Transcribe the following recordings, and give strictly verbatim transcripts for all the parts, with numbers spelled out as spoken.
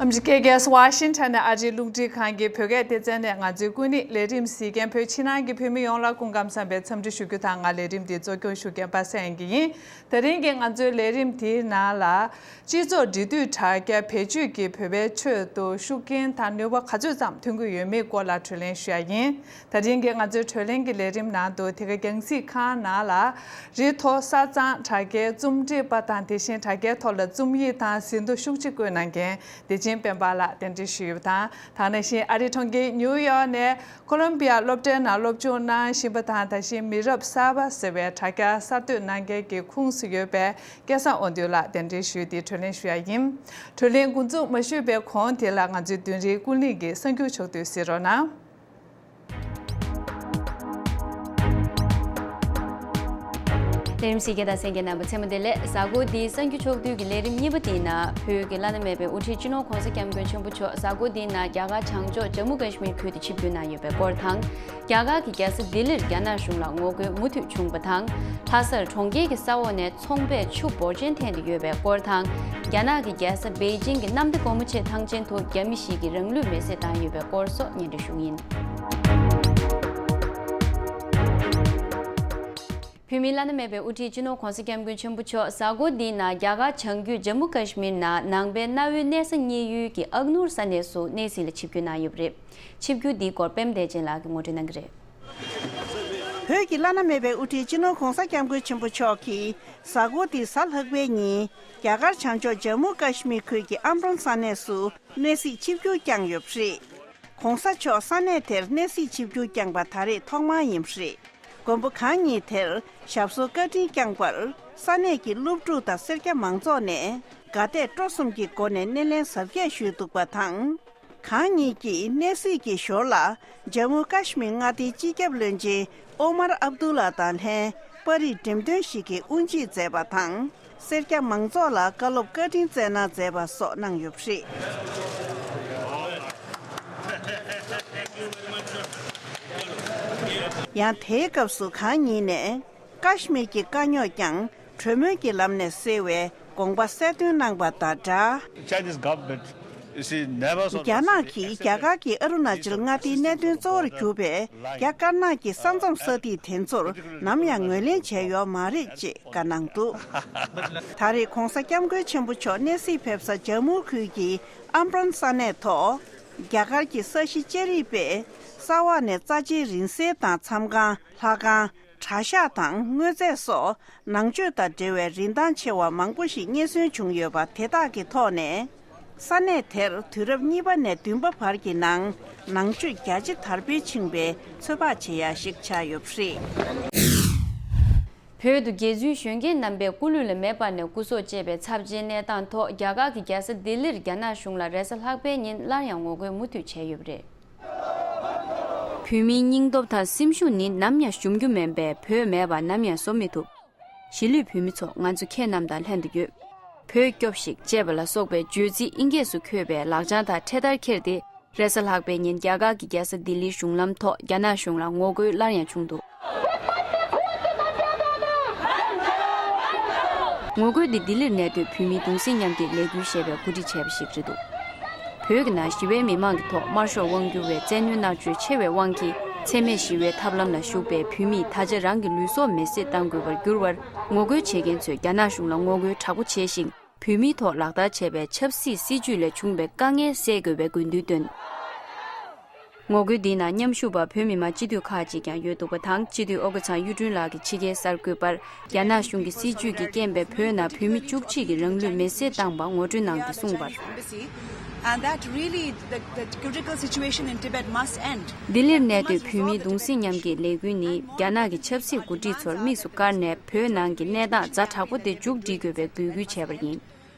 ཨ་མི་རི་ཀའི་རྒྱལ་ས་ཝ་ཤིང་ཊོན་ནས་ཨ་རིའི་རླུང་འཕྲིན་ཁང་གི་བོད་སྐད་སྡེ་ཚན་ནས་ང་ཚོའི་སྐུ་ཉིད་ལས་རིམ་གཟིགས་མཁན་བོད་ཕྱི་ནང་གི་བོད་མི་ཡོངས་ལ་སྐུ་ཁམས་བཟང་བའི་འཚམས་འདྲི་ཞུ་རྒྱུ་དང་། ང་ལས་རིམ་འདི་གཙོ་སྐྱོང་ཞུ་མཁན་པ་སངས་དབྱངས་སྐྱིད་ཡིན། དེ་རིང་གི་ང་ཚོའི་ལས་རིམ་འདིའི་ནང་ལ། སྤྱི་ཚོགས་འབྲེལ་མཐུད་དྲ་རྒྱ་བེད་སྤྱོད་ཀྱིས་བོད་པའི་ཆོས་དུ་ཤུགས་རྐྱེན་དང་ནུས་པ་ག་ཚོད་ཙམ་ཐོན་གྱི་ཡོད་མེད་སྐོར་ལ་དྲིས་ལན་ཞུ་ཡ་ཡིན། དེ་རིང་གི་ང་ཚོའི་དྲིས་ལན་གྱི་ལས་རིམ་ནང་དུ། དེ་ག་རྒྱང་སྲིང་ཁང་ནང་ལ་རི་མཐོ་ས་གཙང་དྲ་རྒྱའི་རྩོམ་སྒྲིག་པ་དང་། དེ་བཞིན་དྲ་རྒྱའི་ཐོག་ལ་རྩོམ་ཡིག་དང་ཟིན་ཐོ་ཤུགས་ཆེ་བཀོད་གནང་མཁན་བདེ་ཆེན་དཔལ་འབར་ལགས་གདན་འདྲེན་ཞུས་ཡོད་པ་དང་། དེ་ནང་བཞིན་ཨ་རིའི་གྲོང་ཁྱེར་ནིའུ་ཡོག་ནས་ཁོ་ལོམ་བི་ཡ་སློབ་གྲྭའི་ནང་སློབ་སྦྱོང་གནང་བཞིན་པ་དང་། ད་བཞིན་མི་རབས་གསར་པ་ཟེར་བའི་དྲ་རྒྱ་གསར་གཏོད་གནང་མཁན་གྱི་ཁུངས་སུ་ཡོད་པའི་སྐལ་བཟང་དབང་འདུས་ལགས་གདན་འདྲེན་ཞུས་ཏེ་དྲིས་ལན་ཞུ་ཡ་ཡིན། དྲིས་ལན་འགོ་འཛུགས་མ་ཞུས་པའི་གོང་དེ་ལ་ང་ཚོའི་མདུན་རིའི་ཀུན་གླེང་གི་གསར་འགྱུར་ཕྱོགས་བསྡུས་གཟིགས་རོགས་གནང་། ལས་རིམ་གཟིགས་མཁན་དང་གསན་མཁན་རྣམ་པ་ཚང་མ་བདེ་ལེགས། གཟའ་འཁོར་འདིའི་གསར་འགྱུར་ཕྱོགས་བསྡུས་ཀྱི་ལས་རིམ་གཉིས་པ་དེའི་ནང་བོད་ཀྱི་བླ་ན་མེད་པའི་དབུ་ཁྲིད་སྤྱི་ནོར་༸གོང་ས་༸སྐྱབས་མགོན་ཆེན་པོ་མཆོག་གཟའ་འཁོར་འདིའི་ནང་རྒྱ་གར་བྱང་ཕྱོགས་ཇམ་མུ་ཀ་ཤི་མིར་ཁུལ་དུ་ཆིབས་བསྒྱུར་གནང་ཡོད་པའི་སྐོར་དང་། རྒྱ་གར་གྱི་རྒྱལ་ས་ལྡི་ལིར་རྒྱ་ནག་གཞུང་ལ་ངོ་རྒོལ་མུ་མཐུད་བྱུང་བ་དང་། ལྷ་སར་གྲོང་ཁྱེར་གྱི་ས་འོག་ནས་ཚོང་པས་ཆུ་འབོར་ཆེན་འཐེན་ཏེ་ཡོད་པའི་སྐོར་དང་། རྒྱ་ནག་གི་རྒྱལ་ས་པེ་ཅིང་གི་གནམ་བདེ་སྒོ་མོ་ཆེ་ཐང་ཆེན་དུ་རྒྱ་མི་ཞིག་གིས་རང་ལུས་མེར་སྲེག་བཏང་ཡོད་པའི་སྐོར་སོགས་སྙན་སྒྲོན་ཞུ་གི་ཡིན། བོད་མིའི་བླ་ན་མེད་པའི་དབུ་ཁྲིད་སྤྱི་ནོར་༸གོང་ས་༸སྐྱབས་མགོན་ཆེན་པོ་མཆོག་གཟའ་འཁོར་འདིའི་ནང་རྒྱ་གར་བྱང་རྒྱུད་ཇམ་མུ་ཀ་ཤི་མིར་ནང་ནང་པའི་གནའ་བོའི་གནས་ས་རྙེད་ཡུལ་གྱི་ཨག་ནུར་ས་གནས་སུ་གནས་གཟིགས་ལ་ཆིབས་བསྒྱུར་གནང་ཡོད་པ་རེད། ཆིབས་བསྒྱུར་འདིའི་སྐོར་པད་མ་བདེ་ཆེན་ལགས་ཀྱིས་ངོ་སྤྲོད་གནང་གི་རེད། བོད་ཀྱི་བླ་ན་མེད་པའི་དབུ་ཁྲིད་སྤྱི་ནོར་༸གོང་ས་༸སྐྱབས་མགོན་ཆེན་པོ་མཆོག་གིས་གཟའ་འཁོར་འདིའི་གཟའ་ལྷག་པའི་ཉིན་རྒྱ་གར་བྱང་ཕྱོགས་ཇམ་མུ་ཀ་ཤི་མིར་ཁུལ་གྱི་ཨམ་རོན་ས་གནས་སུ་གནས་གཟིགས་ཆིབས་བསྒྱུར་བསྐྱངས་ཡོད་པ་རེད། ༸གོང་ས་མཆོག་ས་གནས་དེར་གནས་གཟིགས་ཆིབས་བསྒྱུར་བསྐྱངས་པ་ད་རེས་ཐོག་མ་ཡིན་པ་རེད། མགོན་པོ་གང་ཉིད་དེར་ཞབས་སོར་བཀའ་དྲིན་བསྐྱངས་པར་ས་གནས་ཀྱི་སློབ་ཕྲུག་དང་སེར་སྐྱ་མང་ཚོགས་ནས་དགའ་དད་སྤྲོ་གསུམ་གྱི་སྒོ་ནས་སྣེ་ལེན་གཟབ་རྒྱས་ཞུས་འདུག་པ་དང་། གང་ཉིད་ཀྱིས་གནས་གཟིགས་ཀྱི་ཞོར་ལ་ཇམ་མུ་ཀ་ཤི་མིར་མངའ་སྡེའི་སྤྱི་ཁྱབ་བློན་ཆེན་ཨོ་མར་ཨབ་དུ་ལ་དང་ལྷན་པར་རིས་འགྲེམས་སྟོན་ཞིག་གི་དབུ་འབྱེད་མཛད་པ་དང་། སེར་སྐྱ་མང་ཚོགས་ལ་བཀའ་སློབ་བཀའ་དྲིན་སྩལ་གནང་མཛད་པ་སོགས་གནང་ཡོད་པ་རེད། ཡང་དེའི་སྐབས་སུ་གང་ཉིད་ནས་ཀ་ཤི་མིར་གྱི་དཀའ་རྙོག་ཀྱང་གྲོས་མོལ་གྱི་ལམ་ནས་སེལ་བའི་དགོངས་པ་གསལ་སྟོན་གནང་པ་དང་སྦྲགས། Chinese government, you see, never saw རྒྱ་ནག་གིས་རྒྱ་གར་གྱི་ཨ་རུ་ན་ཅལ་མངའ་སྡེའི་གནད་དོན་གཙོ་བོར་གྱུར་པའི་རྒྱ་དཀར་ནག་གི་ས་མཚམས་ས་ཐིག་དེ་ཚོར་ནམ་ཡང་ངོས་ལེན་བྱས་ཡོད་མ་རེད་ཅེས་བཀའ་གནང་འདུག་ད་རེས་༸གོང་ས་༸སྐྱབས་མགོན་ཆེན་པོ་མཆོག་གནས་གཟིགས་ཕེབས་ས་ཇམ་མུ་ཁུལ་གྱི་ཨམ་རོན་ས་གནས་ཐོག་རྒྱ་གར་གྱི་ས་གཞི་ལྕགས་རིགས་པས་ས་འོག་ནས་རྩ་ཆེའི་རིང་བསྲེལ་དང་མཚམས་ཁང་། ལྷ་ཁང་། གྲྭ་ཤག་དང་དངོས་རྫས་སོགས་ནང་ཆོས་དང་འབྲེལ་བའི་རིན་ཐང་ཆེ་བ་མང་པོ་ཞིག་རྙེད་སོན་བྱུང་ཡོད་པ་དེ་དག་གི་ཐོག་ནས། ས་གནས་དེར་དུས་རབས་གཉིས་པ་ནས་བདུན་པ་བར་གྱི་ནང་ནང་ཆོས་རྒྱ་ཆེ་དར་སྤེལ་ཕྱིན་པའི་ཚོད་དཔག་བྱེད་ཡ་ཞིག་ཆགས་ཡོད་པ་རེད། བོད་དུ་རྒྱལ་བཙུན་གཞོན་སྐྱེས་རྣམ་པས་སྐུ་ལུས་ལ་མེ་སྤར་ནས་སྐུ་སྲོག་བཅད་པའི་ཚབས་ཆེའི་གནས་སྟངས་ཐོག་རྒྱ་གར་གྱི་རྒྱལ་ས་ལྡི་ལིར་རྒྱ་ནག་གཞུང་ལ་རེས་གཟའ་ལྷག་པའི་ཉིན་སླར་ཡང་ངོ་རྒོལ་མུ་མཐུད་བྱས་ཡོད་པ་རེད། བོད་མིའི་སྙིང་སྟོབས་དང་སེམས་ཤུགས་ནི་ནམ་ཡང་ཞུམ་རྒྱུ་མིན་པས། བོད་མེད་པར་ནམ་ཡང་བཟོ་མི་ཐུབ། གཞིས་ལུས་བོད་མི་ཚོ་ང་ཚོ་ཁྱེད་རྣམས་དང་ལྷན་དུ་ཡོད། བོད་སྐྱོབས་ཤིག་ཅེས་པ་ལ་སོགས་པའི་བརྗོད་ཚིག་ཨིན་སྐད་སུ་འཁོད་པའི་ལག་བྱང་དང་འཕྲེད་དར་འཁྱེར་ཏེ། རེས་གཟའ་ལྷག་པའི་ཉིན་རྒྱ་གར་གྱི་རྒྱལ་ས་ལྡི་ལིའི་གཞུང་ལམ་ཐོག་རྒྱ་ནག་གཞུང་ལ་ངོ་རྒོལ་སླར་ཡང་བྱུང་འདུག་ངོ་རྒོལ་འདི་ལྡི་ལིར་གནས་སྡོད་བོད་མིའི་གདུང་སེམས་མཉམ་སྐྱེད་ལས་འགུལ་ཞེས་པས་གོ་སྒྲིག་བྱས་པ་ཞིག་རེད་འདུག་བོད་ཀྱི་ནང་ཞི་བའི་མི་མང་གི་ཐོག་དམར་ཤོག་དབང་སྒྱུར་བས་བཙན་གནོན་མནར་གཅོད་ཆེ་བའི་དབང་གིས། འཚེ་མེད་ཞི་བའི་ཐབས་ལམ་ལ་ཞུགས་པའི་བོད་མིས་ད་ཆ་རང་གི་ལུས་སྲོག་མེར་སྲེག་གཏང་དགོས་པར་འགྱུར་བར། ངོ་རྒོལ་བྱེད་མཁན་ཚོས་རྒྱ་ནག་གཞུང་ལ་ངོ་རྒོལ་དྲག་པོ་བྱས་ཤིང་། བོད་མིའི་ཐོག་ལག་བསྟར་བྱས་པའི་ཆབ་སྲིད་སྲིད་ཇུས་ལས་བྱུང་བའི་དཀའ་ངལ་སེལ་དགོས་པའི་དགོས་འདུན་བཏོན། ངོ་རྒོལ་འདིའི་ནང་མཉམ་ཞུགས་པ་བོད་མི་མང་སྤྱི་འཐུས་ཁག་ཅིག་ཀྱང་ཡོད་འདུག་པ་དང་། སྤྱི་འཐུས་ཨོ་དགའ་ཚང་གཡུ་སྒྲོན་ལགས་ཀྱིས་ཕྱི་རྒྱལ་གསར་འགོད་པར། རྒྱ་ནག་གཞུང་གི་སྲིད་ཇུས་ཀྱི་རྐྱེན་པས་བོད་ནང་བོད་མི་བཅུ་གཅིག་གིས་རང་ལུས་མེར་སྲེག་བཏང་བར་ངོ་སྤྲོད་གནང་སྟེ་གསུངས་པར། And that really, the, the critical situation in Tibet must end. ལྡི་ལིར་གནས་སྡོད་བོད་མིའི་གདུང་སེམས་མཉམ་སྐྱེད་ལས་འགུལ་ནི། རྒྱ་ནག་གི་ཆབ་སྲིད་འགོ་ཁྲིད་ཚོར་དམིགས་སུ་བཀར་ནས། བོད་ནང་གི་གནས་སྟངས་ཛ་དྲག་པོ་དེ་མཇུག་སྒྲིལ་དགོས་པའི་འབོད་སྐུལ་བྱས་པ་ཡིན།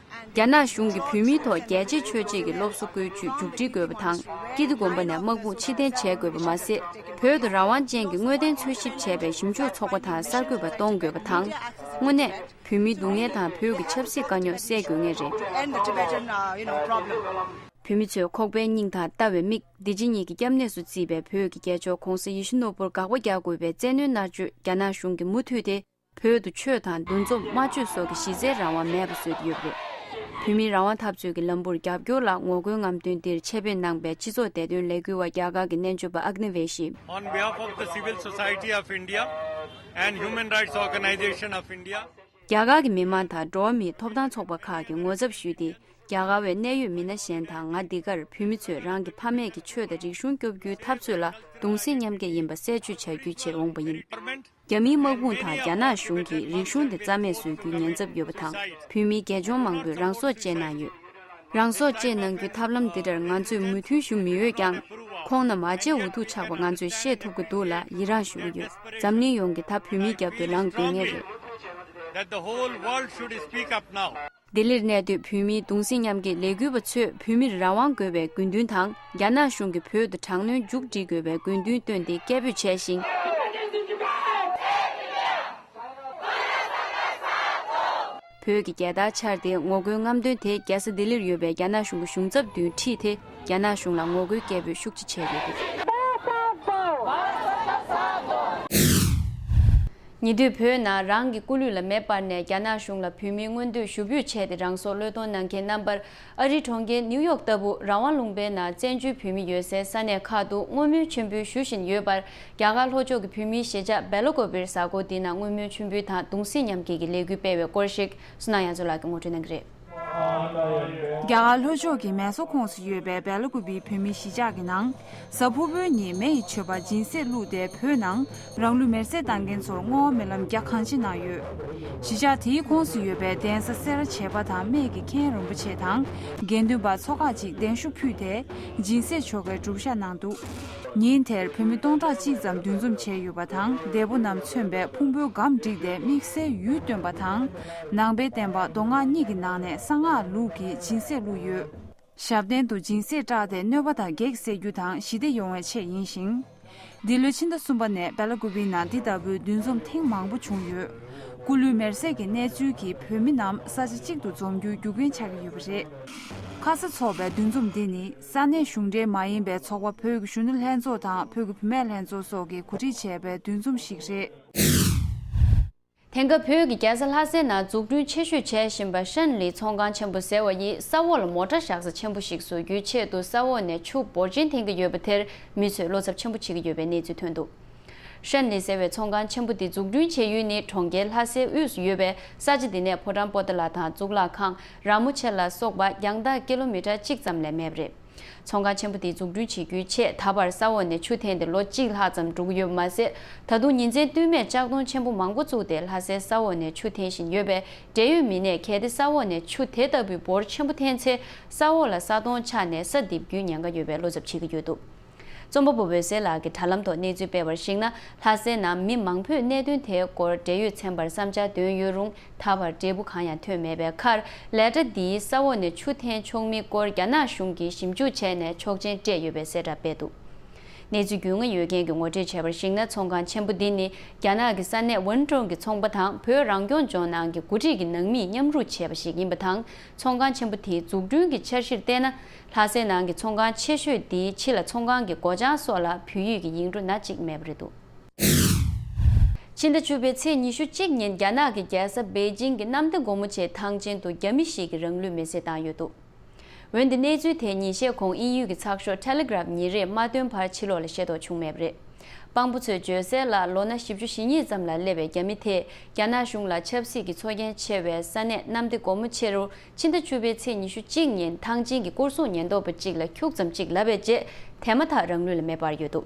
རྒྱ་ནག་གཞུང་གིས་བོད་མིའི་ཐོག་རྒྱལ་གཅེས་ཆོས་གཅེས་ཀྱི་སློབ་གསོ་བཀོལ་སྤྱོད་མཇུག་སྒྲིལ་དགོས་པ་དང་། ཀིརྟི་དགོན་པ་ནས་དམག་དཔུང་ཕྱིར་འཐེན་བྱེད་དགོས་པ་མ་ཟད། བོད་དུ་རང་དབང་ཅན་གྱི་དངོས་བདེན་འཚོལ་ཞིབ་བྱས་པའི་ཞིབ་འཇུག་ཚོགས་པ་དང་གསར་འགོད་པ་གཏོང་དགོས་པ་དང་། དངོས་གནས་བོད་མིའི་སྡུག་བསྔལ་དང་བོད་ཀྱི་ཆབ་སྲིད་དཀའ་རྙོག་སེལ་དགོས་ངེས་རེད། End the Tibetan, uh, you know, problem. བོད་མི་ཚོས་ཁོག་པའི་སྙིང་དང་ལྟ་བའི་མིག་འདི་ཕྱི་གཉིས་ཀྱི་སྐྱབས་གནས་སུ་བརྩིས་པའི་བོད་ཀྱི་རྒྱལ་མཆོག་༸གོང་ས་ཡིད་བཞིན་ནོར་བུར་དགག་པ་རྒྱག་དགོས་པའི་བཙན་གནོན་མནར་གཅོད་རྒྱ་ནག་གཞུང་གིས་མུ་མཐུད་དེ། བོད་དུ་ཆོས་དང་འདུ་འཛོམས་སྨྲ་བརྗོད་སོགས་ཀྱི་གཞི་རྩའི་རང་དབང་མེད་པ་བཟོས་ཏེ་ཡོད་པ་རེད། བོད་མིའི་རང་དབང་འཐབ་རྩོད་ཀྱི་ལམ་བུར་རྒྱབ་སྐྱོར་ལ་ངོ་རྒོལ་རྔམ་སྟོན་འདིར་ཆེད་ཕེབས་གནང་པའི་སྤྱི་ཚོགས་བདེ་དོན་ལས་འགུལ་བ་རྒྱ་གར་གྱི་སྨན་བཅོས་པ་ཨག་ནི་ཝེ་ཤི། On behalf of the civil society of India and Human Rights Organization of India. རྒྱ་གར་གྱི་མི་མང་དང་འགྲོ་བ་མིའི་ཐོབ་ཐང་ཚོགས་པ་ཁག་གིས་ངོ་ཚབ་ཞུས་ཏེ། རྒྱ་གར་བའི་གནད་ཡོད་མི་སྣ་གཞན་དང་ང་འདི་གར་བོད་མི་ཚོས་རང་གི་ཕ་མེས་ཀྱི་ཆོས་དང་རིག་གཞུང་སྐྱོབ་རྒྱུའི་འཐབ་རྩོད་ལ་གདུང་སེམས་མཉམ་སྐྱེད་ཡིན་པ་གསལ་བརྗོད་བྱ་རྒྱུའི་ཕྱིར་འོངས་པ་ཡིན། རྒྱ་མིའི་དམག་དཔུང་དང་རྒྱ་ནག་གཞུང་གིས་རིག་གཞུང་དེ་རྩ་མེད་བཟོ་རྒྱུའི་ཉེན་ཚབས་ཡོད་པ་དང་། བོད་མིའི་རྒྱལ་གཞུང་མང་པོས་རང་སྲོག་བཅད་གནང་ཡོད། རང་སྲོག་བཅད་གནང་རྒྱུའི་ཐབས་ལམ་འདི་འདྲར་ང་ཚོས་མོས་མཐུན་ཞུ་མི་འོས་ཀྱང་། ཁོང་རྣམས་མ་བྱས་འུ་ཐུག་ཆགས་པ་ང་ཚོས་ཤེས་ཐུབ་ཀྱི་འདུག་ལ་ཡི་རངས་ཞུ་གི་ཡོད། འཛམ་གླིང་ཡོངས་ཀྱིས་ད་བོད་མིའི་རྒྱབ་ཏུ་ལངས་དགོས་ངེས་རེད། That the whole world should speak up now. ལྡི་ལིར་གནས་སྡོད་བོད་མིའི་གདུང་སེམས་མཉམ་སྐྱེད་ལས་འགུལ་བ་ཚོས་བོད་མིར་རང་དབང་དགོས་པའི་དགོས་འདུན་དང་། རྒྱ་ནག་གཞུང་གིས་བོད་དུ་དྲག་གནོན་མཇུག་སྒྲིལ་དགོས་པའི་དགོས་འདུན་བཏོན་ཏེ་སྐད་འབོད་བྱས་ཤིང་། བོད་ཀྱི་རྒྱལ་དར་འཕྱར་ཏེ་ངོ་རྒོལ་རྔམ་སྟོན་དེ་རྒྱལ་ས་ལྡི་ལིར་ཡོད་པའི་རྒྱ་ནག་གཞུང་གི་གཞུང་ཚབ་མདུན་ཁྲིད་དེ། རྒྱ་ནག་གཞུང་ལ་ངོ་རྒོལ་སྐད་འབོད་ཤུགས་ཆེ་བྱས་ཡོད་འདུག་ཉེ་དུས་བོད་ནང་རང་གི་སྐུ་ལུས་ལ་མེ་སྤར་ནས་རྒྱ་ནག་གཞུང་ལ་བོད་མིའི་མངོན་འདོད་ཞུ་འབོད་བྱས་ཏེ་རང་སྲོག་བློས་གཏོང་གནང་མཁན་རྣམ་པར། ཨ་རིའི་གྲོང་ཁྱེར་ནིའུ་ཡོག་ལྟ་བུ་རང་དབང་ལུང་པའི་ནང་བཙན་བྱོལ་བོད་མི་ཡོད་སའི་ས་གནས་ཁག་ཏུ་བསྔོ་སྨོན་མཆོད་འབུལ་ཞུ་བཞིན་ཡོད་པར། རྒྱ་གར་ལྷོ་ཕྱོགས་ཀྱི་བོད་མིའི་གཞིས་ཆགས་སྦེལ་ཀོབ་པིར་གཟའ་འཁོར་འདི་ནང་བསྔོ་སྨོན་མཆོད་འབུལ་དང་གདུང་སེམས་མཉམ་སྐྱེད་ཀྱི་ལས་འགུལ་སྤེལ་བའི་སྐོར་ཞིག་བསོད་ནམས་ཡ་མཚོ་ལགས་ཀྱིས་ངོ་སྤྲོད་གནང་གི་རེད། རྒྱ་གར་ལྷོ་ཕྱོགས་ཀྱི་མེ་སོ་ཁོངས་སུ་ཡོད་པའི་སྦེལ་ཀོབ་པིའི་བོད་མིའི་གཞིས་ཆགས་ཀྱི་ནང་། གཟའ་ཕུར་བུའི་ཉིན་མེ་ཡི་མཆོད་པ་སྦྱིན་སྲེག་བླུགས་ཏེ་བོད་ནང་རང་ལུས་མེར་སྲེག་བཏང་མཁན་ཚོར་བསྔོ་བ་སྨོན་ལམ་རྒྱ་གང་ཆེ་གནང་ཡོད། གཞིས་ཆགས་དེའི་ཁོངས་སུ་ཡོད་པའི་གདན་ས་སེ་ར་བྱེས་པ་དང་སྨད་ཀྱི་མཁན་རིན་པོ་ཆེ་དང་དགེ་འདུན་པ་ཚོ་ཁག་ཅིག་གདན་ཤུགས་ཕུལ་ཏེ་སྦྱིན་སྲེག་ཆོ་གའི་སྒྲུབ་ཞག་གནང་འདུག་ཉིན་དེར་བོད་མི་སྟོང་ཕྲག་གཅིག་ཙམ་འདུ་འཛོམས་བྱས་ཡོད་པ་དང་། འདས་པོ་རྣམས་མཚོན་པའི་ཕུང་པོའི་སྒམ་བསྒྲིགས་ཏེ་དམིགས་བསལ་ཡུལ་སྟོན་པ་དང་། ནང་པའི་བསྟན་པ་མདོ་སྔགས་གཉིས་ཀྱི་ནང་ནས་གསང་སྔགས་ལུགས་ཀྱི་སྦྱིན་སྲེག་བླུགས་ཡོད། ཞབས་བརྟན་དུ་སྦྱིན་སྲེག་བསྲེགས་ཏེ་གནོད་པ་དང་གེགས་སེལ་རྒྱུ་དང་ཞི་བདེ་ཡོང་བའི་ཆེད་ཡིན་ཞིང་། འདི་ལོའི་ཕྱི་ཟླ་གསུམ་པ་ནས་སྦེ་ལ་ཀུ་པི་ནང་འདི་ལྟ་བུའི་འདུ་འཛོམས་ཐེངས་མང་པོ་བྱུང་ཡོད། སྐུ་ལུས་མེར་སྲེག་གི་གནས་ཚུལ་གྱིས་བོད་མི་རྣམས་ས་ཆ་གཅིག་ཏུ་འཛོམས་རྒྱུའི་རྒྱུ་རྐྱེན་ཆགས་ཀྱི་ཡོད་པ་རེད། ཁ་ས་འཚོགས་པའི་འདུ་འཛོམས་འདི་ནི་ས་གནས་གཞུང་འབྲེལ་མ་ཡིན་པའི་ཚོགས་པ་བོད་ཀྱི་གཞོན་ནུ་ལྷན་ཚོགས་དང་བོད་ཀྱི་བུད་མེད་ལྷན་ཚོགས་སོགས་ཀྱིས་གོ་སྒྲིག་བྱས་པའི་འདུ་འཛོམས་ཤིག་རེད། དེང་སྐབས་བོད་ཀྱི་རྒྱལ་ས་ལྷ་སའི་ནང་འཛུགས་སྐྲུན་ཆེ་ཤོས་བྱས་བཞིན་པ་ཧྲན་ལི་ཚོང་ཁང་ཆེན་པོ་ཟེར་བ་ཡིས་ས་འོག་ལ་མོ་ཊ་བཞག་ས་ཆེན་པོ་ཞིག་བཟོ་རྒྱུའི་ཆེད་དུ་ས་འོག་ནས་ཆུ་འབོར་ཆེན་འཐེན་གྱི་ཡོད་པ་དེར་མི་ཚོས་བློ་འཚབ་ཆེན་པོ་བྱེད་ཀྱི་ཡོད་པའི་གནས་ཚུལ་ཐོན་འདུག་ཧྲན་ལི་ཟེར་བའི་ཚོང་ཁང་ཆེན་པོ་འདི་འཛུགས་སྐྲུན་བྱེད་ཡུལ་ནི་གྲོང་ཁྱེར་ལྷ་སའི་དབུས་སུ་ཡོད་པའི་ས་ཆ་འདི་ནས་ཕོ་བྲང་པོ་ཏཱ་ལ་དང་གཙུག་ལག་ཁང་ར་མོ་ཆེ་ལ་སོགས་པ་རྒྱང་ཐག་ཀི་ལོ་མི་ཊར་གཅིག་ཙམ་ལས་མེད་པ་རེད། ཚོང་ཁང་ཆེན་པོ་དེ་འཛུགས་སྐྲུན་བྱེད་རྒྱུའི་ཆེད་ད་བར་ས་འོག་ནས་ཆུ་འཐེན་ཏེ་ལོ་གཅིག་ལྷག་ཙམ་འགྲོ་གི་ཡོད་པ་མ་ཟད། ད་དུང་ཉིན་མཚན་བསྟུད་མའི་ལྕགས་དོང་ཆེན་པོ་མང་པོ་བཙུགས་ཏེ་ལྷ་སའི་ས་འོག་ནས་ཆུ་འཐེན་བཞིན་ཡོད་པས། འབྲེལ་ཡོད་མི་སྣས་གལ་ཏེ་ས་འོག་ནས་ཆུ་དེ་ལྟ་བུའི་འབོར་ཆེན་པོ་འཐེན་ཚེ། ས་འོག་ལ་ས་དོང་ཆགས་ནས་ས་འདེབས་རྒྱུའི་ཉེན་ཁ་ཡོད་པའི་བློ་འཚབ་བྱེད་ཀྱི་ཡོད་འདུག་རྩོམ་པ་པོ་འོད་ཟེར་ལགས་ཀྱིས་དྲ་ལམ་ཐོག་གནས་ཚུལ་སྤེལ་བར་གཞིགས་ན། ལྷ་སའི་ནང་མི་མང་པོས་གནད་དོན་དེའི་སྐོར་འབྲེལ་ཡོད་ཚན་པར་བསམ་འཆར་འདོན་ཡོད་རུང་། ད་བར་འབྲས་བུ་གང་ཡང་ཐོན་མེད་པའི་ཁར། ལས་གྲྭ་འདིའི་ས་འོག་ནས་ཆུ་འཐེན་ཆོག་མིན་སྐོར་རྒྱ་ནག་གཞུང་གིས་ཞིབ་འཇུག་བྱས་ནས་ཆོག་མཆན་སྤྲད་ཡོད་པའི་གསལ་བསྒྲགས་སྤེལ་འདུག་གནས་ཚུལ་རྒྱུས་མངའ་ཡོད་མཁན་གྱིས་ངོ་སྤྲོད་བྱས་པར་གཞིགས་ན། ཚོང་ཁང་ཆེན་པོ་འདི་ནི་རྒྱ་ནག་གི་ས་གནས་ཝུན་ཀྲོང་གི་ཚོང་པ་དང་བོད་རང་སྐྱོང་ལྗོངས་ནང་གི་འགོ་ཁྲིད་ཀྱི་ནང་མིས་མཉམ་རུབ་བྱས་པ་ཞིག་ཡིན་པ་དང་། ཚོང་ཁང་ཆེན་པོ་དེའི་འཛུགས་སྐྲུན་གྱི་འཆར་གཞིར་བལྟས་ན། ལྷ་སའི་ནང་གི་ཚོང་ཁང་ཆེ་ཤོས་འདིའི་ཕྱི་ལ་ཚོང་ཁང་གི་སྒོ་བྱང་སོགས་ལ་བོད་ཡིག་གི་ཡིག་འབྲུ་སྣ་གཅིག་མེད་པ་རེད་འདུག་ཕྱི་ཟླ་བཅུ་པའི་ཚེས་ཉི་ཤུ་གཅིག་ཉིན་རྒྱ་ནག་གི་རྒྱལ་ས་པེ་ཅིང་གི་གནམ་བདེ་སྒོ་མོ་ཆེའི་ཐང་ཆེན་དུ་རྒྱ་མི་ཞིག་གིས་རང་ལུས་མེར་སྲེག་བཏང་ཡོད་འདུག་འོན་ཏེ་གནས་ཚུལ་དེ་ཉིན་ཤས་གོང་དབྱིན་ཡུལ་གྱི་ཚགས་ཤོག་ཊེ་ལི་གྷ་རབ་ཉིན་རེར་མ་ཐོན་བར་ཕྱི་ལོགས་ལ་ཤེས་རྟོགས་བྱུང་མེད་པ་རེད། དཔང་པོ་ཚོས་བརྗོད་གསལ་ལ། ལོ་ན་བཞི་བཅུ་ཞེ་གཉིས་ཙམ་ལ་སླེབས་པའི་རྒྱ་མི་དེས་རྒྱ་ནག་གཞུང་ལ་ཆབ་སྲིད་ཀྱི་ཚོར་སྐྱེན་ཆེ་བའི་ས་གནས་གནམ་བདེ་སྒོ་མོ་ཆེ་རུ་ཕྱི་ཟླ་བཅུ་པའི་ཚེས་ཉི་ཤུ་གཅིག་ཉིན་ཐང་ཆེན་གྱི་སྐོར་སྲུང་ཉེན་རྟོག་པ་གཅིག་ལ་ཁྱུག་ཙམ་གཅིག་ལབ་པའི་རྗེས། དེ་མ་ཐག་རང་ལུས་ལ་མེ་སྤར་ཡོད་འདུག་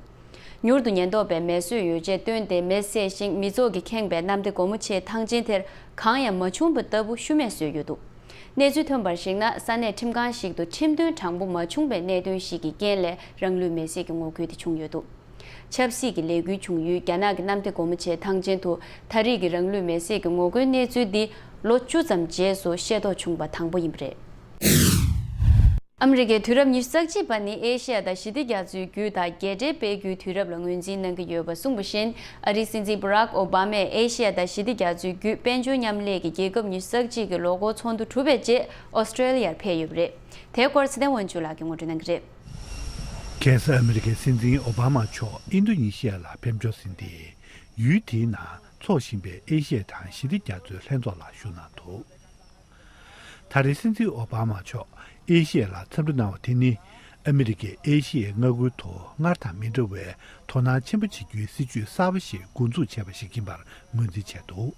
མྱུར་དུ་ཉེན་རྟོག་པས་མེ་གསོད་ཡོ་བྱད་བཏོན་ཏེ་མེ་བསད་ཤིང་། མི་ཚོགས་ཀྱིས་ཁེངས་པའི་གནམ་བདེ་སྒོ་མོ་ཆེའི་ཐང་ཆེན་དེར་གང་ཡང་མ་བྱུང་བ་ལྟ་བུ་ཤུལ་མེད་བཟོས་ཡོད་འདུག་གནས་ཚུལ་ཐོན་པར་གཞིགས་ན། ས་གནས་ཁྲིམས་ཁང་ཞིག་ཏུ་ཁྲིམས་དོན་དྲང་པོ་མ་བྱུང་བའི་གནད་དོན་ཞིག་གི་རྐྱེན་ལས་རང་ལུས་མེར་སྲེག་གི་ངོ་རྒོལ་དེ་བྱུང་ཡོད་འདུག་ཆབ་སྲིད་ཀྱི་ལས་འགུལ་བྱུང་ཡུལ་རྒྱ་ནག་གི་གནམ་བདེ་སྒོ་མོ་ཆེའི་ཐང་ཆེན་དུ་ད་རེས་ཀྱི་རང་ལུས་མེར་སྲེག་གི་ངོ་རྒོལ་གནས་ཚུལ་འདི་ལོ་བཅུ་ཙམ་རྗེས་སུ་ཤེས་རྟོགས་བྱུང་བ་དང་པོ་ཡིན་པ་རེད། ཨ་མི་རི་ཀས་དུས་རབས་ཉི་ཤུ་རྩ་གཅིག་པ་ནི་ཨེ་ཤེ་ཡ་དང་ཞི་བདེ་རྒྱ་མཚོའི་རྒྱུད་དང་རྒྱལ་འབྲེལ་སྤེལ་རྒྱུའི་དུས་རབས་ལ་ངོས་འཛིན་གནང་གི་ཡོད་པ་གསུངས་པ་བཞིན། ཨ་རིའི་སྲིད་འཛིན་བྷ་རག་ཨོ་བྷ་མས་ཨེ་ཤེ་ཡ་དང་ཞི་བདེ་རྒྱ་མཚོའི་རྒྱུད་དཔལ་འབྱོར་མཉམ་ལས་ཀྱི་རྒྱལ་ཁབ་ཉི་ཤུ་རྩ་གཅིག་གི་ལོ་འཁོར་ཚོགས་འདུ་གྲུབ་པའི་རྗེས་ཨོ་སི་ཀྲེ་ལི་ཡར་ཕེབས་ཡོད་པ་རེད། དེའི་སྐོར་ཚེ་བརྟན་དབང་ཕྱུག་ལགས་ཀྱིས་ངོ་སྤྲོད་གནང་གི་རེད། རྒྱལ་ས་ཨ་མི་རི་ཀའི་སྲིད་འཛིན་ཨོ་བྷ་མ་མཆོག་ཨིན་རྡུ་ཉི་ཤི་ཡ་ལ་ཕེབས་འབྱོར་ཟིན་ཏེ། ཡུལ་དེའི་ནང་འཚོགས་བཞིན་པའི་ཨེ་ཤེ་ཡ་དང་ཞི་བདེ་རྒྱ་མཚོའི་ལྷན་ཚོགས་ལ་ཞུགས་གནང་འདུག་ད་རེས་སྲིད་འཛིན་ཨོ་བྷ་མ་མཆོག་ཨེ་ཤི་ཡ་ལ་འཚམས་འདྲི་གནང་བ་དེ་ནི། ཨ་མི་རི་ཀས་ཨེ་ཤི་ཡའི་མངའ་ཁུལ་དུ་སྔར་དང་མི་འདྲ་བའི་དོ་སྣང་ཆེན་པོ་བྱེད་རྒྱུའི་སྲིད་ཇུས་གསར་པ་ཞིག་འགོ་འཛུགས་བྱས་པ་ཞིག་ཡིན་པར་ངོས་འཛིན་བྱས་འདུག།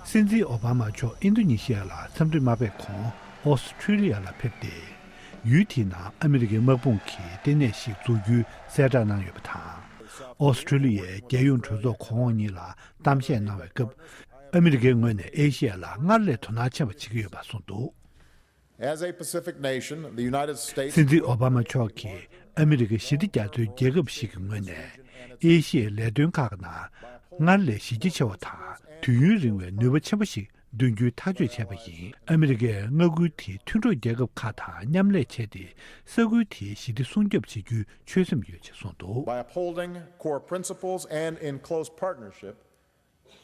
སྲིད་འཛིན་ཨོ་བྷ་མ་མཆོག་ཨིན་རྡུ་ནི་ཤི་ཡ་ལ་འཚམས་འདྲི་མ་ཕེབས་གོང་ཨོ་སི་ཁྲུ་ལི་ཡ་ལ་ཕེབས་ཏེ། ཡུལ་དེའི་ནང་ཨ་མི་རི་ཀའི་དམག་དཔུང་གི་ལྟེ་གནས་ཤིག་འཛུགས་རྒྱུའི་གསལ་བསྒྲགས་གནང་ཡོད་པ་དང་། ཨོ་སི་ཁྲུ་ལི་ཡའི་རྒྱལ་ཡོངས་གྲོས་ཚོགས་གོང་འོག་གཉིས་ལ་གཏམ་བཤད་གནང་བའི་སྐབས། ཨ་མི་རི་ཀའི་ངོས་ནས་ཨེ་ཤི་ཡ་ལ་སྔར་ལས་དོ་སྣང་ཆེན་པོ་བྱེད་ཀྱི་ཡོད་པ་གསུངས་འདུག། As a Pacific nation, the United States སྲིད་འཛིན་ཨོ་བྷ་མ་མཆོག་གིས་ཨ་མི་རི་ཀ་ཞི་བདེ་རྒྱ་མཚོའི་རྒྱལ་ཁབ་ཞིག་གི་ངོས་ནས་ཨེ་ཤི་ཡའི་ལས་དོན་ཁག་གི་ནང་སྔར་ལས་གཞི་རྒྱ་ཆེ་བ་དང་དུས་ཡུན་རིང་བའི་ནུས་པ་ཆེན་པོ་ཞིག་འདོན་རྒྱུའི་ཐག་གཅོད་བྱས་པ་ཡིན། ཨ་མི་རི་ཀས་མངའ་ཁུལ་དེའི་མཐུན་གྲོགས་རྒྱལ་ཁབ་ཁག་དང་མཉམ་ལས་བྱས་ཏེ་ས་ཁུལ་དེའི་ཞི་བདེ་སྲུང་སྐྱོབ་བྱེད་རྒྱུའི་ཆོད་སེམས་ཡོད་ཅེས་གསུངས་འདུག། By upholding core principles and in close partnership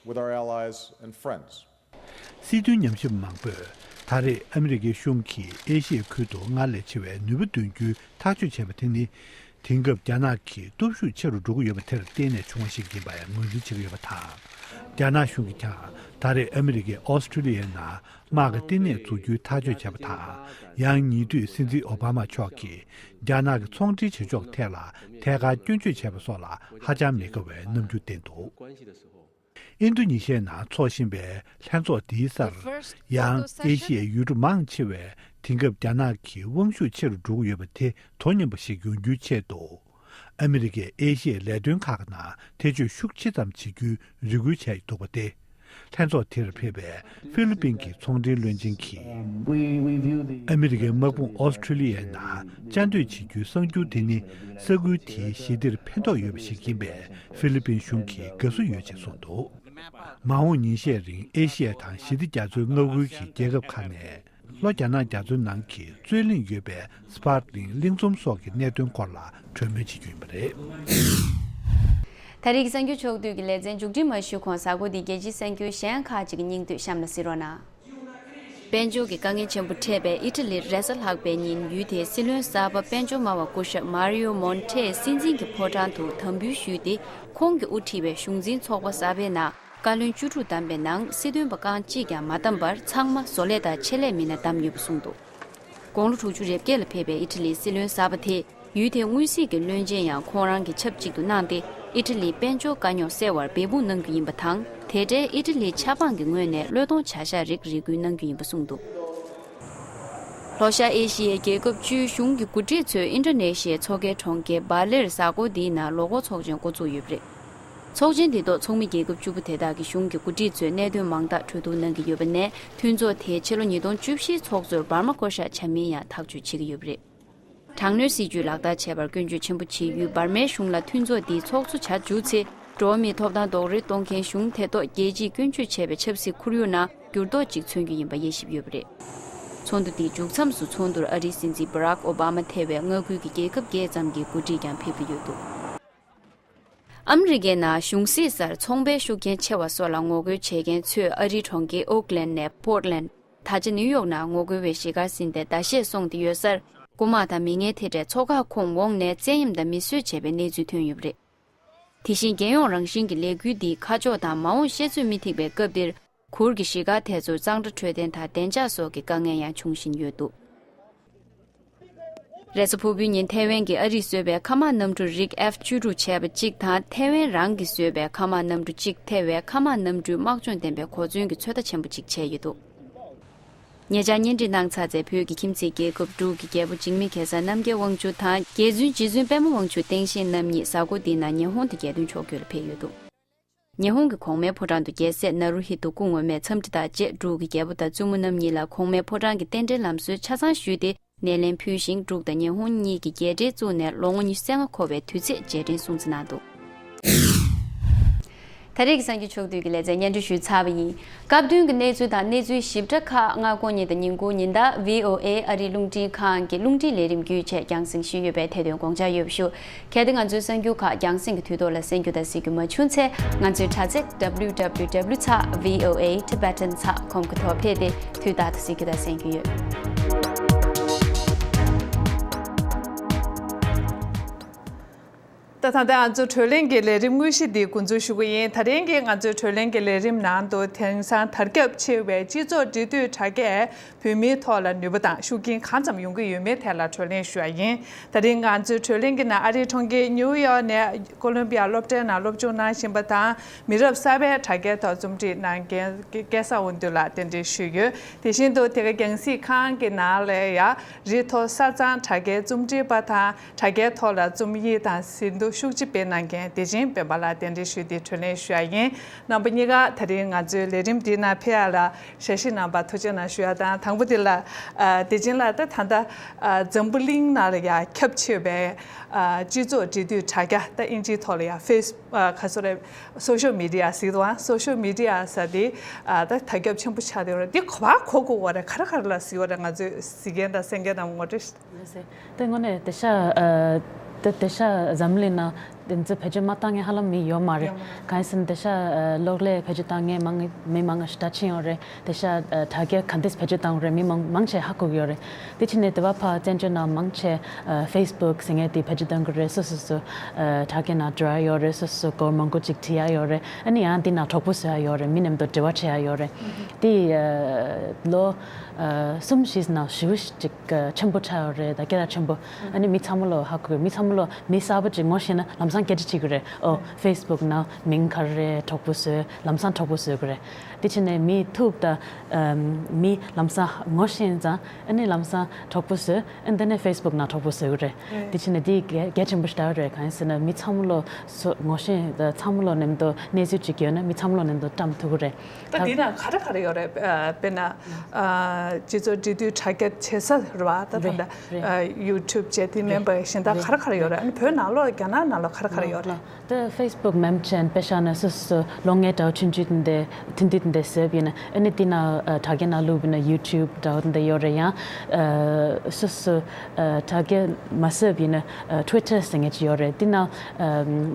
with our allies and friends. སྲིད་དོན་ཉམས་ཞིབ་མང་པོས་ད་རེས་ཨ་མི་རི་ཀའི་གཞུང་གིས་ཨེ་ཤི་ཡའི་ཁུལ་དུ་སྔར་ལས་ཆེ་བའི་ནུས་པ་འདོན་རྒྱུའི་ཐག་གཅོད་བྱས་པ་དེ་ནི། དེང་སྐབས་རྒྱ་ནག་གི་སྟོབས་ཤུགས་ཆེ་རུ་འགྲོ་གི་ཡོད་པ་དེར་བརྟེན་ནས་བྱུང་བ་ཞིག་ཡིན་པར་ངོས་འཛིན་བྱེད་ཀྱི་ཡོད་པ་དང་། རྒྱ་ནག་གཞུང་གིས་ཀྱང་ད་རེས་ཨ་མི་རི་ཀས་ཨོ་སི་ཁྲུ་ལི་ཡའི་ནང་དམག་གི་ལྟེ་གནས་འཛུགས་རྒྱུའི་ཐག་གཅོད་བྱས་པ་དང་། ཡང་ཉེ་དུས་སྲིད་འཛིན་ཨོ་བྷ་མ་མཆོག་གིས་རྒྱ་ནག་གི་ཚོང་འབྲེལ་བྱེད་ཕྱོགས་ཐད་ལ་ཐད་ཀར་སྐྱོན་བརྗོད་བྱས་པ་སོགས་ལ་ཧ་ཅང་མི་དགའ་བའི་རྣམ་འགྱུར་བསྟན་འདུག། ཨིན་རྡུ་ནི་ཤི་ཡའི་ནང་འཚོགས་བཞིན་པའི་ལྷན་ཚོགས་འདིའི་སར། ཡང་ཨེ་ཤི་ཡའི་ཡུལ་གྲུ་མང་ཆེ་བས་དེང་སྐབས་རྒྱ་ནག་གི་དབང་ཤུགས་ཆེ་རུ་འགྲོ་གི་ཡོད་པ་དེ་དོ་མཉམ་པ་ཞིག་ཡོང་རྒྱུའི་ཆེད་དུ། ཨ་མི་རི་ཀས་ཨེ་ཤི་ཡའི་ལས་དོན་ཁག་ནང་ཐེ་བྱུས་ཤུགས་ཆེ་ཙམ་བྱེད་རྒྱུའི་རེ་སྐུལ་བྱས་འདུག་པ་སྟེ། ལྷན་ཚོགས་དེར་ཕེབས་པའི་ཧྥི་ལི་པིན་གྱི་ཚོང་འབྲེལ་བློན་ཆེན་གྱིས། ཨ་མི་རི་ཀའི་དམག་དཔུང་ཨོ་སི་ཁྲུ་ལི་ཡའི་ནང་བཅའ་སྡོད་བྱེད་རྒྱུའི་གསར་འགྱུར་དེ་ནི་ས་ཁུལ་དེའི་ཞི་བདེར་ཕན་ཐོགས་ཡོད་པ་ཞིག་ཡིན་པས་ཧྥི་ལི་པིན་གཞུང་གིས་དགའ་བསུ་ཡོད་ཅེས་གསུངས་འདུག། མ་འོངས་ཉིན་ཤས་རིང་ཨེ་ཤི་ཡ་དང་ཞི་བདེ་རྒྱ་མཚོའི་མངའ་ཁུལ་གྱི་རྒྱལ་ཁབ་ཁག་ནས་ལྷོ་རྒྱ་ནག་རྒྱ་མཚོའི་ནང་གི་རྩོད་གླེང་ཡོད་པའི་སི་པར་ལིང་གླིང་ཚོམ་སོགས་ཀྱི་གནད་དོན་སྐོར་ལ་གྲོས་མོལ་བྱེད་རྒྱུ་ཡིན་པ་རེད། ད་རེས་ཀྱི་གསར་འགྱུར་ཕྱོགས་བསྡུས་ཀྱི་ལེ་ཚན་མཇུག་སྒྲིལ་མ་ཞུས་གོང་གཟའ་འཁོར་འདིའི་རྒྱལ་སྤྱིའི་གསར་འགྱུར་གཞན་ཁག་ཅིག་གི་སྙིང་བསྡུས་གཤམ་ལ་གཟིགས་རོགས་གནང་། དཔལ་འབྱོར་གྱི་དཀའ་ངལ་ཆེན་པོ་འཕྲད་པའི་ཨི་ཊ་ལི་རེས་གཟའ་ལྷག་པའི་ཉིན་ཡུལ་དེའི་སྲིད་བློན་གསར་པ་དཔལ་འབྱོར་སྨྲ་བ་སྐུ་ཞབས་མཱ་རི་ཡོ་མོན་ཊེས་སྲིད་འཛིན་གྱི་ཕོ་བྲང་དུ་དམ་འབུལ་ཞུས་ཏེ། ཁོང་གིས་དབུ་ཁྲིད་པའི་གཞུང་འཛིན་ཚོགས་པ་གསར་པའི་ནང་བཀའ་བློན་བཅུ་དྲུག་བདམས་པའི་ནང་སྲིད་དོན་པ་རྐང་གཅིག་ཀྱང་མ་བདམས་པར་ཚང་མ་བཟོ་ལས་དང་ཆེད་ལས་མི་སྣ་བདམས་ཡོད་པ་གསུངས་འདུག། དགུང་ལོ་དྲུག་ཅུ་རེ་བརྒྱད་ལ་ཕེབས་པའི་ཨི་ཊ་ལིའི་སྲིད་བློན་གསར་པ་དེས། ཡུལ་དེའི་དངོས་གཟིགས་ཀྱི་བློན་ཆེན་ཡང་ཁོང་རང་གིས་ཆབས་ཅིག་ཏུ་གནང་སྟེ། ཨི་ཊ་ལིའི་དཔལ་འབྱོར་དཀའ་རྙོག་སེལ་བར་འབད་འབུངས་གནང་རྒྱུ་ཡིན་པ་དང་། དེ་འབྲེལ་ཨི་ཊ་ལིའི་ཆབ་འབངས་ཀྱི་ངོས་ནས་བློས་གཏོང་བྱ་གཞག་རིགས་རེ་སྐུལ་གནང་རྒྱུ་ཡིན་པ་གསུངས་འདུག། ལྷོ་ཤར་ཨེ་ཤི་ཡའི་རྒྱལ་ཁབ་བཅུའི་གཞུང་གི་འགོ་ཁྲིད་ཚོས་ཨིན་ཌོ་ནེ་ཤི་ཡའི་མཚོ་ཁའི་གྲོང་ཁྱེར་སྦ་ལེར་གཟའ་འཁོར་འདིའི་ནང་ལོ་འཁོར་ཚོགས་ཆེན་འགོ་བཙུགས་ཡོད་པ་རེད། ཚོགས་ཆེན་འདི་ཐོག་ཚོགས་མི་རྒྱལ་ཁབ་བཅུ་པོ་དེ་དག་གི་གཞུང་གི་འགོ་ཁྲིད་ཚོས་གནད་དོན་མང་དག་གྲོས་བསྡུར་གནང་གི་ཡོད་པ་ནས། མཐུན་ཚོགས་དེ་ཕྱི་ལོ་ཉིས་སྟོང་བཅུ་བཞིའི་ཚོགས་གཙོར་འབར་མ་བསྐོ་བཞག་བྱ་མིན་ཡང་ཐག་གཅོད་བྱེད་ཀྱི་ཡོད་པ་རེད། དྲག་གནོན་སྲིད་ཇུས་ལག་བསྟར་བྱས་པར་སྐྱོན་བརྗོད་ཆེན་པོ་བྱེད་ཡུལ་འབར་མའི་གཞུང་ལ་མཐུན་ཚོགས་འདིའི་ཚོགས་གཙོ་བྱ་འཇུག་ཚེ། འགྲོ་བ་མིའི་ཐོབ་ཐང་རྡོག་རོལ་གཏོང་མཁན་གཞུང་དེ་ཐོག་རྒྱལ་སྤྱིས་སྐྱོན་བརྗོད་བྱས་པའི་ཆབ་སྲིད་ཁོར་ཡུག་ནང་འགྱུར་ལྡོག་ཅིག་མཚོན་རྒྱུ་ཡིན་པ་དབྱེ་ཞིབ་ཡོད་པ་རེད། ཚོགས་འདུ་འདིའི་མཇུག་མཚམས་སུ་ཚོགས་འདུར་ཨ་རིའི་སྲིད་འཛིན་བྷ་རག་ཨོ་བྷ་མ་ཐེ་བའི་མངའ་ཁུལ་གྱི་རྒྱལ་ཁབ་བརྒྱད་ཙམ་གྱི་འགོ་ཁྲིད་ཀྱང་ཕེབས་ཀྱི་ཡོད་འདུག། ཨ་མི་རི་ཀའི་ནང་གཞུང་སྲིད་སར་ཚོང་པའི་ཤུགས་རྐྱེན་ཆེ་བ་སོགས་ལ་ངོ་རྒོལ་བྱེད་མཁན་ཚོས་ཨ་རིའི་གྲོང་ཁྱེར་ཨོག་ལན་ནས་པོར་ལན། ད་ཆ་ནིའུ་ཡོག་ནང་ངོ་རྒོལ་བའི་གཞིས་སྒར་ཟིན་ཏེ་ཟླ་ཤས་སོང་སྟེ་ཡོད་སར། རྐུ་མ་དང་མི་ངན་དེ་འདྲས་མཚོ་འགག་ཁོངས་འོངས་ནས་བཙན་གཡེམ་དང་མི་གསོད་བྱས་པའི་གནས་ཚུལ་ཐོན་ཡོད་པ་རེད། དེ་བཞིན་རྒྱལ་ཡོངས་རང་བཞིན་གྱི་ལས་འགུལ་འདིའི་ཁ་ཕྱོགས་དང་མ་འོངས་བཤད་ཚོད་མི་ཐིག་པའི་སྐབས་འདིར། གུར་གྱི་གཞིས་སྒར་དེ་ཚོར་གཙང་སྦྲ་འཕྲོད་བསྟེན་དང་བདེ་འཇགས་སོགས་ཀྱི་དཀའ་ངལ་ཡང་འབྱུང་བཞིན་ཡོད་འདུག། རེས་གཟའ་ཕུར་བུའི་ཉིན་ཐའེ་ཝན་གྱིས་ཨ་རིས་བཟོས་པའི་མཁའ་དམག་གནམ་གྲུ་རིགས་ཨེཕ་བཅུ་དྲུག་བྱས་པ་གཅིག་དང་། ཐའེ་ཝན་རང་གིས་བཟོས་པའི་མཁའ་དམག་གནམ་གྲུ་གཅིག་ཐེ་བའི་མཁའ་དམག་གནམ་གྲུའི་དམག་སྦྱོང་ལྡན་པའི་གོ་མཚོན་གྱི་ཚོད་ལྟ་ཆེན་པོ་གཅིག་བྱས་ཡོད་འདུག། ཉེ་ཆར་གཉེན་སྒྲིག་གནང་ཚར་མཛད་བོད་ཀྱི་ཁྱིམ་མཚེས་རྒྱལ་ཁབ་འབྲུག་གི་རྒྱལ་པོ་འཇིགས་མེད་གེ་སར་རྣམ་རྒྱལ་དབང་ཕྱུག་དང་རྒྱལ་བཙུན་རྗེ་བཙུན་པད་མ་དབང་ཕྱུག་སྟངས་དབྱངས་རྣམ་གཉིས་གཟའ་འཁོར་འདིའི་ནང་ཉི་ཧོང་དུ་རྒྱལ་དོན་ཕྱོགས་བསྐྱོད་ལ་ཕེབས་ཡོད་འདུག། ཉི་ཧོང་གི་གོང་མའི་ཕོ་བྲང་དུ་རྒྱལ་སྲས་ནཱ་རུ་ཧི་ཏོ་སྐུ་ངོ་མས་འཚམས་འདྲི་དང་བཅས་འབྲུག་གི་རྒྱལ་པོ་དང་བཙུན་མོ་རྣམ་གཉིས་ལ་གོང་མའི་ཕོ་བྲང་གི་རྟེན་འབྲེལ་ལམ་སྲོལ་ཆ་ཚང་ཞུས་ཏེ་སྣེ་ལེན་ཕུལ་ཞིང་། འབྲུག་དང་ཉི་ཧོང་གཉིས་ཀྱི་རྒྱལ་འབྲེལ་བཙུགས་ནས་ལོ་ངོ་ཉི་ཤུ་རྩ་ལྔ་འཁོར་བའི་དུས་ཚེས་རྗེས་དྲན་སྲུང་བརྩི་གནང་འདུག། ད་རེས་ཀྱི་གསར་འགྱུར་ཕྱོགས་བསྡུས་ཀྱི་ལེ་ཚན་སྙན་སྒྲོན་ཞུས་ཚར་བ་ཡིན། སྐབས་བསྟུན་གྱི་གནས་ཚུལ་དང་གནས་ཚུལ་ཞིབ་ཕྲ་ཁག་སྔ་དགོང་ཉིན་དང་ཉིན་གུང་ཉིན་ལྟར་བྷི་ཨོ་ཨེ་ཨ་རིའི་རླུང་འཕྲིན་ཁང་གི་རླུང་འཕྲིན་ལས་རིམ་བརྒྱུད་བཅས་རྒྱང་སྲིང་ཞུས་ཡོད་པའི་ཐད་དོན་དགོངས་འཇགས་ཡོད་པ་ཞུ། གལ་ཏེ་ང་ཚོའི་གསར་འགྱུར་ཁག་རྒྱང་སྲིང་གི་དུས་ཐོག་ལ་གསན་རྒྱུ་དང་གཟིགས་རྒྱུ་མ་བྱུང་ཚེ། ང་ཚོའི་དྲ་ཚིགས་W W W ཚེག་V O A Tibetan ཚེག་com གི་ཐོག་ཕེབས་ཏེ་དུས་རྟག་ཏུ་གཟིགས་རྒྱུ་དང་གསན་རྒྱུ་ཡོད། ད་ད་ལྟ་ང་ཚོ་བགྲོ་གླེང་གི་ལས་རིམ་དངོས་གཞི་འདི་འགོ་འཛུགས་ཞུ་གི་ཡིན། ད་རིང་གི་ང་ཚོའི་བགྲོ་གླེང་གི་ལས་རིམ་ནང་དུ་དེང་སང་དར་ཁྱབ་ཆེ་བའི་སྤྱི་ཚོགས་འབྲེལ་མཐུད་དྲ་རྒྱས་བོད་མིའི་ཐོག་ལ་ནུས་པ་དང་ཤུགས་རྐྱེན་གང་ཙམ་ཡོང་གི་ཡོད་མེད་ཐད་ལ་བགྲོ་གླེང་ཞུ་བ་ཡིན། ད་རིང་ང་ཚོའི་བགྲོ་གླེང་གི་ནང་ཨ་རིའི་གྲོང་ཁྱེར་ནིའུ་ཡོག་ནས་ཀོ་ལོམ་བི་ཡ་སློབ་གྲྭའི་ནང་སློབ་སྦྱོང་གནང་བཞིན་པ་དང་མི་རབས་གསར་པའི་དྲ་རྒྱའི་ཐོག་རྩོམ་སྒྲིག་གནང་མཁན་སྐལ་བཟང་དབང་འདུས་ལགས་རྟེན་འབྲེལ་ཞུས་ཡོད། དེ་བཞིན་དུ་དེ་ག་རྒྱང་སྲིང་ཁང་གི་ནང་ལ་ཡང་རི་མཐོ་ས་གཙང་དྲ་རྒྱའི་རྩོམ་སྒྲིག་པ་དང་དྲ་རྒྱའི་ཐོག་ལ་རྩོམ་ཡིག་དང་ཟིན་ཐོ་ཤུགས་ཆེ་སྤེལ་གནང་མཁན་བདེ་ཆེན་སྤེན་པ་ལགས་རྟེན་འབྲེལ་ཞུས་ཏེ་བགྲོ་གླེང་ཞུ་ཡ་ཡིན། རྣམ་པ་གཉིས་ཀ་ད་རིང་ང་ཚོའི་ལས་རིམ་འདིའི་ནང་ཕེབས་ཡ་ལ་ཞལ་བཞེས་གནང་བར་ཐུགས་རྗེ་གནང་ཞུ་ཡ་དང་། དང་པོ་དེ་ལ་ཨ་བདེ་ཆེན་ལགས། ད་ད་ལྟ་ཨ་འཛམ་བུ་གླིང་ནང་ལ་ཡ་ཁྱབ་ཆེ་བའི་ཨ་སྤྱི་ཚོགས་འབྲེལ་མཐུད་དྲ་རྒྱ། ད་དབྱིན་ཇིའི་ཐོག་ལ་ཡ་ཕེ་སི་ཨ་ག་སོ་རེ་སོ་ཤལ་མི་ཌི་ཡ་ཟེར་གི་འདུག་ཨ། སོ་ཤལ་མི་ཌི་ཡ་ཟེར་དེ་ཨ་ད་དར་ཁྱབ་ཆེན་པོ་ཆགས་བསྡད་ཡོད་རེད། འདི་ག་པར་གོ་དགོས་པ་རེད། ག་རེ་ག་རེ་ལ་གཟིགས་པ་རེད། ང་ཚོས་གཟིགས་མཁན་དང་གསན་མཁན་རྣམས་ངོ་སྤྲོད། ལགས་སེ། དེ་དངོས་གནས་དེང་སང་ཨ་དེ་དེང་སང་འཛམ་གླིང་ནང་དེ་ཚོ་བེད་སྤྱོད་མ་བཏང་མཁན་ཧ་ལམ་མི་ཡོད་མ་རེད། ཡོད་མ་རེད། གང་ཡིན་ཟེར་ན་དེང་སང་ཨ་གློག་ཀླད་བེད་སྤྱོད་བཏང་མཁན་མང་མི་མང་ཞེ་དྲག་ཕྱིན་ཡོད་རེད། དེང་སང་ཨ་དྲ་རྒྱ་ག་འདྲས་བེད་སྤྱོད་བཏང་རེད་མི་མང་མང་ཆེ་ཧ་གོ་གི་ཡོད་རེད། དེ་ཕྱིན་ནས་དེ་བ་ཕ་བཙན་བྱོལ་ནང་མང་ཆེ་ཨ་ཕེ་སི་བུག་ཟེར་མཁན་དེ་བེད་སྤྱོད་གཏོང་གི་རེད། སོ་སོ་སོ་ཨ་དྲ་རྒྱ་ནང་འགྲོ་ཡ་ཡོད་རེད། སོ་སོ་སྐོར་མང་པོ་ཅིག་བྲིས་ཡ་ཡོད་རེད། ཨ་ནི་ཡང་དེ་ནང་གྲོགས་པོ་བཟོ་ཡ་ཡོད་རེད། མི་རྣམས་དང་འབྲེལ་བ་བྱེད་ཡ་ཡོད་རེད། དེ་ཨ་ལོ་ཨ་གསུམ་བཞི་ནང་ཞེ་པོ་ཅིག་ཆེན་པོ་ཆགས་ཡོད་རེད། ད་སྐད་གྲགས་ཆེན་པོ། ཨ་ནི་མི་ཚང་མ་ལོ་ཧ་གོ། མི་ཚང་མ་ལོ་མི་གསར་པ་ཅིག་ངོ་ཤེས་ན་ལམ་སང་སྐད་ཆ་དྲིས་ཀྱི་རེད། ཨོ་ཕེ་སི་བུག་ནང་མིང་ག་རེ་རེད། གྲོགས་པོ་བཟོས། ལམ་སང་གྲོགས་པོ་བཟོ་གི་རེད། དེ་ཕྱིན་ནས་མི་ཐུག་ད་ཨམ་མི་ལམ་སང་ངོ་ཤེས་ཙང་ཨ་ནི་ལམ་སང་གྲོགས་པོ་བཟོས། ཨ་ནི་དེ་ནས་ཕེ་སི་བུག་ནང་གྲོགས་པོ་བཟོ་གི་རེད། དེ་ཕྱིན་ནས་དེ་གལ་གལ་ཆེན་པོ་ཞེ་དྲག་རེད། གང་ཡིན་ཟེར་ན་མི་ཚང་མ་ལོ་སོ་ངོ་ཤེས་ད་ཚང་མ་ལོ་མཉམ་དུ་གནས་ཚུལ་ཅིག་ཡོད་ན་མི་ཚང་མ་ལོ་མཉམ་དུ་བཀྲམ་ཐུབ་ཀྱི་རེད། ད་འདི་ན་ག་རེ་ག་རེ་ཡོད་རེད། ཨ་དཔེར་ན་ཨ་སྤྱི་ཚོགས་འབྲེལ་མཐུད་དྲ་རྒྱ་བྱེད་ས་རེད་བ། ད་ད་རེད་ད་རེད། ཨ་ཡུ་ཊུབ་བྱས་དེ་མིན་པ་གཞན་དག་ག་རེ་ག་རེ་ཡོད་རེད། ཨ་ནི་བོད་ནང་ལོགས་རྒྱ་ནག་ནང་ལོགས་ག་རེ་ག་རེ་ཡོད་རེད། ད་ཕེ་སི་བུག་མེན་ཆེན་དཔེ་བཞག་ན་སོ་སོ་ལོ་ལྔའི་དྲ་བ་ཆུང་ཆུང་དེ་འདྲ་ཐུང་ཐུང་དེ་འདྲ་བཟོས་པ་ཡིན་ན། ཨ་ནི་དེ་ན་ཨ་དྲ་རྒྱ་ནང་བླུགས་པ་ཡིན་ན་ཡུ་ཊུབ་འདྲ་བོ་དེ་འདྲ་ཡོད་རེད། ཡང་ཨ་སོ་སོ་ཨ་དྲ་རྒྱ་མ་བཟོས་པ་ཡིན་ན་ཨ་ཊུའི་ཊར་ཟེར་མཁན་ཅིག་ཡོད་རེད། དེ་ན་ཨ་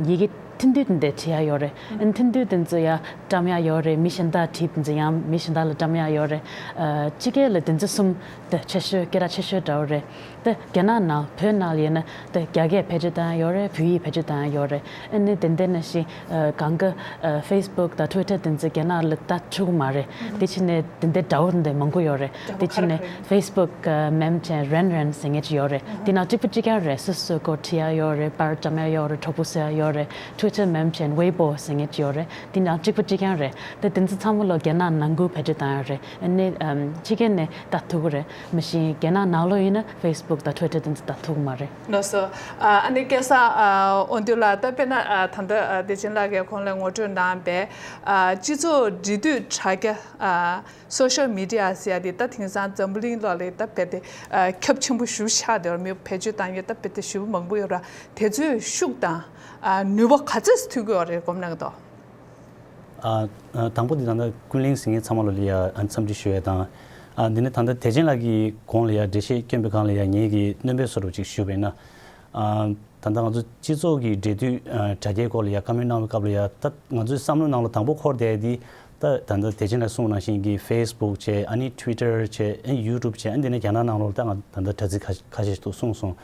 ཡི་གེ་ཐུང་ཐུང་དེ་འདྲ་བྲིས་ཡ་ཡོད་རེད། ཨ་ནི་ཐུང་ཐུང་དེ་ཚོ་ཡང་བཀྲམ་ཡ་ཡོད་རེད། མི་གཞན་དག་བྲིས་དེ་ཚོ་ཡང་མི་གཞན་དག་ལ་བཀྲམ་ཡ་ཡོད་རེད། ཨ་སྤྱི་སྐད་ལ་དེ་ཚོ་གསུམ་དེ་ཆེ་ཤོས་སྐད་གྲགས་ཆེ་ཤོས་འདྲ་བོ་རེད། དེ་རྒྱ་ནག་ནང་བོད་ནང་ལ་ཡིན་ན་དེ་རྒྱ་སྐད་བེད་སྤྱོད་བཏང་ཡ་ཡོད་རེད། བོད་ཡིག་བེད་སྤྱོད་བཏང་ཡ་ཡོད་རེད། ཨ་ནི་དེ་འདྲ་ནང་བཞིན་ཨ་གང་ག་ཨ་ཕེ་སི་བུག་དང་ཊུའི་ཊར་དེ་ཚོ་རྒྱ་ནག་ལ་ད་ཆུག་མ་རེད། དེ་ཕྱིན་ནས་དེ་འདྲ་འདྲ་བོ་དེ་མང་པོ་ཡོད་རེད། དེ་ཕྱིན་ནས་ཕེ་སི་བུག་ཨ་མེན་ཆེན་རན་རན་ཟེར་མཁན་ཅིག་ཡོད་རེད། དེ་ནང་གཅིག་པ་གཅིག་རྐྱང་རེད། སོ་སོ་སྐོར་བྲིས་ཡ་ཡོད་རེད། པར་བཀྲམ་ཡ་ཡོད་རེད། གྲོགས་པོ་བཟོ་ཡ་ཡོད་རེད། ཊུའི་ཊར་མེན་ཆེན་ཝེ་པོ་ཟེར་མཁན་ཅིག་ཡོད་རེད། དེ་ནང་གཅིག་པ་གཅིག་རྐྱང་རེད། དེ་དེ་ཚོ་ཚང་མ་ལོ་རྒྱ་ནག་ནང་ཁུལ་བེད་སྤྱོད་བཏང་ཡ་རེད། ཨ་ནི་ཨམ་ཕྱི་རྒྱལ་ནས་ལྟ་ཐུབ་ཀྱི་རེད། མ་གཞི་རྒྱ་ནག་ནང་ལོགས་ཡིན་ན་ཕེ་སི་བུག་དང་ཊུའི་ཊར་དེ་ཚོ་ལྟ་ཐུབ་ཀྱི་མ་རེད། ལགས་སོ། ཨ་ཨ་ནི་སྐལ་བཟང་ཨ་དབང་འདུས་ལགས། ད་དཔེར་ན་ཨ་ད་ལྟ་ཨ་བདེ་ཆེན་ལགས་ཀྱིས་གོང་ལ་ངོ་སྤྲོད་གནང་བའི་ཨ་སྤྱི་ཚོགས་འབྲེལ་མཐུད་དྲ་རྒྱ་ཨ་སོ་ཤལ་མི་ཌི་ཡ་ཟེར་ཡ་དེ་ད་དེང་སང་འཛམ་བུ་གླིང་ལོགས་ལ་ད་རྦད་དེ་ཨ་ཁྱབ་ཆེན་པོ་ཞེ་པོ་ཆགས་བསྡད་ཡོད་རེད། མི་བེད་སྤྱོད་བཏང་མཁན་ད་རྦད་དེ་ཞེ་པོ་མང་པོ་ཡོད་རེད། དེ་ཚོའི་ཤུགས་དང་ཨ་ནུས་པ་ག་ཚོད་ཐོན་གྱི་ཡོད་རེད་སྒོམ་གནང་གི་འདུག་ཨ་ཨ་དང་པོ་དེ་ད་ལྟ་ཀུན་གླེང་ཟེར་མཁན་ཚང་མ་ལ་ལ་ཡ་ཨ་འཚམས་འདྲི་ཞུ་ཡ་དང་། ཨ་འདི་ནས་ད་ལྟ་བདེ་ཆེན་ལགས་ཀྱིས་གོང་ལ་ཡ་འགྲེལ་བཤད་བསྐྱོན་པའི་སྒང་ལ་ཡ་ངེད་ཀྱིས་སྣོན་པ་བཟོ་འདྲ་ཅིག་ཞུས་པ་ཡིན་ན། ཨ་ད་ལྟ་ང་ཚོ་སྤྱི་ཚོགས་ཀྱི་འབྲེལ་མཐུད་ཨ་དྲ་རྒྱའི་སྐོར་ལ་ཡ་བཀའ་མོལ་གནང་བའི་སྐབས་ལ་ཡ། ད་ང་ཚོའི་བསམ་བློའི་ནང་ལ་དང་པོ་འཁོར་བསྡད་དེ་ད་ད་ལྟ་བདེ་ཆེན་ལགས་གསུངས་ནང་བཞིན་གྱི་ཕེ་སི་བུག་བྱས། ཨ་ནི་ཊུའི་ཊར་བྱས། ཨ་ནི་ཡུ་ཊུབ་བྱས། ཨ་ནི་འདི་ནས་རྒྱ་ནག་ནང་ལོགས་ལ་ད་ང་ད་ལྟ་དྲ་ཚིགས་ཁ་ཁ་ཤས་ཤིག་འདུག་གསུངས་སོང་།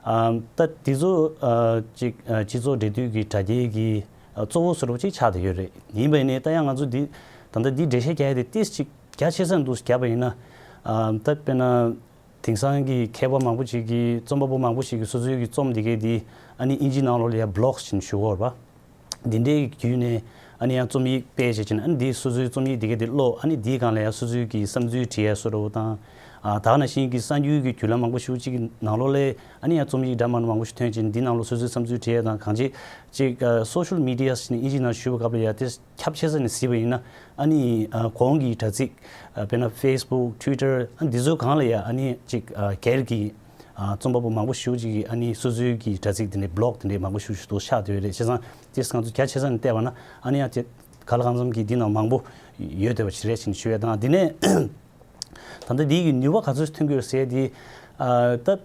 ཨ་ད་འདི་ཚོ་ཨ་ཅིག་ཨ་སྤྱི་ཚོགས་འབྲེལ་མཐུད་ཀྱི་དྲ་རྒྱའི་གི་ཨ་གཙོ་བོ་བཟོ་འདྲ་ཅིག་ཆགས་བསྡད་ཡོད་རེད། ཡིན་པ་ཡིན་ནའི་ད་ཡང་ང་ཚོ་འདི་ད་ལྟ་འདི་འགྲེལ་བཤད་རྒྱག་ཡ་དེ་ཏིས་ཅིག་རྒྱ་ཆེ་ས་འདུག་རྒྱག་པ་ཡིན་ན། ཨ་ད་དཔེར་ན་དེང་སང་གི་མཁས་པ་མང་པོ་ཞིག་གིས། རྩོམ་པ་པོ་མང་པོ་ཞིག་གིས་སོ་སོའི་གི་རྩོམ་འདི་གའི་འདི་ཨ་ནི་དབྱིན་ཇི་ནང་ལོགས་ལ་ཡ་བི་ལོག་ཟེར་ནས་ཞུ་གི་ཡོད་རེད་པ། འདི་འདྲའི་བརྒྱུད་ནས་ཨ་ནི་ཡང་རྩོམ་ཡིག་སྤེལ་བྱས་ཕྱིན། ཨ་ནི་འདིའི་སོ་སོའི་རྩོམ་ཡིག་འདི་གའི་འདི་ཀློག་ཨ་ནི་འདིའི་སྒང་ལ་ཡང་སོ་སོའི་གི་བསམ་ཚུལ་བྲིས་ཡ་བཟོ་འདྲ་བོ་དང་། ཨ་ད་ག་ནང་བཞིན་གྱི་གསར་འགྱུར་གྱི་བརྒྱུད་ལམ་མང་པོ་ཞིག་ཅིག་གི་ནང་ལོགས་ལ་ཨ་ནི་ཡང་རྩོམ་ཡིག་འདྲ་མི་འདྲ་མང་པོ་ཞིག་ཐོན་ཕྱིན། འདི་ནང་ལོགས་སོ་སོའི་བསམ་ཚུལ་བྲིས་ཡ་དང་། གང་ཅི་ཅིག་ཨ་སོ་ཤལ་མི་ཌི་ཡ་ཟེར་ནས་དབྱིན་ཇི་ནང་ཞུས་པའི་སྐབས་ལ་ཡ་དེ་ཁྱབ་ཆེ་ས་ནས་གཟིགས་པ་ཡིན་ན། ཨ་ནི་ཨ་གོང་གི་དྲ་ཚིགས་ཨ་དཔེར་ན་ཕེ་སི་བུག་ཊུའི་ཊར་ཨ་འདི་ཚོའི་སྒང་ལ་ཡ་ཨ་ནི་ཅིག་ཨ་སྒེར་གྱི་ཨ་རྩོམ་པ་པོ་མང་པོ་ཞེ་པོ་ཅིག་གིས་ཨ་ནི་སོ་སོའི་གི་དྲ་ཚིགས་དེ་འདྲའི་བི་ལོག་དེ་འདྲའི་མང་པོ་ཞེ་པོ་ཅིག་འདུག་ཆགས་བསྡད་ཡོད་རེད། བྱས་ཙང་དེ་ང་ཚོ་རྒྱ་ཆེ་ས་ནས་བལྟས་པ་ན་ཨ་ནི་ཡང་དེ་ག་ལ་གང་འཚམ་གྱི་འདི་ནང་མང་པོ་ཡོད་བསྡད་པ་ཞིག་རེད་ཅེས་ཞུ་ཡ་དང་། འདི་ནས་ད་ལྟ་འདི་གི་ནུས་པ་ག་ཚོད་ཐོན་གྱི་ཡོད་ཟེར་དེ། ཨ་ད་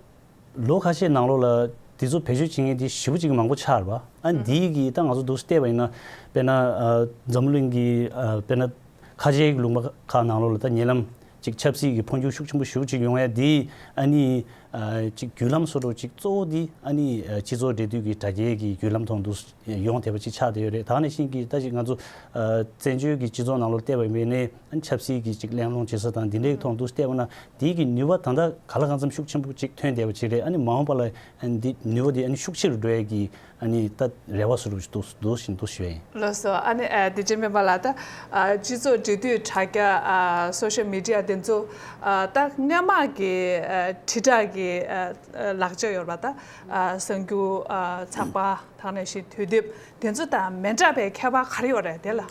ལོ་ཁ་ཤས་ནང་ལོགས་ལ་དེ་ཚོ་བེད་སྤྱོད་བྱེད་མཁན་དེ་ཞེ་པོ་ཅིག་མང་པོ་ཆགས་རེད་པ། ཨ་འདི་གི་ད་ང་ཚོ་འདུག་བལྟས་པ་ཡིན་ན། དཔེར་ན་ཨ་འཛམ་བུ་གླིང་གི་ཨ་དཔེར་ན་ཁ་ཆེའི་ལུང་པ་ཁག་ནང་ལོགས་ལ་ད་ཉེ་ལམ་ཅིག་ཆབ་སྲིད་ཀྱི་འཕོ་འགྱུར་ཤུགས་ཆེན་པོ་ཞེ་པོ་ཅིག་ཡོང་ཡ་དེ་ཨ་ནི་ ཨ་ཅིག་བརྒྱུད་ལམ་སོ་སོ་ཅིག་གཙོ་བོ་འདི་ཨ་ནི་ཨ་སྤྱི་ཚོགས་འབྲེལ་མཐུད་ཀྱི་དྲ་རྒྱའི་གི་བརྒྱུད་ལམ་ཐོག་ཏུ་ཡོང་བསྡད་པ་ཅིག་ཆགས་བསྡད་ཡོད་རེད། ད་ག་ནང་བཞིན་གྱི་ད་ཅིག་ང་ཚོ་ཨ་བཙན་བྱོལ་གྱི་སྤྱི་ཚོགས་ནང་ལོགས་བལྟས་པ་ཡིན་ནའི་ཨ་ནི་ཆབ་སྲིད་ཀྱི་ཅིག་གླེང་སློང་བྱེད་ས་དང་འདི་འདྲའི་ཐོག་ཏུ་བལྟས་པ་ན་འདི་གི་ནུས་པ་ད་ལྟ་ག་ལ་གང་འཚམ་ཤུགས་ཆེན་པོ་ཅིག་ཐོན་བསྡད་པ་ཅིག་རེད། ཨ་ནི་མ་འོངས་པ་ལ་ཨ་ནི་འདི་ནུས་པ་འདི་ཨ་ནི་ཤུགས་ཆེ་རུ་འགྲོ་ཡ་གི་ཨ་ནི་ད་རེ་བ་བཟོ་རུ་འདུག་འདུག་བཞིན་དུ་ཞུ་ཡ་ཡིན། ལགས་སོ། ཨ་ནི་ཨ་དེ་རྗེས་མེད་པ་ལ་ད་ཨ་སྤྱི་ཚོགས་འབྲེལ་མཐུད་དྲ་རྒྱ་ཨ་སོ་ཤལ་མི་ཌི་ཡ་དེ་ཚོ་ཨ་ད་སྔོན་མ་གི་ཨ་དྲིལ་བསྒྲགས་ཀྱི་ཨ་ཨ་ལག་ཆ་ཡོད་རེད་པ། ད་ཨ་གསར་འགྱུར་ཨ་ཚགས་པར་དེ་ནང་བཞིན་དུས་དེབ་དེ་ཚོ་དང་མི་འདྲ་བའི་ཁྱད་པར་ག་རེ་ཡོད་རེད་དེ་ལ།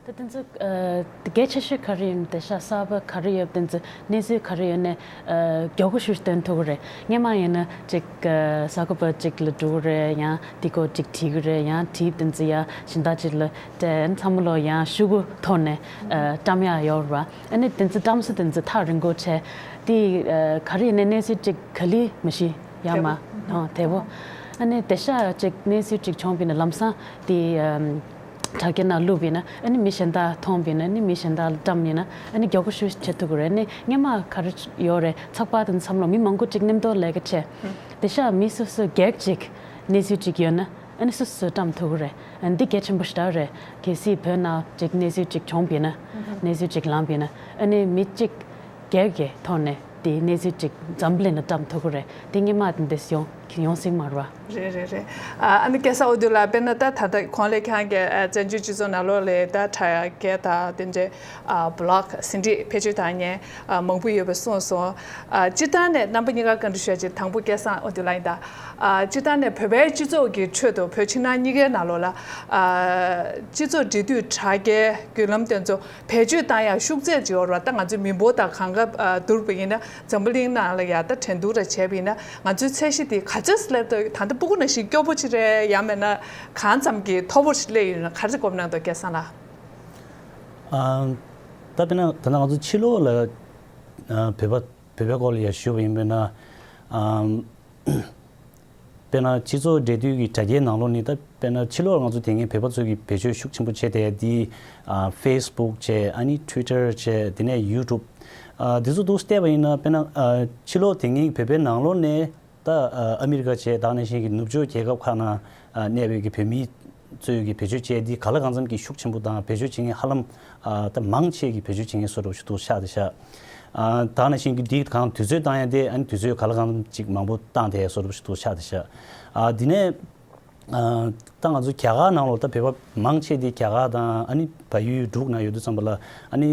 ད་དེ་ཚོ་ཨ་གལ་ཆེ་ཤོས་ག་རེ་ཡིན་དེ་ཤ་གསར་པ་ག་རེ་ཡོད་དེ་ཚོ་གནས་ཚུལ་ག་རེ་ཡོད་ནས་ཨ་མགྱོགས་པོ་ཞིག་སྟོན་ཐུབ་ཀྱི་རེད། སྔོན་མ་ཡིན་ན་ཅིག་ཨ་གསར་འགོད་པ་ཅིག་ལ་འགྲོ་གི་རེད། ཡང་དེ་སྐོར་ཅིག་དྲི་གི་རེད། ཡང་དྲིས་དེ་ཚོ་ཡང་གཞན་དག་ཅིག་ལ་དྲན་ཚང་མ་ལོ་ཡང་ཤོག་གུ་ཐོག་ནས་ཨ་བཀྲམ་ཡག་ཡོད་རེད་པ། ཨ་ནི་དེ་ཚོ་བཀྲམ་ས་དེ་ཚོ་ཐག་རིང་པོ་བྱས་དེ་ཨ་ག་རེ་ཡིན་ནས་གནས་ཚུལ་ཅིག་ག་ལེར་མི་ཤེས་ཡ་མ་དེ་ཚོ་ཨ་དེ་པོ། ཨ་ནི་དེ་ཤ་ཅིག་གནས་ཚུལ་ཅིག་བྱུང་བ་ཡིན་ན་ལམ་སང་དེ་ཨ་དྲ་རྒྱ་ནང་བླུགས་པ་ཡིན་ན་ཨ་ནི་མི་གཞན་དག་མཐོང་བ་ཡིན་ན་ཨ་ནི་མི་གཞན་དག་ལ་བཀྲམ་ཡིན་ན་ཨ་ནི་མགྱོགས་པོ་ཞིག་བྱེད་ཐུབ་ཀྱི་རེད། ཨ་ནི་སྔོན་མ་ག་རེ་ཡོད་རེད། ཚགས་པར་དང་བསམ་བློ་མི་མང་པོ་ཅིག་མཉམ་དུ་ལས་ཀ་བྱས་དེ་ཤ་མི་སོ་སོ་སྒེར་ཅིག་གནས་ཚུལ་ཅིག་ཡོད་ན་ཨ་ནི་སོ་སོ་བཀྲམ་ཐུབ་ཀྱི་རེད། ཨ་ནི་འདི་གལ་ཆེན་པོ་ཞེ་དྲག་རེད། གལ་སྲིད་བོད་ནང་ཅིག་གནས་ཚུལ་ཅིག་བྱུང་བ་ཡིན་ན་གནས་ཚུལ་ཅིག་ལངས་པ་ཡིན་ན་ཨ་ནི་མི་གཅིག་སྒེར་གྱི་ཐོག་ནས་དེའི་གནས་ཚུལ་ཅིག་འཛམ་བུ་གླིང་ལ་བཀྲམ་ཐུབ་ཀྱི་རེད། དེ་སྔོན་མ་དེ་འདྲ་ཡོང་ཡོང་སྲིད་མ་རེད་པ། རེད་རེད་རེད། ཨ་ཨ་ནི་སྐལ་བཟང་དབང་འདུས་ལགས་དཔེར་ན་ད་ད་ལྟ་གོང་ལ་ཁྱེད་རང་གིས་ཨ་བཙན་བྱོལ་སྤྱི་ཚོགས་ནང་ལོགས་ལ་ད་དྲ་རྒྱ་དང་དེ་འདྲའི་ཨ་བི་ལོག་ཟིན་བྲིས་བེད་སྤྱོད་བཏང་མཁན་ཨ་མང་པོ་ཡོད་པ་གསུངས་སོང་། ཨ་སྤྱིར་བཏང་ནས་རྣམ་པ་གཉིས་ཀ་བཀའ་འདྲི་ཞུ་ཡ་ཅིག་དང་པོ་སྐལ་བཟང་དབང་འདུས་ལགས་ཡིན་ད། ཨ་སྤྱིར་བཏང་ནས་བོད་པའི་སྤྱི་ཚོགས་ཀྱི་ཁྲོད་དུ་བོད་ཕྱི་ནང་གཉིས་ཀའི་ནང་ལོགས་ལ་ཨ་སྤྱི་ཚོགས་འབྲེལ་མཐུད་དྲ་རྒྱའི་བརྒྱུད་ལམ་དེ་ཚོ་བེད་སྤྱོད་བཏང་ཡག་ཤུགས་ཚད་ཅིག་ཡོད་རེད་པ། ད་ང་ཚོའི་མི་འབོར་དང་གང་ག་ཨ་བསྡུར་བ་ཡིན་ན་འཛམ་བུ་གླིང་ནང་ལ་ཡ་ད་འགྲན་བསྡུར་ར་བྱས་པ་ཡིན་ན་ང་ཚོའི་ཚད་གཞི་དེ་ག་ཚོད་སླེབས་འདུག་ད་ལྟ་སྤུ་གུ་ནང་བཞིན་སྐྱོ་པོ་ཅིག་རེད། ཡང་མིན་ན་གང་ཙམ་གྱི་མཐོ་པོ་ཞིག་སླེབས་ཡོད་ན་ག་རེ་གོ་གནང་འདུག་སྐལ་བཟང་ལགས། ཨ་ད་དཔེར་ན་ད་ལྟ་ང་ཚོ་ཕྱི་ལོགས་ལ་ཨ་བོད་པ་བོད་པའི་སྐོར་ལ་ཡ་ཞུས་པ་ཡིན་པས་ན། ཨ་དཔེར་ན་སྤྱི་ཚོགས་འབྲེལ་མཐུད་ཀྱི་དྲ་རྒྱའི་ནང་ལོགས་ནས་ད་དཔེར་ན་ཕྱི་ལོགས་ང་ཚོ་དེ་སྔའི་བོད་པ་ཚོ་གིས་བེད་སྤྱོད་ཤུགས་ཆེན་པོ་བྱས་བསྡད་དེ་ཨ་ཕེ་སི་བུག་བྱས། ཨ་ནི་ཊུའི་ཊར་བྱས། དེ་ནས་ཡུ་ཊུབ། ཨ་དེ་ཚོ་འདུག་བལྟས་པ་ཡིན་ན་དཔེར་ན་ཨ་ཕྱི་ལོགས་དེ་སྔའི་བོད་པའི་ནང་ལོགས་ནས་ད་ཨ་ཨ་མི་རི་ཀ་བྱས། ད་ག་ནང་བཞིན་གྱི་ནུབ་ཕྱོགས་རྒྱལ་ཁབ་ཁག་ནང་ཨ་གནས་པའི་གི་བོད་མི་ཚོས་ཀྱི་བེད་སྤྱོད་བྱས་དེ་ག་ལ་གང་འཚམ་གྱི་ཤུགས་ཆེན་པོ་དང་བེད་སྤྱོད་བྱེད་མཁན་ཧ་ལམ་ཨ་ད་མང་ཆེ་གི་བེད་སྤྱོད་བྱེད་མཁན་བཟོ་འདྲ་ཞིག་འདུག་ཤག་དེ་ཤག་ཨ་ད་ག་ནང་བཞིན་གྱི་འདི་གང་དུས་ཚོད་བཏང་ཡ་དེ་ཨ་ནི་དུས་ཚོད་ག་ལ་གང་འཚམ་ཅིག་མང་པོ་བཏང་བསྡད་བཟོ་འདྲ་ཞིག་འདུག་ཤག་དེ་ཤག་ཨ་དེ་ནས་ཨ་ད་ང་ཚོ་རྒྱ་གར་ནང་ལོགས་ད་བོད་པ་མང་ཆེ་དེ་རྒྱ་གར་དང་ཨ་ནི་བལ་ཡུལ་འབྲུག་ནང་ཡོད་དུས་ཙམ་པ་ལ་ཨ་ནི་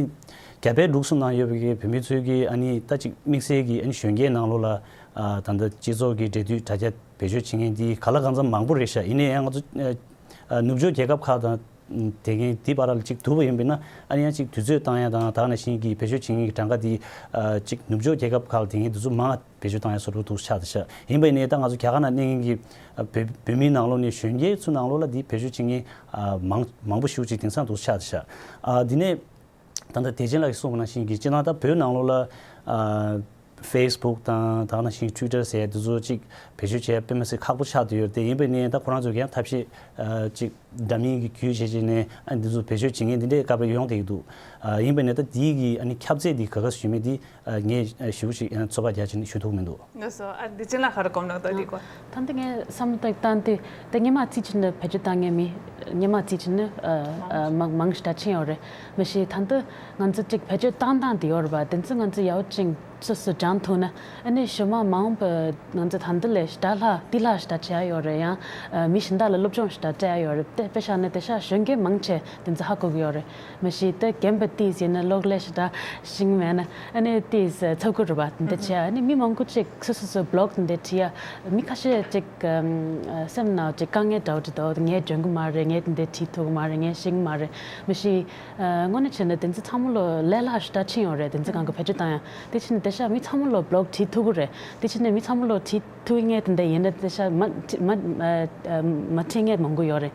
རྒྱ་བལ་འབྲུག་གསུམ་ནང་ཡོད་པའི་བོད་མི་ཚོས་ཀྱི་ཨ་ནི་ད་ཅིག་དམིགས་བསལ་གྱི་ཨ་ནི་གཞོན་སྐྱེས་ནང་ལོགས་ལ་ཨ་ད་ལྟ་སྤྱི་ཚོགས་ཀྱི་འབྲེལ་མཐུད་དྲ་རྒྱ་བེད་སྤྱོད་བྱེད་མཁན་འདི་ག་ལ་གང་འཚམ་མང་པོ་རེད་ཤག་ཡིན་ན་ཡང་ང་ཚོ་ཨ་ནུབ་ཕྱོགས་རྒྱལ་ཁབ་ཁག་དང་དེ་གའི་འདི་བར་ལ་ཅིག་བསྡུར་བ་ཡིན་པས་ན་ཨ་ནི་ཡང་ཅིག་དུས་ཚོད་བཏང་ཡ་དང་ད་ག་ནང་བཞིན་གྱི་བེད་སྤྱོད་བྱེད་མཁན་གྱི་གྲངས་ཀ་འདི་ཨ་ཅིག་ནུབ་ཕྱོགས་རྒྱལ་ཁབ་ཁག་ལ་དེ་གའི་འདི་ཚོ་མང་བེད་སྤྱོད་བཏང་ཡ་བཟོ་འདྲ་འདུག་ཤག་དེ་ཤག་ཡིན་པ་ཡིན་ནའི་ད་ང་ཚོ་རྒྱ་གར་ནང་གནས་མཁན་གྱི་ཨ་བོད་བོད་མིའི་ནང་ལོགས་ནས་གཞོན་སྐྱེས་ཚོའི་ནང་ལོགས་ལ་འདི་བེད་སྤྱོད་བྱེད་མཁན་ཨ་མང་མང་པོ་ཞེ་པོ་ཅིག་དེང་སང་འདུག་ཤག་དེ་ཤག་ཨ་འདི་ནས་ད་ལྟ་བདེ་ཆེན་ལགས་ཀྱིས་གསུངས་པ་ནང་བཞིན་གྱི་སྤྱིར་བཏང་ད་བོད་ནང་ལོགས་ལ་ཨ་ཕེ་སི་བུག་དང་ད་ག་ནང་བཞིན་ཊུའི་ཊར་ཟེར་ཡ་འདི་ཚོ་ཅིག་བེད་སྤྱོད་བྱས་དཔེ་མི་སྲིད་ཁག་པོ་ཆགས་བསྡད་ཡོད་རེད་དེ། ཡིན་པ་ཡིན་ནའི་ད་ཁོ་རང་ཚོས་ཀྱང་ཐབས་ཤེས་ཨ་ཅིག་འདྲ་མིན་གྱི་བརྒྱུད་བྱས་བྱས་ནས་ཨ་འདི་ཚོ་བེད་སྤྱོད་བྱེད་མཁན་འདི་འདྲའི་སྐབས་ལ་ཡོང་བསྡད་ཀྱི་འདུག་ཨ་ཡིན་པ་ཡིན་ནའི་ད་འདི་གི་ཨ་ནི་ཁྱབ་ཚད་འདི་ག་ག་ཞུ་མེད་འདི་ཨ་ངས་ཞེ་པོ་ཞིག་ཨ་ཚོད་དཔག་རྒྱག་བྱས་ནས་ཞུ་ཐུབ་མི་འདུག་ལགས་སོ། ཨ་བདེ་ཆེན་ལགས་ག་རེ་གོ་གནང་འདུག་འདི་སྐོར། ད་ལྟ་ངས་བསམ་བློ་བཏང་སྟེ་ད་སྔོན་མ་རྩིས་བྱས་ན་བེད་སྤྱོད་བཏང་མཁན་མི་སྔོན་མ་རྩིས་བྱས་ན་ཨ་ཨ་མང་མང་ཞེ་དྲག་ཕྱིན་ཡོད་རེད། མ་གཞི་ད་ལྟ་ང་ཚོ་ཅིག་བེད་སྤྱོད་བཏང་སྟངས་དེ་ཡོད་རེད་པ། དེ་ཚོ་ང་ཚོ་ཡག་པོ་ཅིག་སོ་སོ་སྦྱང་ཐུབ་ན་ཨ་ནི་གཞུག་མ་མ་འོངས་པ་ང་ཚོ་ད་ལྟ་ལས་ཞེ་དྲག་ལྷག་འདི་ལྷག་ཞེ་དྲག་བྱེད་ཡ་ཡོད་རེད། ཡང་ཨ་མི་གཞན་དག་ལ་སློབ་སྦྱོང་ཞེ་དྲག་སྤྲད་ཡ་ཡོད་རེད། དེ་དཔེ་བཞག་ན་དེང་སང་གཞོན་སྐྱེས་མང་ཆེ་དེ་ཚོ་ཧ་གོ་གི་ཡོད་རེད། མ་གཞི་དེ་རྒན་པ་དེས་ཟེར་ན་གློག་ཀླད་ཞེ་དྲག་ཤེས་ཀྱི་མེད་ན་ཨ་ནི་དེས་ཚབ་ཀྱི་རེད་པ། དེ་འདྲ་བྱས་ཨ་ནི་མི་མང་པོ་ཅིག་སོ་སོ་སོ་བི་ལོག་དེ་འདྲ་བྲིས་ཡ། མི་ཁ་ཤས་ཅིག་སེམས་ནང་ཅིག་དཀའ་ངལ་འདྲ་བོ་ཅིག་འདུག་ངས་འཇོན་གྱི་མ་རེད། ངས་དེ་འདྲ་བྲིས་ཐུབ་ཀྱི་མ་རེད། ངས་ཤེས་ཀྱི་མ་རེད། མ་གཞི་དངོས་གནས་བྱས་ན་དེ་ཚོ་ཚང་མ་ལོ་ལས་སླ་ཞེ་དྲག་ཕྱིན་ཡོད་རེད། དེ་ཚོ་གང་གི་བེད་སྤྱོད་བཏང་ཡ། དེ་ཕྱིན་ནས་དེང་སང་མི་ཚང་མ་ལོ་བི་ལོག་བྲིས་ཐུབ་ཀྱི་རེད། དེ་ཕྱིན་ནས་མི་ཚང་མ་ལོ་བྲིས་ཐུབ་མཁན་དེ་འདྲ་ཡིན་ན་དེང་སང་མ་མ་མ་བྲིས་མཁན་མང་པོ་ཡོད་རེད།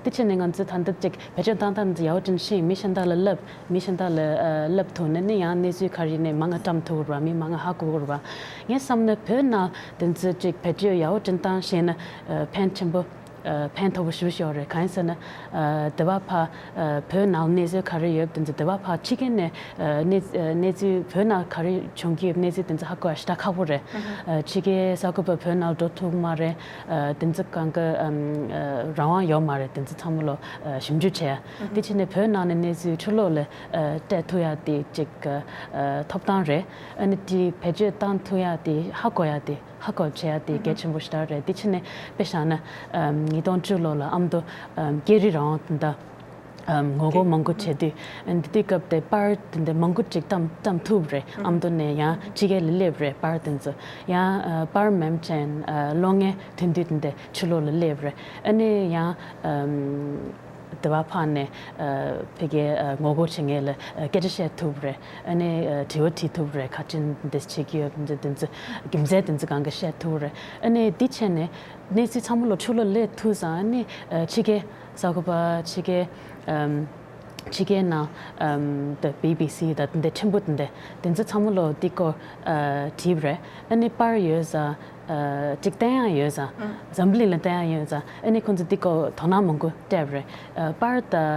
དེ་ཕྱིན་ནས་ང་ཚོས་ད་ལྟ་ཅིག་བེད་སྤྱོད་བཏང་སྟངས་འདི་ཡག་པོ་ཅིག་ཤེས། མི་གཞན་དག་ལ་བསླབ། མི་གཞན་དག་ལ་ཨ་བསླབ་ཐུབ་ན་ནི་ཡང་གནས་ཚུལ་ག་རེ་ཡིན་ནའི་མང་ང་བཀྲམ་ཐུབ་ཀྱི་རེད་པ། མི་མང་ང་ཧ་གོ་གི་རེད་པ། ངས་བསམ་ན་བོད་ནང་དེ་ཚོ་ཅིག་བེད་སྤྱོད་ཡག་པོ་ཅིག་བཏང་ཤེས་ན་ཨ་ཕན་ཆེན་པོ་ ཕན་ཐོགས་པོ་ཞེ་པོ་ཞིག་ཡོད་རེད། གང་ཡིན་ཟེར་ན། དེ་བ་ཕ་བོད་ནང་གནས་ཚུལ་ག་རེ་ཡོད་དེ་ཚོ་དེ་བ་ཕ་ཕྱི་རྒྱལ་ནས་གནས་གནས་ཚུལ་བོད་ནང་ག་རེ་བྱུང་གི་ཡོད་གནས་ཚུལ་དེ་ཚོ་ཧ་གོ་ཡ་ཞེ་དྲག་ཁག་པོ་རེད། ཕྱི་རྒྱལ་གསར་འགོད་པ་བོད་ནང་འགྲོ་ཐུབ་མ་རེད། དེ་ཚོ་གང་ག་རང་དབང་ཡོད་མ་རེད། དེ་ཚོ་ཚང་མ་ལོ་ཞིབ་འཇུག་བྱས་ཡ། དེ་ཕྱི་ནས་བོད་ནང་ནས་གནས་ཚུལ་ཕྱི་ལོགས་ལ་སྤྲད་ཐུབ་ཡ་དེ་ཅིག་ཐོབ་ཐང་རེད། ཨ་ནི་དེ་བེད་སྤྱོད་བཏང་ཐུབ་ཡ་དེ་ཧ་གོ་ཡ་དེ། ཧ་གོ་བྱེད་ཡ་དེ་གལ་ཆེན་པོ་ཞིག་རེད། དེ་ཕྱི་ནས་དཔེ་བཞག་ན་ཉིས་སྟོང་བཅུ་ལོ་ལ་ཨ་མདོ་སྐད་རིགས་རང་དབང་དང་ངོ་རྒོལ་མང་པོ་བྱས་དུས། དེ་དུས་སྐབས་དེ་པར་དེ་འདྲ་མང་པོ་ཅིག་བཀྲམ་བཀྲམ་ཐུབ་རེད། ཨ་མདོ་ནས་ཡང་ཕྱི་རྒྱལ་ལ་སླེབས་རེད། པར་དེ་ཚོ་ཡང་པར་མེད་ཅན་གློག་བརྙན་ཐོན་དུས་དེ་འདྲ་ཕྱི་ལོགས་ལ་སླེབས་རེད། ཨ་ནི་ཡང་དེ་བ་ཕར་ནས་ཕ་གིའི་ངོ་རྒོལ་བྱེད་མཁན་ལ་སྐད་ཆ་བཤད་ཐུབ་རེད། ཨ་ནི་དྲི་བ་དྲིས་ཐུབ་རེད། ག་ཅི་འདི་བྱེད་ཀྱི་ཡོད་འདི་འདི་ཚོ་རྒྱུ་མཚན་འདི་ཚོ་གང་ག་བཤད་ཐུབ་རེད། ཨ་ནི་འདི་བྱས་ནས་གནས་ཚུལ་ཚང་མ་ལོ་ཕྱི་ལོགས་སླེབས་ཐུབ་ཙང་། ཨ་ནི་ཕྱི་རྒྱལ་གསར་འགོད་པ་ཕྱི་རྒྱལ་ཕྱི་རྒྱལ་ནང་དེ་བི་བི་སི་དང་འདི་ཕྲན་བུ་འདི་འདི་ཚོ་ཚང་མ་ལོ་འདི་སྐོར་དྲིས་རེད། ཨ་ནི་པར་ཡོད་ཙང་། ཅིག་བསྟན་ཡག་ཡོད་ཙང་། འཛམ་བུ་གླིང་ལ་བསྟན་ཡག་ཡོད་ཙང་། ཨ་ནི་ཁོང་ཚོ་འདི་སྐོར་དོ་སྣང་མང་པོ་སྤྲད་པ་རེད། པར་དང་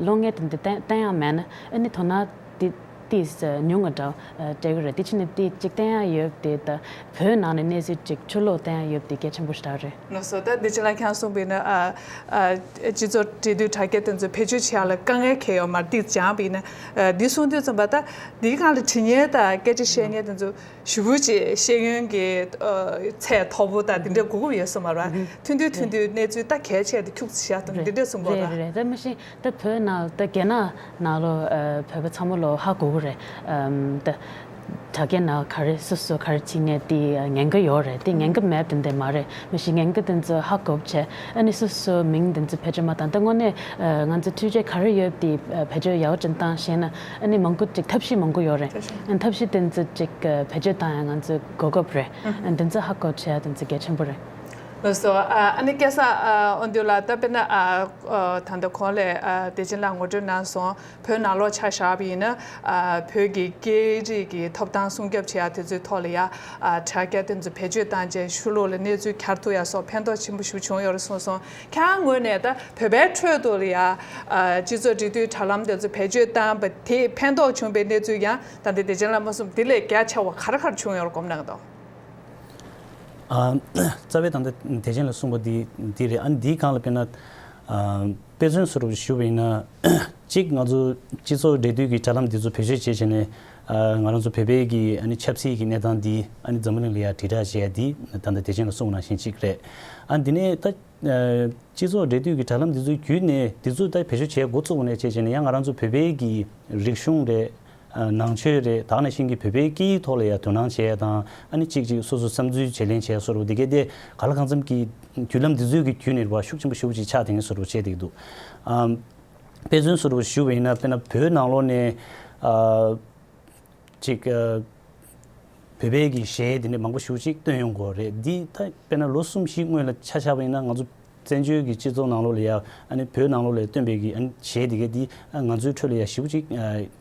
གློག་བརྙན་དེ་འདྲ་བསྟན་བསྟན་ཡག་མེད་ན། ཨ་ནི་དོ་སྣང་དེ་དེ་ཉུང་ང་འདྲ་སྤྲད་ཀྱི་རེད། དེ་ཕྱི་ནས་དེ་ཅིག་བསྟན་ཡག་ཡོད་དེ་དང་བོད་ནང་ནས་གནས་ཚུལ་ཅིག་ཕྱི་ལོགས་བསྟན་ཡག་ཡོད་དེ་གལ་ཆེན་པོ་ཞིག་རེད། ལགས་སོ། ད་འདི་ཕྱི་ལ་ཁྱེད་གསུངས་པ་ཡིན་ན། སྤྱི་ཚོགས་འབྲེལ་མཐུད་དྲ་རྒྱ་དེ་ཚོ་བེད་སྤྱོད་བྱེད་ཡག་ལ་དཀའ་ངལ་གང་ཡང་ཡོད་མ་རེད། འདི་སྦྱངས་པ་ཡིན་ན། འདི་གསུངས་དུས་ཙམ་པ་ད་འདིའི་སྒང་ལ་དྲི་མཁན་དང་སྐད་ཆ་བཤད་མཁན་དེ་ཚོ་ཞེ་པོ་ཅིག་ཤེས་ཡོན་གྱི་ཚད་མཐོ་པོ་དང་འདི་འདྲ་དགོས་ཀྱི་ཡོད་ས་མ་རེད། ཐུང་ཐུང་ཐུང་ཐུང་གནས་ཚུལ་ད་གལ་ཆེ་དེ་ཁྱུག་ཙམ་བཞག་དང་འདི་འདྲ་གསུངས་པ་རེད། རེད་རེད། ད་མ་གཞི་ད་བོད་ནང་ད་རྒྱ་ནག་ནང་ལོ་བོད་པ་ཚང་མ་ལོ་ཧ་གོ་གི་རེད། ད་དྲ་རྒྱ་ནང་ག་རེ་སོ་སོ་ག་རེ་བྱེད་ནས་དེ་ཉེན་ཁ་ཡོད་རེད། དེ་ཉེན་ཁ་མེད་དེ་འདྲ་མ་རེད། མ་གཞི་ཉེན་ཁ་དེ་ཚོ་ཧ་གོ་བྱས། ཨ་ནི་སོ་སོ་མིང་དེ་ཚོ་བེད་སྤྱོད་མ་བཏང་། ད་དངོས་གནས་ང་ཚོ་འཕྲུལ་ཆས་ག་རེ་ཡོད་དེ་བེད་སྤྱོད་ཡག་ཅན་བཏང་ཤེས་ན། ཨ་ནི་མང་པོ་ཅིག་ཐབས་ཤེས་མང་པོ་ཡོད་རེད། ཐབས་ཤེས་ཨ་ནི་ཐབས་ཤེས་དེ་ཚོ་ཅིག་བེད་སྤྱོད་བཏང་ཡ་ང་ཚོ་གོ་སྐབས་རེད། ཨ་ནི་དེ་ཚོ་ཧ་གོ་བྱས་དེ་ཚོ་གལ་ཆེན་པོ་རེད། ལགས་སོ། ཨ་ནི་སྐལ་བཟང་དབང་འདུས་ལགས། ད་དཔེར་ན་ད་ལྟ་གོང་ལ་བདེ་ཆེན་ལགས་ངོ་སྤྲོད་གནང་སོང་། བོད་ནང་ལོགས་ཆ་བཞག་པ་ཡིན་ན། བོད་ཀྱི་སྐད་རིགས་ཀྱི་ཐོབ་ཐང་སྲུང་སྐྱོབ་བྱེད་ཡག་དེ་ཚོའི་ཐོག་ལ་ཡ། དྲ་རྒྱ་དེ་ཚོ་བེད་སྤྱོད་བཏང་བྱས་ཕྱི་ལོགས་ལ་གནས་ཚུལ་གྱར་ཐུབ་ཡག་སོགས་ཕན་ཐོགས་ཆེན་པོ་ཞིག་བྱུང་ཡོད་རེད་གསུངས་སོང་། ཁྱེད་རང་ངོས་ནས་ད་བོད་པའི་ཁྲོད་དུ་ལ་ཡ། སྤྱི་ཚོགས་འབྲེལ་མཐུད་དྲ་ལམ་དེ་ཚོ་བེད་སྤྱོད་བཏང་བ་དེས་ཕན་ཐོགས་བྱུང་བའི་གནས་ཚུལ་ཡང་ད་ལྟ་བདེ་ཆེན་ལགས་མ་གསུངས་དེ་ལས་རྒྱ་ཆེ་བ་ག་རེ་ག་རེ་བྱུང་ཡོད་རེད་དགོངས་གནང་གི་འདུག་ཨ། རྩ་བའི་ད་ལྟ་བདེ་ཆེན་ལགས་གསུངས་པ་འདི་འདི་རེད། ཨ་ནི་འདིའི་སྒང་ལ་དཔེར་ན། ཨ། དཔེ་མཚོན་སོ་སོར་ཞུ་བ་ཡིན་ན། གཅིག་ང་ཚོ་སྤྱི་ཚོགས་འབྲེལ་མཐུད་ཀྱི་དྲ་ལམ་འདི་ཚོ་བེད་སྤྱོད་བྱས་བྱས་ནས། ཨ། ང་རང་ཚོ་བོད་པའི་གི་ཨ་ནི་ཆབ་སྲིད་ཀྱི་གནས་སྟངས་འདི་ཨ་ནི་འཛམ་བུ་གླིང་ལ་ཡ་དྲིལ་བསྒྲགས་བྱས་ཡ་འདི་ད་ལྟ་བདེ་ཆེན་ལགས་གསུངས་པ་ནང་བཞིན་གཅིག་རེད། ཨ་འདི་ནས་ད། ཨ། སྤྱི་ཚོགས་འབྲེལ་མཐུད་ཀྱི་དྲ་ལམ་འདི་ཚོའི་བརྒྱུད་ནས་འདི་ཚོ་ད་བེད་སྤྱོད་བྱས་འགོ་བཙུགས་ནས་བྱས་བྱས་ནས་ཡང་ང་རང་ཚོ་བོད་པའི་གི་རིག་གཞུང་རེད། ནང་ཆོས་རེད། ད་ག་ནང་བཞིན་གྱི་བོད་པའི་སྐད་ཡིག་ཐོག་ལ་ཡང་དོ་སྣང་བྱས་དང་ཨ་ནི་གཅིག་གཅིག་སོ་སོ་བསམ་ཚུལ་བརྗེ་ལེན་བྱས་སོ་རུ་འདི་གས་དེ་ག་ལ་གང་འཚམ་གྱི་བརྒྱུད་ལམ་འདི་ཚོའི་གི་བརྒྱུད་ནས་རེད་བ་ཤུགས་ཆེན་པོ་ཞེ་པོ་ཅིག་ཆགས་བསྡད་མཁན་སོ་རུ་བྱས་བསྡད་ཀྱི་འདུག་ཨམ། དཔེ་མཚོན་སོ་རུ་ཞུ་བ་ཡིན་ན་དཔེར་ན་བོད་ནང་ལོགས་ནས་ཨ། ཅིག་ཨ། བོད་པའི་གི་གཞས་དེ་འདྲ་མང་པོ་ཞེ་པོ་ཅིག་བཏོན་ཡོང་གི་ཡོད་རེད། འདི་ད་དཔེར་ན་ལོ་གསུམ་བཞི་སྔོན་ལ་ཆ་བཞག་པ་ཡིན་ན་ང་ཚོ་བཙན་བྱོལ་གྱི་སྤྱི་ཚོགས་ནང་ལོགས་ལ་ཡ་ཨ་ནི་བོད་ནང་ལོགས་ལ་བཏོན་པའི་གི་ཨ་ནི་གཞས་དེ་ག་དེ་ང་ཚོའི་ཁྲོད་ལ་ཡ་ཞེ་པོ་ཅིག་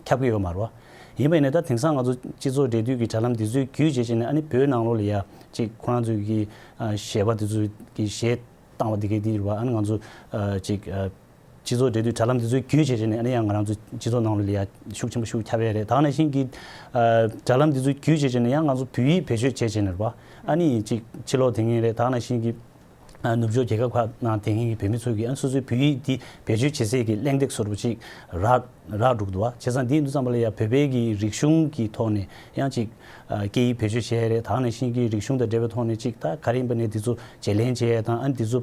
ཁྱབ་ཀྱི་ཡོད་མ་རེད་བ། ཡིན་པ་ཡིན་ན་ད་དེང་སང་ང་ཚོ་སྤྱི་ཚོགས་འབྲེལ་མཐུད་ཀྱི་དྲ་ལམ་འདི་ཚོའི་བརྒྱུད་བྱས་བྱས་ནས་ཨ་ནི་བོད་ནང་ལོགས་ལ་ཡ་ཅིག་ཁོ་རང་ཚོའི་གི་གཞས་པ་འདི་ཚོའི་གི་གཞས་བཏང་བ་འདི་ག་དེ་རེད་བ། ཨ་ནི་ང་ཚོ་ཅིག་སྤྱི་ཚོགས་འབྲེལ་མཐུད་དྲ་ལམ་འདི་ཚོའི་བརྒྱུད་བྱས་བྱས་ནས་ཨ་ནི་ཡང་ང་རང་ཚོ་སྤྱི་ཚོགས་ནང་ལ་ཡ་ཤུགས་ཆེན་པོ་ཤུགས་ཁྱབ་ཡས་རེད། ད་ག་ནང་བཞིན་གྱི་དྲ་ལམ་འདི་ཚོའི་བརྒྱུད་བྱས་བྱས་ནས་ཡང་ང་ཚོ་བོད་ཡིག་བེད་སྤྱོད་བྱས་བྱས་ནས་རེད་བ། ཨ་ནི་ཅིག་ཕྱི་ལོགས་དེ་ངེས་རེད། ད་ག་ནང་བཞིན་གྱི་ནུབ་ཕྱོགས་རྒྱལ་ཁབ་ཁག་ནང་དེ་ངེས་ཀྱི་བོད་མི་ཚོ་གིས་ཨ་ནི་སོ་སོའི་བོད་ཡིག་འདི་བེད་སྤྱོད་བྱེད་སའི་གི་གླེང་སྟེགས་སོ་རུ་ཅིག་རག་རག་འགྲོ་གི་འདུག་བ། བྱས་ཙང་འདི་ཡིན་དུས་ཙམ་པ་ལ་ཡ་བོད་པའི་གི་རིག་གཞུང་གི་ཐོག་ནས་ཡང་ཅིག་སྐད་ཡིག་བེད་སྤྱོད་བྱས་རེད། ད་ག་ནང་བཞིན་གྱི་རིག་གཞུང་དང་འབྲེལ་བའི་ཐོག་ནས་ཅིག་ད་ག་རེ་ཡིན་པ་ནས་འདི་ཚོ་བརྗེ་ལེན་བྱས་དང་ཨ་ནི་འདི་ཚོ་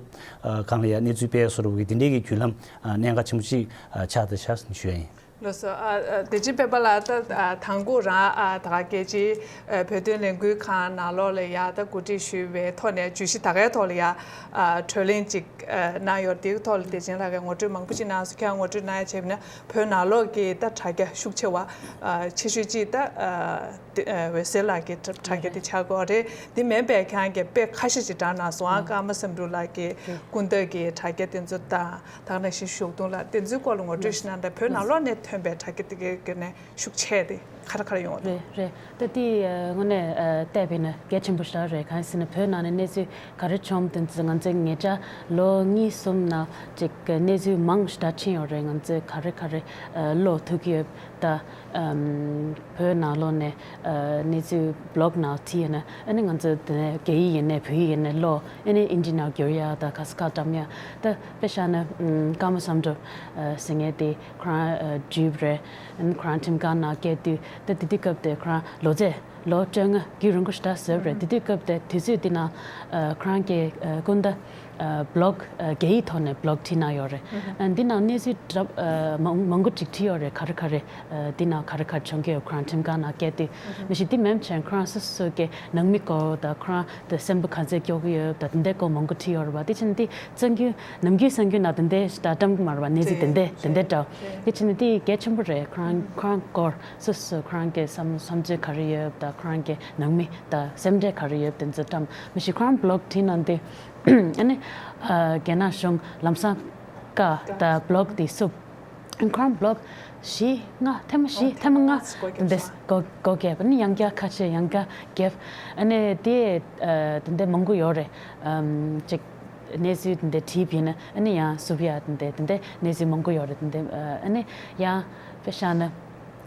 སྒང་ལ་ཡ་གནས་ཚུལ་སྤེལ་སོ་རུ་གི་འདི་འདྲའི་གི་བརྒྱུད་ལམ་གནད་འགག་ཆེན་པོ་ཅིག་ཆགས་བསྡད་ཤག་ཞུ་ཡ་ཡིན། ལགས་སོ། ཨ་ཨ་བདེ་ཆེན་དཔལ་འབར་ལགས། ད་ཨ་དང་པོ་རང་ཨ་ད་ག་རྒྱལ་སྤྱིའི་ཨ་བོད་དོན་ལས་འགུལ་ཁང་ནང་ལོགས་ལ་ཡ་ད་གོ་སྒྲིག་ཞུས་པའི་ཐོག་ནས་བརྗོད་གཞི་ད་གའི་ཐོག་ལ་ཡ་ཨ་གྲོས་གླེང་ཅིག་ཨ་གནང་ཡོད། དེའི་ཐོག་ལ་བདེ་ཆེན་ལགས་ཀྱིས་ངོ་སྤྲོད་མང་པོ་ཅིག་གནང་སོང་། ཁྱེད་རང་ངོ་སྤྲོད་གནང་ཡ་བྱས་པ་ན་བོད་ནང་ལོགས་ཀྱི་ད་དྲ་རྒྱ་ཤུགས་ཆེ་བ་ཨ་ཆེ་ཤོས་ཅིག་ད་ཨ་དེ་ཨ་འོད་ཟེར་ལགས་ཀྱི་དྲ་དྲ་རྒྱ་དེ་ཆགས་ཀྱི་ཡོད་རེད། དེ་མིན་པའི་ཁྱེད་རང་གིས་དཔེ་ཁ་ཤས་ཅིག་བགྲངས་གནང་སོང་ཨ། ཀརྨ་བསམ་གྲུབ་ལགས་ཀྱི་སྐུ་ཟླ་གི་དྲ་རྒྱ་དེ་ཚོ་དང་། ད་ག་ནང་བཞིན་ཞོགས་དུང་ལ་དེ་ཚོའི་སྐོར་ལ་ངོ་སྤྲོད་ཞུ་ན་འདྲ། བོད་ནང་ལོགས་ནས་ཐོན་པའི་དྲ་རྒྱ་དེ་གའི་སྒང་ནས་ཤུགས་ཆེ་དེ། ག་རེ་ག་རེ་ཡོང་བ་རེད། རེད་རེད། ད་དེ་དངོས་གནས་བལྟས་པས་ན་གལ་ཆེན་པོ་ཞིག་རེད། གང་ཡིན་ཟེར་ན་བོད་ནང་ནས་གནས་ཚུལ་ག་རེ་བྱུང་དེ་ཚོ་ང་ཚོས་ཉེ་ཆར་ལོ་གཉིས་གསུམ་ནང་ཅིག་གནས་ཚུལ་མང་ཞིག་ཕྱིན་ཡོད་རེད། ང་ཚོས་ག་རེ་ག་རེ་ཀློག་ཐུབ་ཀྱི་ཡོད་ད། བོད་ནང་ལོགས་ནས་གནས་ཚུལ་བི་ལོག་ནང་བྲིས་ཡིན་ན་ཨ་ནི་ང་ཚོ་དེ་ནས་རྒྱ་ཡིག་ཡིན་ནས་བོད་ཡིག་ཡིན་ནས་ཀློག་ཨ་ནི་ཨིན་ཇི་ནང་བསྒྱུར་ཡ་ད་ག་ས་ག་བཀྲམ་ཡ་ད་དཔེ་བཞག་ན་ཀརྨ་བསམ་གྲུབ་ཟེར་མཁན་དེ་ཁོ་རང་བརྒྱུད་རེད། ཨ་ནི་ཁོ་རང་ཁྲིམས་ཁང་ནང་བསྐྱལ་དུས་ད་དེ་དུས་སྐབས་དེ་ཁོ་རང་ལོ་ཚད་ལོ་བཅོ་ལྔ་རྒྱུན་རིང་པོ་ཞིག་ད་ཟེར་རེད། དེ་དུས་སྐབས་དེ་དུས་ཚོད་དེ་ནང་ཁོ་རང་གི་སྐུ་ཟླ་བི་ལོག་རྒྱ་ཡིག་ཐོག་ནས་བི་ལོག་བྲིས་གནང་ཡོད་རེད། འདི་ནང་གནས་ཚུལ་གྲབས་མང་མང་པོ་ཅིག་བྲིས་ཡོད་རེད། ག་རེ་ག་རེ་འདི་ནང་ག་རེ་ག་རེ་བྱུང་གི་ཡོད་ཁོ་རང་ཁྲིམས་ཁང་ནང་བསྐྱལ་དུས་མི་ཞིག་འདི་མེམ་ཆེན་ཁོ་རང་སོ་སོ་གི་ནང་མི་སྐོར་དང་ཁོ་རང་དུ་སེམས་པ་ག་ཚད་སྐྱོ་གི་ཡོད་ད་དེ་འདྲའི་སྐོར་མང་པོ་བྲིས་ཡོད་རེད་པ། དེ་ཕྱིན་འདི་གསར་འགྱུར་ནམ་རྒྱུན་གསར་འགྱུར་ནང་དེ་འདྲའི་ཞིག་ད་བཀྲམ་གི་མ་རེད་པ། གནས་ཚུལ་དེ་འདྲའི་དེ་འདྲའི་འདྲ་བ་དེ་ཕྱིན་འདི་གལ་ཆེན་པོ་རེད། ཁོ་རང་ཁོ་རང་སྐོར་སོ་སོ་ཁོ་རང་གི་བསམ་བསམ་ཚུལ་ག་རེ་ཡོད་ད་ཁོ་རང་གི་ནང་མི་ད་སེམས་ཁྲལ་ག་རེ་ཡོད་དེ་ཚོ་བཀྲམ་མི་ཞིག་ཁོ་རང་བི་ལོག་བྲིས་གནང་དུས། ཨ་ནི་རྒྱ་ནག་གཞུང་ལམ་སང་བཀག་ད་བི་ལོག་དེ་བསུབ། ཁོ་རང་བི་ལོག་བཞི་ལྔ་ཐེངས་མ་བཞི་ཐེངས་མ་ལྔ་འདི་འགོ་འགོ་བརྒྱབ། ཨ་ནི་ཡང་བསྐྱར་ཁ་ཆེ་ཡང་བསྐྱར་བརྒྱབ། ཨ་ནི་དེ་དེ་འདྲ་མང་པོ་ཡོད་རེད། ཅིག་གནས་ཚུལ་དེ་འདྲ་བྲིས་པ་ཡིན་ན་ཨ་ནི་ཡང་བསུབ་ཡ་དེ་འདྲ་དེ་འདྲ་གནས་ཚུལ་མང་པོ་ཡོད་རེད། དེ་འདྲ་ཨ་ནི་ཡང་དཔེ་བཞག་ན།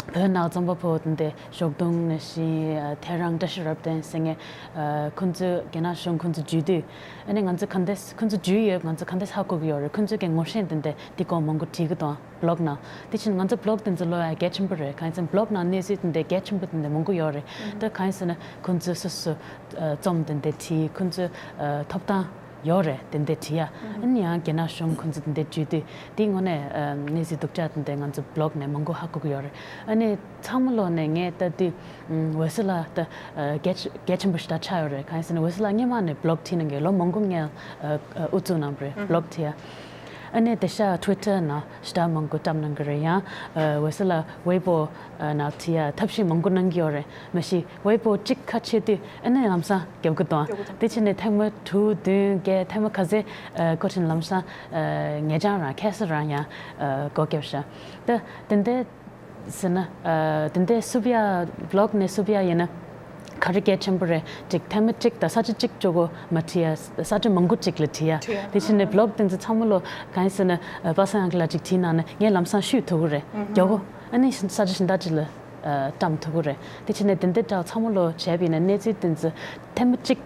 བོད་ནང་རྩོམ་པ་པོ་དེ་འདྲ་ཞོགས་དུང་ནས་བཞིན་ཐེ་རང་བཀྲ་ཤིས་རབ་བརྟན་ཟེར་མཁན་ཁོང་ཚོས་རྒྱ་ནག་གཞུང་ཁོང་ཚོ་བརྒྱུད་དུས་ཨ་ནི་ང་ཚོ་ག་འདྲས་ཁོང་ཚོ་བརྒྱུད་ཡོད་ང་ཚོ་ག་འདྲས་ཧ་གོ་གི་ཡོད་རེད། ཁོང་ཚོས་ཀྱི་ངོ་ཤེས་དེ་འདྲ་འདི་སྐོར་མང་པོ་བྲིས་ཀྱི་འདུག་བི་ལོག་ནང་། དེ་བཞིན་ང་ཚོ་བི་ལོག་དེ་ཚོ་ཀློག་ཡ་གལ་ཆེན་པོ་རེད། གང་ཡིན་ཟེར་ན་བི་ལོག་ནང་གནས་ཚུལ་དེ་འདྲ་གལ་ཆེན་པོ་དེ་འདྲ་མང་པོ་ཡོད་རེད། ད་གང་ཡིན་ཟེར་ན་ཁོང་ཚོས་སོ་སོ་རྩོམ་དེ་འདྲ་བྲིས་ཁོང་ཚོས་ཐོབ་ཐང་ཡོད་རེད་དེ་འདྲ་བྲིས་ཡ། ཨ་ནི་ཡང་རྒྱ་ནག་གཞུང་ཁོང་ཚོ་དེ་འདྲ་བརྒྱུད་དུས་དེའི་ངོ་ནས་གནས་ཚུལ་སྡུག་ཅག་དེ་འདྲ་ང་ཚོ་བི་ལོག་ནས་མང་པོ་ཧ་གོ་གི་ཡོད་རེད། ཨ་ནི་ཚང་མ་ལོག་ནས་ངས་ལྟ་དུས་ཝེ་སི་ལ་ད་གལ་གལ་ཆེན་པོ་ཞིག་ད་ཆགས་ཡོད་རེད། གང་ཡིན་ཟེར་ན་ཝེ་སི་ལ་སྔོན་མ་ནས་བི་ལོག་བྲིས་གནང་གི་ལོ་མང་པོ་ངས་ཨུ་ཚུགས་གནང་བ་རེད་བི་ལོག་བྲིས་ཡ། ཨ་ནི་དེ་ཤ་ཊུ་ཝི་ཊར་ནང་ཞེ་དྲག་མང་པོ་བཀྲམ་གནང་གི་རེད། ཡང་ཝེ་སི་ལ་ཝེ་པོ་ནང་བྲིས་ཡ་ཐབས་ཤེས་མང་པོ་གནང་གི་ཡོད་རེད། མ་གཞི་ཝེ་པོ་གཅིག་ཁ་ཕྱེ་དུས་ཨ་ནི་ལམ་སང་རྒྱབ་ཀྱི་འདུག་དེ་ཕྱིན་ནས་ཐེངས་མ་དྲུག་བདུན་བརྒྱད་ཐེངས་མ་ག་ཚད་བཀོད་ཕྱིན་ལམ་སང་ཉེ་ཆར་རང་ཁ་སང་རང་ཡང་སྒོ་བརྒྱབ་ཤག་ད་དེ་འདྲ་ཟེར་ན་དེ་འདྲ་བསུབ་ཡ་བི་ལོག་ནས་བསུབ་ཡ་ཡིན་ན་ག་རེ་གལ་ཆེན་པོ་རེད། ཅིག་ཐེངས་མ་གཅིག་དང་ས་ཆ་གཅིག་གཅིག་པོ་མ་བྲིས་ཡ་ས་ཆ་མང་པོ་གཅིག་ལ་བྲིས་ཡ། དེ་ཕྱིན་ནས་བི་ལོག་དེ་ཚོ་ཚང་མ་ལོ་གང་ཡིན་ཟེར་ན་པ་སངས་ཡང་ཀླ་ཅིག་བྲིས་གནང་ན་ངས་ལམ་སང་བཤུས་ཐུབ་ཀྱི་རེད། མགྱོགས་པོ་ཨ་ནི་ས་ཆ་གཞན་དག་ཅིག་ལ་བཀྲམ་ཐུབ་ཀྱི་རེད། དེ་ཕྱིན་ནས་དེ་འདྲ་འདྲ་བོ་ཚང་མ་ལོ་བྱས་པ་ཡིན་ན་གནས་ཚུལ་དེ་ཚོ་ཐེངས་མ་གཅིག་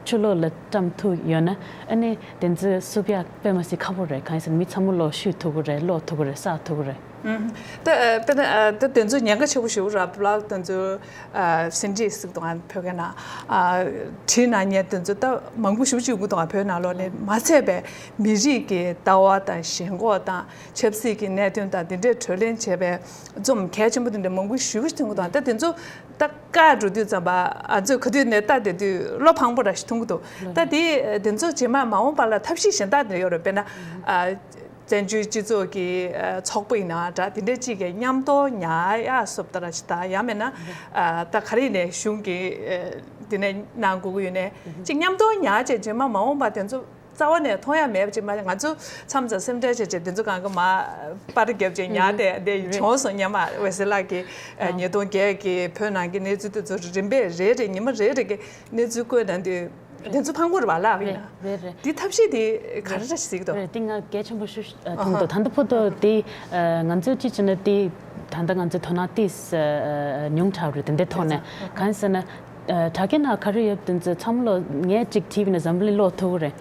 ཕྱི་ལོགས་ལ་བཀྲམ་ཐུབ་ཡོད་ན་ཨ་ནི་དེ་ཚོ་བསུབ་ཡག་དཔེ་མ་སྲིད་ཁག་པོ་རེད། གང་ཡིན་ཟེར་ན་མི་ཚང་མ་ལོ་བཤུས་ཐུབ་ཀྱི་རེད། ཀློག་ཐུབ་ཀྱི་རེད། བསགས་ཐུབ་ཀྱི་རེད། ད་དཔེར་ན་ད་དེ་ཚོ་ཉེན་ཁ་ཆེ་པོ་ཞེ་པོ་ར་བི་ལོག་དེ་ཚོ་ཟིན་བྲིས་ཟེར་གི་འདུག་ཨ་བོད་སྐད་ནང་བྲིས་གནང་མཁན་དེ་ཚོ་ད་མང་པོ་ཞེ་པོ་ཅིག་ཡོང་གི་འདུག་ཨ་བོད་ནང་ལོགས་ནས་མ་ཚད་པའི་མི་རིགས་ཀྱི་ལྟ་བ་དང་ཞེན་ཁོག་དང་ཆབ་སྲིད་ཀྱི་གནད་དོན་དང་དེ་འདྲའི་གྲོས་གླེང་བྱས་པའི་རྩོམ་གལ་ཆེན་པོ་དེ་འདྲ་མང་པོ་ཞེ་པོ་ཞིག་ཐོན་གི་འདུག་ད་དེ་ཚོ་ད་བཀག་འགྲོ་དུས་ཙམ་པ་ཨ་ཚོས་ག་དུས་ནས་ལྟ་བསྡད་དུས་བློ་ཕངས་པོ་ར་ཞིག་མཐོང་གི་འདུག་ད་དེ་དེ་ཚོ་རྗེས་མ་མ་འོངས་པ་ལ་ཐབས་ཤེས་གཞན་དག་དེ་ཡོད་རེད། དཔེར་ན་ཨ་བཙན་བྱོལ་སྤྱི་ཚོགས་ཀྱི་ཨ་ཚོགས་པ་ཡིན་ནའང་འདྲ་དེ་འདྲའི་གཅིག་གི་མཉམ་དུ་ཉར་ཡག་སོབ་ད་ར་ཞིག་དང་ཡང་མིན་ན་ཨ་ད་ག་རེ་ཡིན་ནའི་གཞུང་གི་ཨ་དེ་ནས་གནང་དགོས་ཀྱི་ཡོད་ནའི་གཅིག་མཉམ་དུ་ཉར་བྱས་རྗེས་མ་མ་འོངས་པ་དེ་ཚོ་རྩ་བ་ནས་མཐོང་ཡ་མེད་པ་ཅིག་མ་རེད། ང་ཚོ་མཚམས་མཚམས་སེམས་ཁྲལ་བྱས་བྱས་དེ་ཚོ་གང་ག་མ་པར་བརྒྱབ་བྱས་ཉར་ཏེ་དེ་བྱུང་སོང་། སྔོན་མ་ཝེ་སི་ལ་གི་ཉིས་སྟོང་བརྒྱད་ཀྱི་བོད་ནང་གི་གནས་ཚུལ་དེ་ཚོ་རིམ་པས་རེ་རེ་ཉི་མ་རེ་རེ་གི་གནས་ཚུལ་བཀོད་གནང་དུས་དེ་ཚོ་ཕངས་པོ་རེད་པ་ལགས། ཡིན་ན་དེ་ཐབས་ཤེས་དེ་ག་རེ་རེད་ཟེར་གི་འདུག་རེད། དེ་ང་གལ་ཆེན་པོ་ཞིག་མཐོང་འདུག་ད་ལྟ་བར་དུ་དེ་ང་ཚོས་ཅི་བྱས་ན་དེ་ད་ལྟ་ང་ཚོས་དོ་སྣང་ཏིས་ཉུང་དྲགས་རེད། དེ་འདྲའི་ཐོག་ནས་གང་ཡིན་ཟེར་ན། དྲ་རྒྱ་ནང་ག་རེ་ཡོད་དེ་ཚོ་ཚང་མ་ལོ་ངས་གཅིག་བྲིས་པ་ཡིན་ན་འཛམ་བུ་གླིང་ཀློག་ཐུབ་ཀྱི་རེད།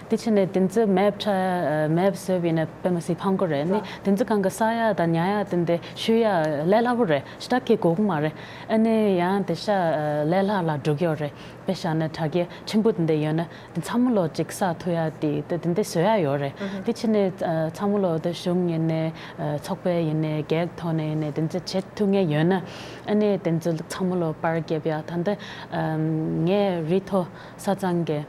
དེ་ཕྱིན་ནས་དེ་ཚོ་མེབ་ཆ་མེབ་བཟོས་པ་ཡིན་ན་དཔེ་མ་སྲིད་ཕངས་པོ་རེད། ནི་དེ་ཚོ་གང་ག་ས་ཡ་དང་ཉ་ཡ་དེ་འདྲ་ཤོད་ཡ་ལས་སླ་པོ་རེད། ཞེ་དྲག་གི་དགོས་ཀྱི་མ་རེད། ཨ་ནི་ཡང་དེ་ཤ་ལས་སླ་ལ་འགྲོ་གི་ཡོད་རེད། དཔེ་བཞག་ན་དྲ་རྒྱ་ཆེན་པོ་དེ་འདྲ་ཡོད་ན་དེ་ཚང་མ་ལོ་གཅིག་བསགས་ཐུབ་ཡ་དེ་དེ་འདྲ་བཟོ་ཡ་ཡོད་རེད། དེ་ཕྱིན་ནས་ཚང་མ་ལོ་དེ་གཞུང་ཡིན་ནའི་ཚོགས་པ་ཡིན་ནའི་རྒྱལ་ཁབ་ཐོག་ནས་ཡིན་ནའི་དེ་འདྲ་བྱེད་ཐུབ་མཁན་ཡོད་ན་ཨ་ནི་དེ་ཚོ་ཚང་མ་ལོ་པར་བརྒྱབ་ཡ། ད་ལྟ་ངས་རི་མཐོ་ས་གཙང་གི་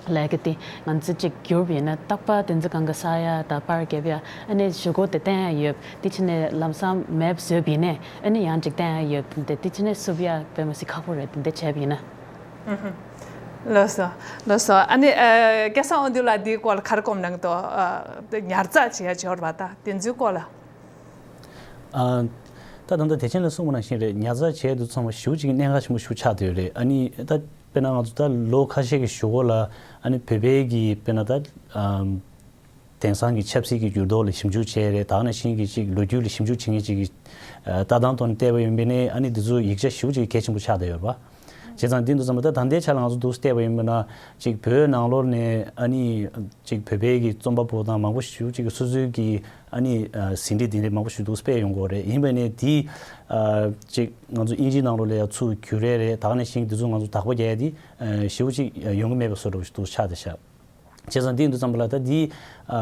ལས་ཀ་དེ་ང་ཚོ་གཅིག་བསྒྱུར་བ་ཡིན་ན་རྟག་པར་དེ་ཚོ་གང་ག་ས་ཡ་དང་པར་བརྒྱབ་ཡ་ཨ་ནི་གཞུག་གུ་དེ་བསྟན་ཡ་ཡོད། དེ་ཕྱིན་ནས་ལམ་སང་མེབ་བཟོས་པ་ཡིན་ནའི་ཨ་ནི་ཡང་གཅིག་བསྟན་ཡ་ཡོད། དེ་དེ་ཕྱིན་ནས་བསུབ་ཡ་དཔེ་མ་སྲིད་ཁག་པོ་རེད། དེ་འདྲ་བྱས་པ་ཡིན་ན། ལགས་སོ། ལགས་སོ། ཨ་ནི་ཨ་སྐལ་བཟང་དབང་འདུས་ལགས་འདིའི་སྐོར་ལ་ག་རེ་སྐོམ་གནང་འདུག་ཨ་ཉར་ཚགས་བྱེད་ཡ་བྱེད་པ་དང་དེ་ཚོའི་སྐོར་ལ། ཨ་ ད་ད་ལྟ་བདེ་ཆེན་ལགས་གསུངས་པ་ནང་བཞིན་རེད། ཉར་ཚགས་བྱས་དུས་ཙམ་པ་ཞེ་པོ་ཅིག་གནད་འགག་ཆེན་པོ་ཞེ་པོ་ཆགས་བསྡད་ཡོད་རེད། ཨ་ནི་ད་དཔེར་ན་ང་ཚོ་ད་ལོ་ཁ་ཤས་ཀྱི་གཞུག་གུ་ལ་ཨ་ནི་བོད་པའི་གི་དཔེར་ན་ད་ཨམ་དེང་སང་གི་ཆབ་སྲིད་ཀྱི་འགྱུར་ལྡོག་ལ་ཞིབ་འཇུག་བྱས་རེད། ད་ག་ནང་བཞིན་གྱི་ཅིག་ལོ་རྒྱུས་ལ་ཞིབ་འཇུག་བྱེད་མཁན་ཅིག་གི་ལྟ་སྟངས་ཐོག་ནས་བལྟས་པ་ཡིན་པ་ཡིན་ན་ཨ་ནི་འདི་ཚོ་ཡིག་ཆ་ཞེ་པོ་ཅིག་གལ་ཆེན་པོ་ཆགས་བསྡད་ཡོད་རེད་པ། བྱས་ཙང་འདི་འདུག་བསམ་པ་ད་ད་ལྟའི་ཆ་ལ་ང་ཚོ་འདུག་བལྟས་པ་ཡིན་པ་ན་ཅིག་བོད་ནང་ལོགས་ནས་ཨ་ནི་ཅིག་བོད་པའི་གི་རྩོམ་པ་པོ་དང་མང་པོ་ཞེ་པོ་ཅིག་གི་སོ་སོའི་གི་ཨ་ནི་ཟིན་བྲིས་འདི་འདྲའི་མང་པོ་ཞིག་འདུག་སྤེལ་ཡོང་གི་ཡོད་རེད། ཡིན་པ་ཡིན་ནའི་འདི་ཅིག་ང་ཚོ་དབྱིན་ཇིའི་ནང་ལོགས་ལ་ཡང་ཚུར་བསྒྱུར་རེད་རེད། ད་ག་ནང་བཞིན་འདི་ཚོ་ང་ཚོ་བདག་པོ་རྒྱག་ཡ་འདི་ཞེ་པོ་ཅིག་ཡོང་གི་མེད་པ་བཟོ་འདྲ་བོ་ཞིག་འདུག་ཆགས་བསྡད་ཤག་བྱས་ཙང་འདི་འདུག་བསམ་པ་ལ་ད་འདི་ཨ་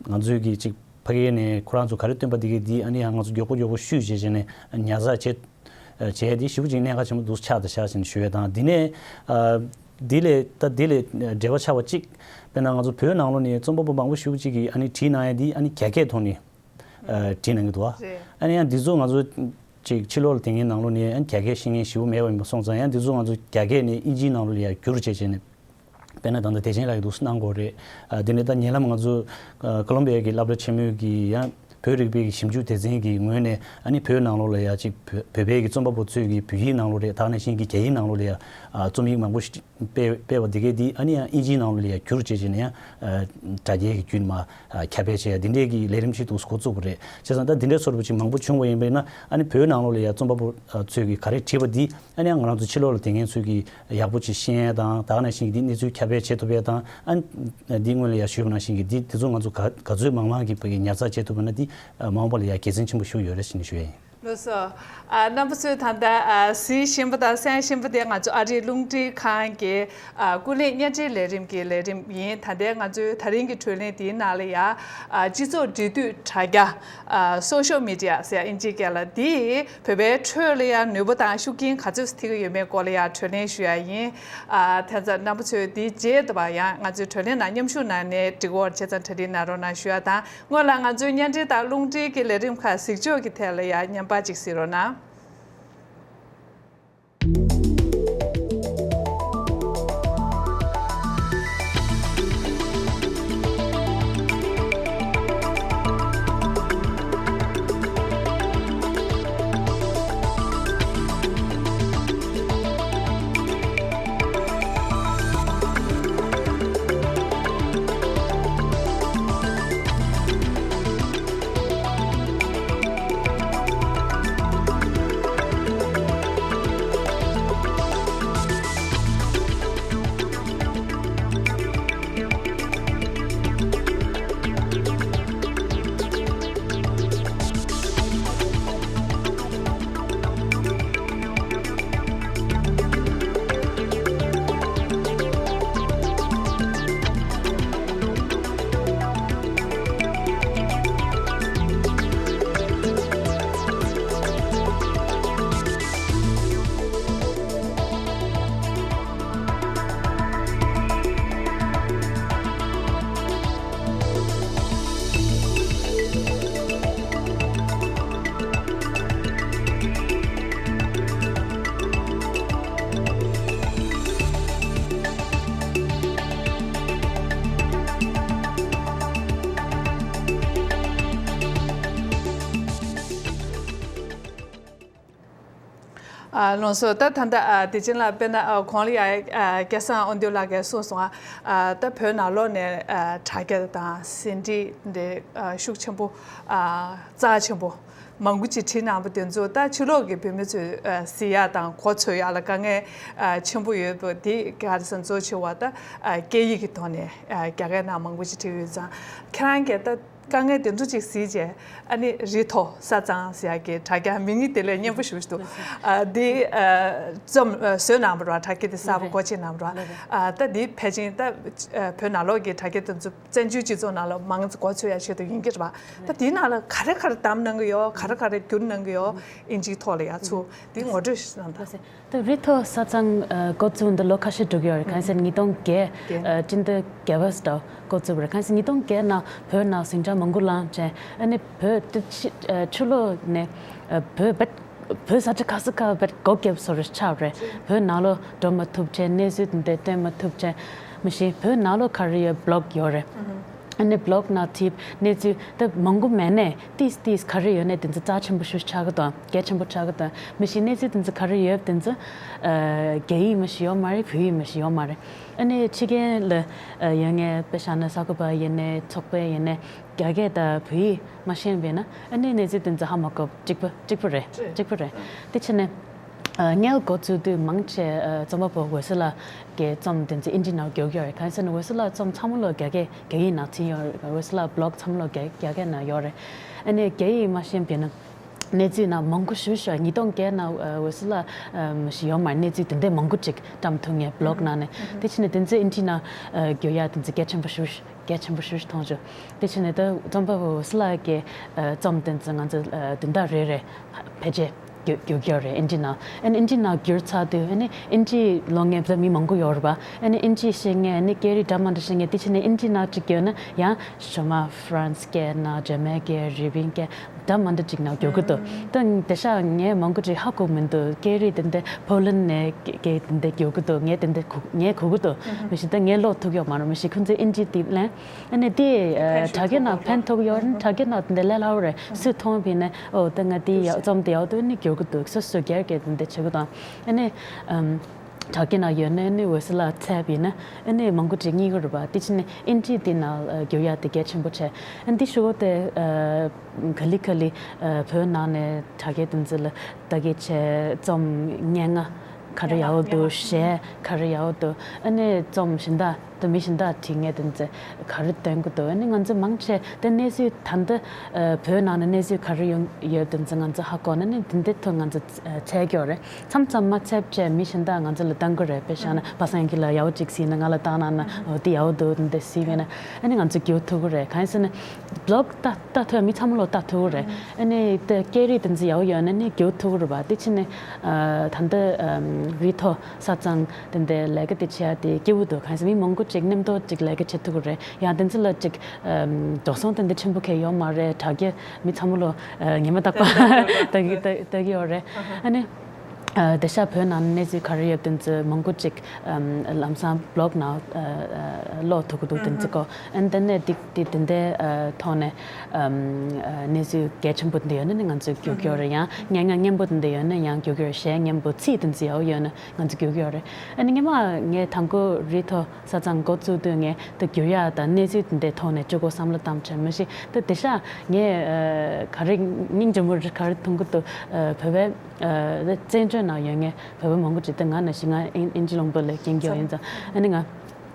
ང་ཚོའི་གི་ཅིག་ཕ་གི་ནས་ཁོ་རང་ཚོ་ག་རེ་བཏོན་པ་འདི་གི་འདི་ཨ་ནི་ཡང་ང་ཚོ་མགྱོགས་པོ་མགྱོགས་པོ་བཤུས་བྱས་བྱས་ནས་ཉར་ཚགས་བྱས་བྱས་འདི་ཞེ་པོ་ཅིག་གནད་འགག་ཆེན་པོ་འདུག་ཆགས་བསྡད་ཤག་ཅེས་ཞུ་ཡས་དང་། འདི་ནས་ཨ་འདི་ལས་ད་འདི་ལས་འབྲེལ་བ་ཆགས་པ་གཅིག་དཔེར་ན་ང་ཚོ་བོད་ནང་ལོགས་ནས་རྩོམ་པ་པོ་མང་པོ་ཞེ་པོ་ཅིག་གིས་ཨ་ནི་བྲིས་གནང་ཡས་འདི་ཨ་ནི་རྒྱ་སྐད་ཐོག་ནས་ཨ་བྲིས་གནང་གི་འདུག་བ། རེད། ཨ་ནི་ཡང་འདི་ཚོ་ང་ཚོ་ཅིག་ཕྱི་ལོགས་ལ་བསྡད་མཁན་ནང་ལོགས་ནས་ཨ་ནི་རྒྱ་སྐད་ཤེས་མཁན་ཞེ་པོ་མེད་པ་ཡིན་པ་སོང་ཙང་ཡང་འདི་ཚོ་ང་ཚོ་རྒྱ་སྐད་ནས་དབྱིན་ཇིའི་ནང་ལོགས་ལ་ཡར་བསྒྱུར་བྱས་བྱས་ནས། དཔེར་ན་ད་ལྟ་བདེ་ཆེན་ལགས་ཀྱིས་འདུག་སེ་གནང་དགོས་རེད། ཨ་དེ་ནས་ད་ཉེ་ལམ་ང་ཚོ་ཨ་ཀོ་ལོམ་བི་ཡ་གི་སློབ་གྲྭ་ཆེན་མོའི་གི་ཡང་བོད་རིག་པའི་གི་ཞིབ་འཇུག་སྡེ་ཚན་གྱི་ངོས་ནས་ཨ་ནི་བོད་ནང་ལོགས་ལ་ཡ་ཅིག་བོད་བོད་པའི་གི་རྩོམ་པ་པོ་ཚོས་གི་བོད་ཡིག་ནང་ལོགས་རེད། ད་ག་ནང་བཞིན་གི་རྒྱ་ཡིག་ནང་ལོགས་ལ་ཡ་ཨ་རྩོམ་ཡིག་མང་པོ་ཞིག་སྤེལ་སྤེལ་བ་དེ་གས་དེ་ཨ་ནི་ཡང་དབྱིན་ཇིའི་ནང་ལོགས་ལ་ཡ་བསྒྱུར་བྱས་བྱས་ནས་ཡང་ཨ་དྲ་རྒྱའི་གི་བརྒྱུད་ནས་མར་ཨ་ཁྱབ་སྤེལ་བྱས་ཡ་དེ་འདྲའི་གི་ལས་རིམ་ཞིག་འདུག་སེ་འགོ་བཙུགས་པ་རེད། བྱས་ཙང་ད་དེ་འདྲའི་སོར་བུ་ཅིག་མང་པོ་བྱུང་བ་ཡིན་པས་ན་ཨ་ནི་བོད་ནང་ལོགས་ལ་ཡ་རྩོམ་པ་པོ་ཨ་ཚོས་གི་ག་རེ་བྲིས་པ་དེ། ཨ་ནི་ང་རང་ཚོ་ཕྱི་ལོགས་ལ་བསྡད་མཁན་ཚོས་ཀྱིས་ཡག་པོ་ཅིག་ཤེས་ཡ་དང་། ད་ག་ནང་བཞིན་འདི་གནས་ཚུལ་ཁྱབ་སྤེལ་བྱེད་ཐུབ་ཡ་དང་། ཨ་ནི་འདི་སྔོན་ལ་ཡ་ཞུས་པ་ནང་བཞིན་གྱི་འདི་འདི་ཚོ་ང་ཚོ་ག་ག་ཚོད་མང་མང་གི་བོད་ཀྱི་ཉར་ཚགས་བྱེད་ཐུབ་པ་ན་འདི་མ་འོངས་པ་ལ་ཡ་དགེ་མཚན་ཆེན་པོ་ཞིག་ཡོད་རེད་ཟེར་ནས་ཞུ་ཡ་ཡིན། ལགས་སོ། ཨ་རྣམ་པ་ཚོས་ད་ལྟ་ཨ་གཟིགས་བཞིན་པ་དང་གསན་བཞིན་པ་དེ་ང་ཚོ་ཨ་རིའི་རླུང་འཕྲིན་ཁང་གི་ཨ་ཀུན་གླེང་བརྙན་འཕྲིན་ལས་རིམ་གྱི་ལས་རིམ་ཡིན། ད་ལྟའི་ང་ཚོའི་ད་རིང་གི་བགྲོ་གླེང་འདིའི་ནང་ལ་ཡ་ཨ་སྤྱི་ཚོགས་འབྲེལ་མཐུད་དྲ་རྒྱ། ཨ་སོ་ཤལ་མི་ཌི་ཡ་ཟེར་ཡ་དབྱིན་ཇིའི་སྐད་ལ། འདིས་བོད་པའི་ཁྲོད་ལ་ཡང་ནུས་པ་དང་ཤུགས་རྐྱེན་ག་ཚོད་ཐེབས་ཀྱི་ཡོད་མེད་སྐོར་ལ་ཡང་བགྲོ་གླེང་ཞུ་ཡ་ཡིན། ཨ་དེ་ཚོ་རྣམ་པ་ཚོས་འདིའི་རྗེས་ལ་ཡང་ང་ཚོའི་བགྲོ་གླེང་ནང་མཉམ་ཞུགས་གནང་ནས་འབྲེལ་བ་བྱེད་ཙང་གྲ་སྒྲིག་གནང་རོགས་གནང་ཞུ་ཡ་དང་། སྔོན་ལ་ང་ཚོའི་བརྙན་འཕྲིན་དང་རླུང་འཕྲིན་གྱི་ལས་རིམ་ཁག་གཟིགས་ཕྱོགས་ཀྱི་ཐད་ལ་ཡང་བརྙན་པར་ཅིག་གཟིགས་རོགས་གནང་། ཨ་ལགས་སོ། ད་ད་ལྟ་ཨ་བདེ་ཆེན་ལགས་དཔེར་ན་ཨ་གོང་ལ་ཡ་ཨ་སྐལ་བཟང་དབང་འདུས་ལགས་ཀྱིས་གསུངས་སོང་། ཨ་ད་བོད་ནང་ལོགས་ནས་ཨ་དྲ་རྒྱ་དང་ཟིན་བྲིས་འདི་ཨ་ཤུགས་ཆེན་པོ་ཨ་རྩ་ཆེན་པོ་མང་པོ་ཅིག་བྲིས་གནང་བ་དེ་ཚོ་ད་ཕྱི་ལོགས་ཀྱི་བོད་མི་ཚོས་ཨ་གཟིགས་ཡ་དང་གོ་ཆོད་ཡ་ལ་དཀའ་ངལ་ཨ་ཆེན་པོ་ཡོད་པ་དེ་ག་རེ་ཟེར་གཙོ་ཆེ་བ་ད་ཨ་སྐད་ཡིག་གི་ཐོག་ནས་ཨ་རྒྱ་སྐད་ནང་མང་པོ་ཅིག་བྲིས་ཡོད་ཙང་ཁྱེད་རང་གིས་ད། དཀའ་ངལ་དེ་ཚོ་ཅིག་གཟིགས་རྗེས་ཨ་ནི་རི་མཐོ་ས་གཙང་ཟེར་ཡག་གི་དྲ་རྒྱ་མིང་ངི་དེ་ལས་སྙན་པོ་ཞེ་པོ་ཞིག་འདུག་ཨ་འདི་ཨ་རྩོམ་ཨ་བཟོས་གནང་བ་རེད་བ། དྲ་རྒྱ་དེ་གསར་པ་སྒོ་ཕྱེ་གནང་བ་རེད་བ། ཨ་ད་འདི་ཕལ་ཆེར་ད་ཨ་བོད་ནང་ལོགས་ཀྱི་དྲ་རྒྱ་དེ་ཚོ་བཙན་བྱོལ་སྤྱི་ཚོགས་ནང་ལ་མང་ཙམ་གོ་ཆོད་ཡག་ཆེད་དུ་ཡིན་གྱི་རེད་བ། ད་དེའི་ནང་ལ་ག་རེ་ག་རེ་བདམས་གནང་གི་ཡོད། ག་རེ་ག་རེ་བསྒྱུར་གནང་གི་ཡོད། ཨིན་ཇིའི་ཐོག་ལ་ཡ་ཚུར་འདི་ངོ་སྤྲོད་ཞིག་གནང་དང་། ད་རི་མཐོ་ས་གཙང་ཨ་འགོ་བཙུགས་འདི་ལོ་ཁ་ཤས་འགྲོ་གི་ཡོད་རེད། གང་ཡིན་ཟེར་ན་ཉིས་སྟོང་བརྒྱད་ཨ་སྤྱི་ཟླ་བརྒྱད་པ་ཙམ་འགོ་བཙུགས་པ་རེད། གང་ཡིན་ཟེར་ན་ཉིས་སྟོང་བརྒྱད་ནང་བོད་ནང་ཟིང་ཆ་མང་པོ་ལངས་བྱས་ཨ་ནི་བོད་དེ་ཕྱི་ཨ་ཕྱི་ལོགས་ནས་ཨ་བོད་བེད་བོད་ས་ཆ་ཁ་ཤས་ཁ་བེད་སྒོ་བརྒྱབ་བཟོ་འདྲ་ཆགས་པ་རེད། བོད་ནང་ལོགས་འགྲོ་མ་ཐུབ་བྱས་གནས་ཚུལ་དེ་འདྲ་བསྟན་མ་ཐུབ་བྱས་མ་གཞི་བོད་ནང་ལོགས་ཁ་རི་ཡ་བློག་ཡོད་རེད། ཨ་ནི་བི་ལོག་ནང་བྲིས་གནས་ཚུལ་ད་མང་པོ་མེད་ནས་ཏིས་ཏིས་ག་རེ་ཡོད་ནས་དེ་ཚོ་རྩ་ཆེན་པོ་ཞིག་ཆགས་ཀྱི་དང་གལ་ཆེན་པོ་ཆགས་ཀྱི་དང་མི་ཤེས། གནས་ཚུལ་དེ་ཚོ་ག་རེ་ཡོད་དེ་ཚོ་ཨ་རྒྱ་ཡིག་མ་ཞིག་ཡོད་མ་རེད། བོད་ཡིག་མ་ཞིག་ཡོད་མ་རེད། ཨ་ནི་ཕྱི་རྒྱལ་ལ་ཨ་ཡོད་མཁན་དཔེ་བཞག་ན་གསར་འགོད་པ་ཡིན་ནའི་ཚོགས་པ་ཡིན་ནའི་རྒྱ་སྐད་དང་བོད་ཡིག་མ་ཤེས་པས་ན་ཨ་ནི་གནས་ཚུལ་དེ་ཚོ་ཧ་མ་གོ། གཅིག་པ་གཅིག་པ་རེད། གཅིག་པ་རེད། དེ་ཕྱིར་ནས་ཨ་སྔོན་འགོ་བཙུགས་དུས་མང་ཆེ་ཨ་རྩོམ་པ་པོ་འོད་ཟེར་ལགས་ཀྱི་རྩོམ་དེ་ཚོ་ཨིན་ཇི་ནང་བསྒྱུར་གྱི་ཡོད་རེད། གང་ཡིན་ཟེར་ན་འོད་ཟེར་ལགས་རྩོམ་ཚང་མ་ལོ་རྒྱ་སྐད་རྒྱ་ཡིག་ནང་བྲིས་ཡོད་རེད། འོད་ཟེར་ལགས་བི་ལོག་ཚང་མ་ལོ་རྒྱ་རྒྱ་སྐད་ནང་ཡོད་རེད། ཨ་ནི་རྒྱ་ཡིག་མ་ཤེས་པས་ན་གནས་ཚུལ་ནང་མང་པོ་ཞེ་པོ་ཞིག་ཉིས་སྟོང་བརྒྱད་ནང་ཨ་འོད་ཟེར་ལགས་ཨམ་ཞིག་ཡོད་མ་རེད། གནས་ཚུལ་དེ་འདྲའི་མང་པོ་ཅིག་བཀྲམ་ཐུབ་མཁན་བི་ལོག་ནང་ནས། དེ་ཕྱིར་ནས་དེ་ཚོ་ཨིན་ཇི་ནང་ཨ་བསྒྱུར་ཡག་དེ་ཚོ་གལ་ཆེན་པོ་ཞེ་པོ་ཞིག་གལ་ཆེན་པོ་ཞེ་པོ་ཞིག་མཐོང་བྱུང་། དེ་ཕྱིར་ནས་ད་རྩོམ་པ་པོ་འོད་ཟེར་ལགས་ཀྱི་ཨ་རྩོམ་དེ་ཚོ་ང་ཚོ་ཨ་དོན་དག་རེ་རེ་ཕལ་ཆེར་བསྒྱུར་བསྒྱུར་གྱི་ཡོད་རེད། ཨིན་ཇི་ནང་ཨ་ནི་ཨིན་ཇི་ནང་བསྒྱུར་ཚར་དུས་ཨ་ནི་ཨིན་ཇི་ཀློག་མཁན་ད་མི་མང་པོ་ཡོད་རེད་པ། ཨ་ནི་ཨིན་ཇི་ཤེས་མཁན་ཨ་ནི་སྐད་རིགས་འདྲ་མི་འདྲ་ཤེས་མཁན་དེ་ཕྱིར་ནས་ཨིན་ཇི་ནང་གཅིག་བསྒྱུར་ན་ཡང་ཞོ་མ་ཧྥ་རན་སི་སྐད་ནང་འཇར་མན་སྐད་རི་པིན་སྐད་འདྲ་མི་འདྲ་ཅིག་ནང་བསྒྱུར་གྱི་འདུག་ད་དེང་སང་ངས་མང་པོ་ཅིག་ཧ་གོ་མི་འདུག་སྐད་རིགས་དེ་འདྲ་ཕོ་ལན་ནས་སྐད་དེ་འདྲ་བསྒྱུར་གྱི་འདུག་ངས་དེ་འདྲ་གོ་ངས་གོ་གི་འདུག་མི་ཤེས། ད་ངས་ཀློག་ཐུབ་ཡོད་མ་རེད། མི་ཤེས། ཁོང་ཚོས་ཨིན་ཇི་དེ་ལེན་ཨ་ནི་དེ་ཨ་དྲ་རྒྱ་ནང་ཕན་ཐོགས་ཡོད་རེད། དྲ་རྒྱ་ནང་དེ་འདྲ་ལས་སླ་པོ་རེད། སུས་མཐོང་བས་ན་ཨོ་ད་ང་དེ་ཡག་རྩོམ་དེ་ཡག་འདུག་ཨ་ནི་བསྒྱུར་གྱི་འདུག་སོ་སོས་སྒེར་གྱིས་དེ་འདྲ་བྱེད་དགོས་དང་ཨ་ནི་ཨམ། དྲ་རྒྱ་ནང་ཡོད་ན་ཨ་ནི་འོད་ཟེར་ལགས་བཙལ་བས་ན་ཨ་ནི་མང་པོ་ཅིག་རྙེད་ཀྱི་རེད་པ། དེ་ཕྱིར་ནས་ཨིན་ཇི་དེ་ནང་ཨ་བསྒྱུར་ཡག་དེ་གལ་ཆེན་པོ་ཆེ། ཨ་འདི་ཞུ་གོ་དེ་ཨ་ག་ལེ་ག་ལེ་ཨ་བོད་ནང་ནས་དྲ་རྒྱ་དེ་ཚོ་ལ་ལྟ་གི་བྱས། རྩོམ་སྙན་ངག་ག་རེ་ཡག་པོ་འདུག་གཞས་ག་རེ་ཡག་པོ་འདུག་ཨ་ནི་རྩོམ་གཞན་དག་ད་མི་གཞན་དག་བྲིས་མཁན་དེ་ཚོ་ག་རེ་འདོན་གྱི་འདུག་ཨ་ནི་ང་ཚོ་མང་ཆེ་དེ་གནས་ཚུལ་ད་ལྟ་ཨ་བོད་ནང་ནས་གནས་ཚུལ་ག་རེ་ཡོང་ཡོད་དེ་ཚོ་ང་ཚོ་ཧ་གོ་ན་ཨ་ནི་དེ་འདྲའི་ཐོག་ང་ཚོ་འཚོལ་གྱི་ཡོད་རེད། མཚམས་མཚམས་མ་འཚོལ་བྱས་མི་གཞན་དག་ང་ཚོ་ལ་བཏང་གི་རེད། དཔེ་བཞག་ན་པ་སངས་སྐྱིད་ལགས་ཡག་པོ་ཅིག་གཟིགས་ན་ང་ལ་བཏང་གནང་ན་འོ་འདི་ཡག་པོ་འདུག་འདི་གཟིགས་པས་ན་ཨ་ནི་ང་ཚོ་བསྒྱུར་ཐུབ་ཀྱི་རེད། གང་ཡིན་ཟེར་ན་བི་ལོག་ལྟ་ལྟ་ཐུབ་མི་ཚང་མ་ལོ་ལྟ་ཐུབ་ཀྱི་རེད། ཨ་ནི་ད་སྐད་རིགས་དེ་ཚོ་ཡག་པོ་ཡོད་ན་ནི་བསྒྱུར་ཐུབ་ཀྱི་རེད་པ། དེ་ཕྱིར་ནས་ཨ་ད་ལྟ་ཨམ་རི་ཐོག་ས་གཙང་དེ་འདྲའི་ལས་ཀ་དེ་བྱེད་ཡག་དེ་སྐྱིད་པོ་འདུག་གང་ཡིན་ཟེར་མི་མང་པོ་ཅིག་མཉམ་དུ་ཅིག་ལས་ཀ་བྱེད་ཐུབ་ཀྱི་རེད། ཡང་དེ་ཚོ་ལ་ཅིག་ཨམ་འགྲོ་སོང་དེ་འདྲ་ཆེན་པོ་གང་ཡང་ཡོད་མ་རེད། དྲ་རྒྱ་མི་ཚང་མ་ལོ་ཨ་ཉི་མ་རྟག་པར་ལྟ་གི་ལྟ་ལྟ་གི་ཡོད་རེད། ཨ་ནི། ཨ་དེང་སང་བོད་ནང་གནས་ཚུལ་ག་རེ་ཡོད་དེ་ཚོ་མང་པོ་ཅིག་ཨམ་ལམ་སང་བི་ལོག་ནང་ཨ་ཨ་ཀློག་ཐུབ་ཀྱི་འདུག་དེ་ཚོ་གོ་ཨ་ནི་དེ་ནས་དེ་དེ་དེ་འདྲའི་ཨ་ཐོག་ནས་ཨམ་ཨ་གནས་ཚུལ་གལ་ཆེན་པོ་འདི་ཡོད་ན་ནི་ང་ཚོས་བསྒྱུར་གྱི་ཡོད་རེད། ཡང་སྙན་ངག་སྙན་པོ་འདི་ཡོད་ན་ཡང་བསྒྱུར་གྱི་ཡོད་རེད། གཞས་སྙན་པོ་ཚིག་དེ་ཚོ་ཡག་ཡོད་ན་ང་ཚོས་བསྒྱུར་གྱི་ཡོད་རེད། ཨ་ནི་སྔོན་མ་ངས་དང་པོ་རི་ཐོག་ས་གཙང་འགོ་བཙུགས་དུས་ངས་ད་བསྒྱུར་ཡག་དང་གནས་ཚུལ་དེ་འདྲའི་ཐོག་ནས་གཅིག་པོ་བསམ་བློ་བཏང་བྱས། མི་ཤེས་ད་དེང་སང་ངས་ཨ་ག་རེ་སྙིང་རྗེ་མོ་རེད་ག་རེ་མཐོང་གི་འདུག་ཨ་བོད་པའི་ཨ་བཙན་བྱོལ་ནང་ཡོད་མཁན་བོད་པ་མང་པོ་ཅིག་ད་ང་ནང་བཞིན་ང་ཨིན་ཨིན་ཇི་ལུང་པ་ལ་སྐྱེས་ཀྱི་ཡོད་ཡིན་ཙང་ཨ་ནི་ང་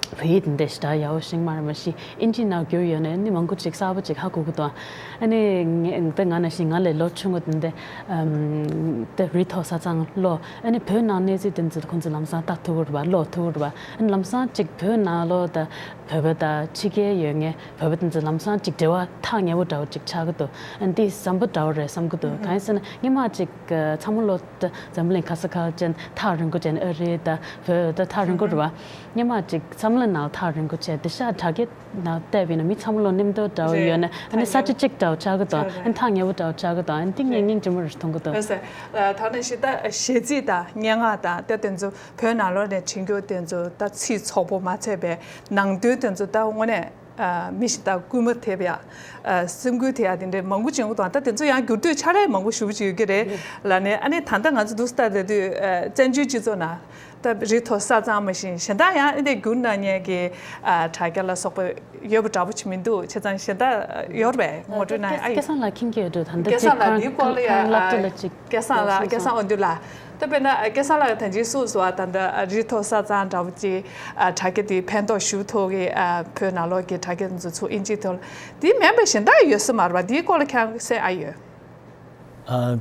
བོད་ཡིག་དེ་འདྲ་ཞེ་དྲག་ཡག་པོ་ཤེས་མ་རེད། མ་གཞི་ཨིན་ཇི་ནང་བསྒྱུར་ཡོད་ནས་ཨ་ནི་མང་པོ་ཅིག་གསར་པ་ཅིག་ཧ་གོ་གི་འདུག་ཨ་ནི་ངས་ད་ང་ནང་བཞིན་ང་ལས་ལོ་ཆུང་བ་དེ་འདྲ་ཨམ་ད་རི་ཐོག་ས་གཙང་ཀློག་ཨ་ནི་བོད་ནང་གནས་ཚུལ་དེ་ཚོ་ཁོང་ཚོས་ལམ་སང་ལྟ་ཐུབ་ཀྱི་རེད་པ། ཀློག་ཐུབ་ཀྱི་རེད་པ། ཨ་ནི་ལམ་སང་ཅིག་བོད་ནང་ལོགས་ད་བོད་པ་དང་ཕྱི་རྒྱལ་ཡོད་མཁན་བོད་པ་དེ་ཚོ་ལམ་སང་ཅིག་འབྲེལ་བ་ཐག་ཉེ་པོ་འདྲ་བོ་ཅིག་ཆགས་ཀྱི་འདུག་ཨ་ནི་འདི་བཟང་པོ་འདྲ་བོ་རེད་བསམ་གྱི་འདུག་གང་ཡིན་ཟེར་ན་སྔོན་མ་ཅིག་ཚང་མ་ལོ་འཛམ་བུ་གླིང་ག་ས་ག་ཅན་ཐག་རིང་པོ་ཅན་ཨ་རི་དང་བོད་ད་ཐག་རིང་པོ་རེད་བ། སྔོན་མ་ཅིག་བསམ་བློ་ནང་ཐག་རིང་པོ་བྱས་དེང་སང་དྲ་རྒྱ་ནང་བལྟས་པས་ན་མི་ཚང་མ་ལོ་མཉམ་དུ་འདྲ་བོ་ཡོད་ན་ཨ་ནི་ས་ཆ་གཅིག་འདྲ་བོ་ཆགས་ཀྱི་འདུག་ཨ་ནི་ཐག་ཉེ་པོ་འདྲ་བོ་ཆགས་ཀྱི་འདུག་ཨ་ནི་འདི་ངས་སྙིང་རྗེ་མོ་རེ་མཐོང་གི་འདུག་ལགས་སོ། ད་ནི་ཞེ་ད་གཞས་ཚིག་དང་སྙན་ངག་དང་ད་དེ་ཚོ་བོད་ནང་ལོགས་ནས་བྲིས་རྒྱུ་དེ་ཚོ་ད་ཚིག་ཚོགས་པོ་མ་ཚད་པའི་ནང་དོན་དེ་ཚོ་ད་དངོས་གནས་ཨ་མི་ཞིག་ད་སྐུལ་མ་ཐེབས་ཡ། ཨ་སེམས་འགུལ་ཐེབས་ཡ་དེ་འདྲའི་མང་པོ་བྱུང་གི་འདུག་ད་དེ་ཚོ་ཡང་བསྒྱུར་བསྡུར་ཕྱག་ལས་མང་པོ་ཞེ་པོ་ཅིག་ཡོད་ཀྱི་རེད་ལབ་ནས། ཨ་ནི་ད་ལྟ་ང་ཚོ་འདུག་སེ་ལྟ་བསྡད་དུས་ཨ་བཙན་བྱོལ་སྤྱི་ཚོགས་ནང་ད་རི་མཐོ་ས་གཙང་མ་བཞིན་གཞན་དག་ཡང་ཨ་ནི་བསྒྱུར་གནང་མཁན་གྱི་ཨ་དྲ་རྒྱ་ལ་སོགས་པ་ཡོད་པ་འདྲ་པོ་ཅིག་མི་འདུག་བྱས་ཙང་གཞན་དག་ཡོད་རེད་པས། ངོ་སྤྲོད་གནང་ཡ་ཨ་ཡོད། སྐལ་བཟང་ལགས་མཁྱེན་གྱི་ཡོད་འགྲོ། ད་ལྟ་སྐལ་བཟང་ལགས་འདིའི་སྐོར་ལ་ཡ་སློབ་གྲྭ་ལ་ཅིག་སྐལ་བཟང་ལགས་སྐལ་བཟང་དབང་འདུས་ལགས། ད་དཔེར་ན་སྐལ་བཟང་ལགས་ད་ཅི་གསུངས་སོང་བ། ད་ལྟ་རི་མཐོ་ས་གཙང་འདྲ་བོ་ཅིག་ཨ་དྲ་རྒྱ་དེ་ཕན་ཐོགས་ཞེ་པོ་ཐོགས་ཀྱི་ཨ་བོད་ནང་ལོགས་ཀྱི་དྲ་རྒྱ་དེ་ཚོ་ཚུར་ཨིན་ཇིའི་ཐོག་ལ་དེ་མིན་པའི་གཞན་དག་ཡོད་ས་མ་རེད་པ། དེའི་སྐོར་ལ་ཁྱེད་རང་གསན་ཨ་ཡོད། ཨ་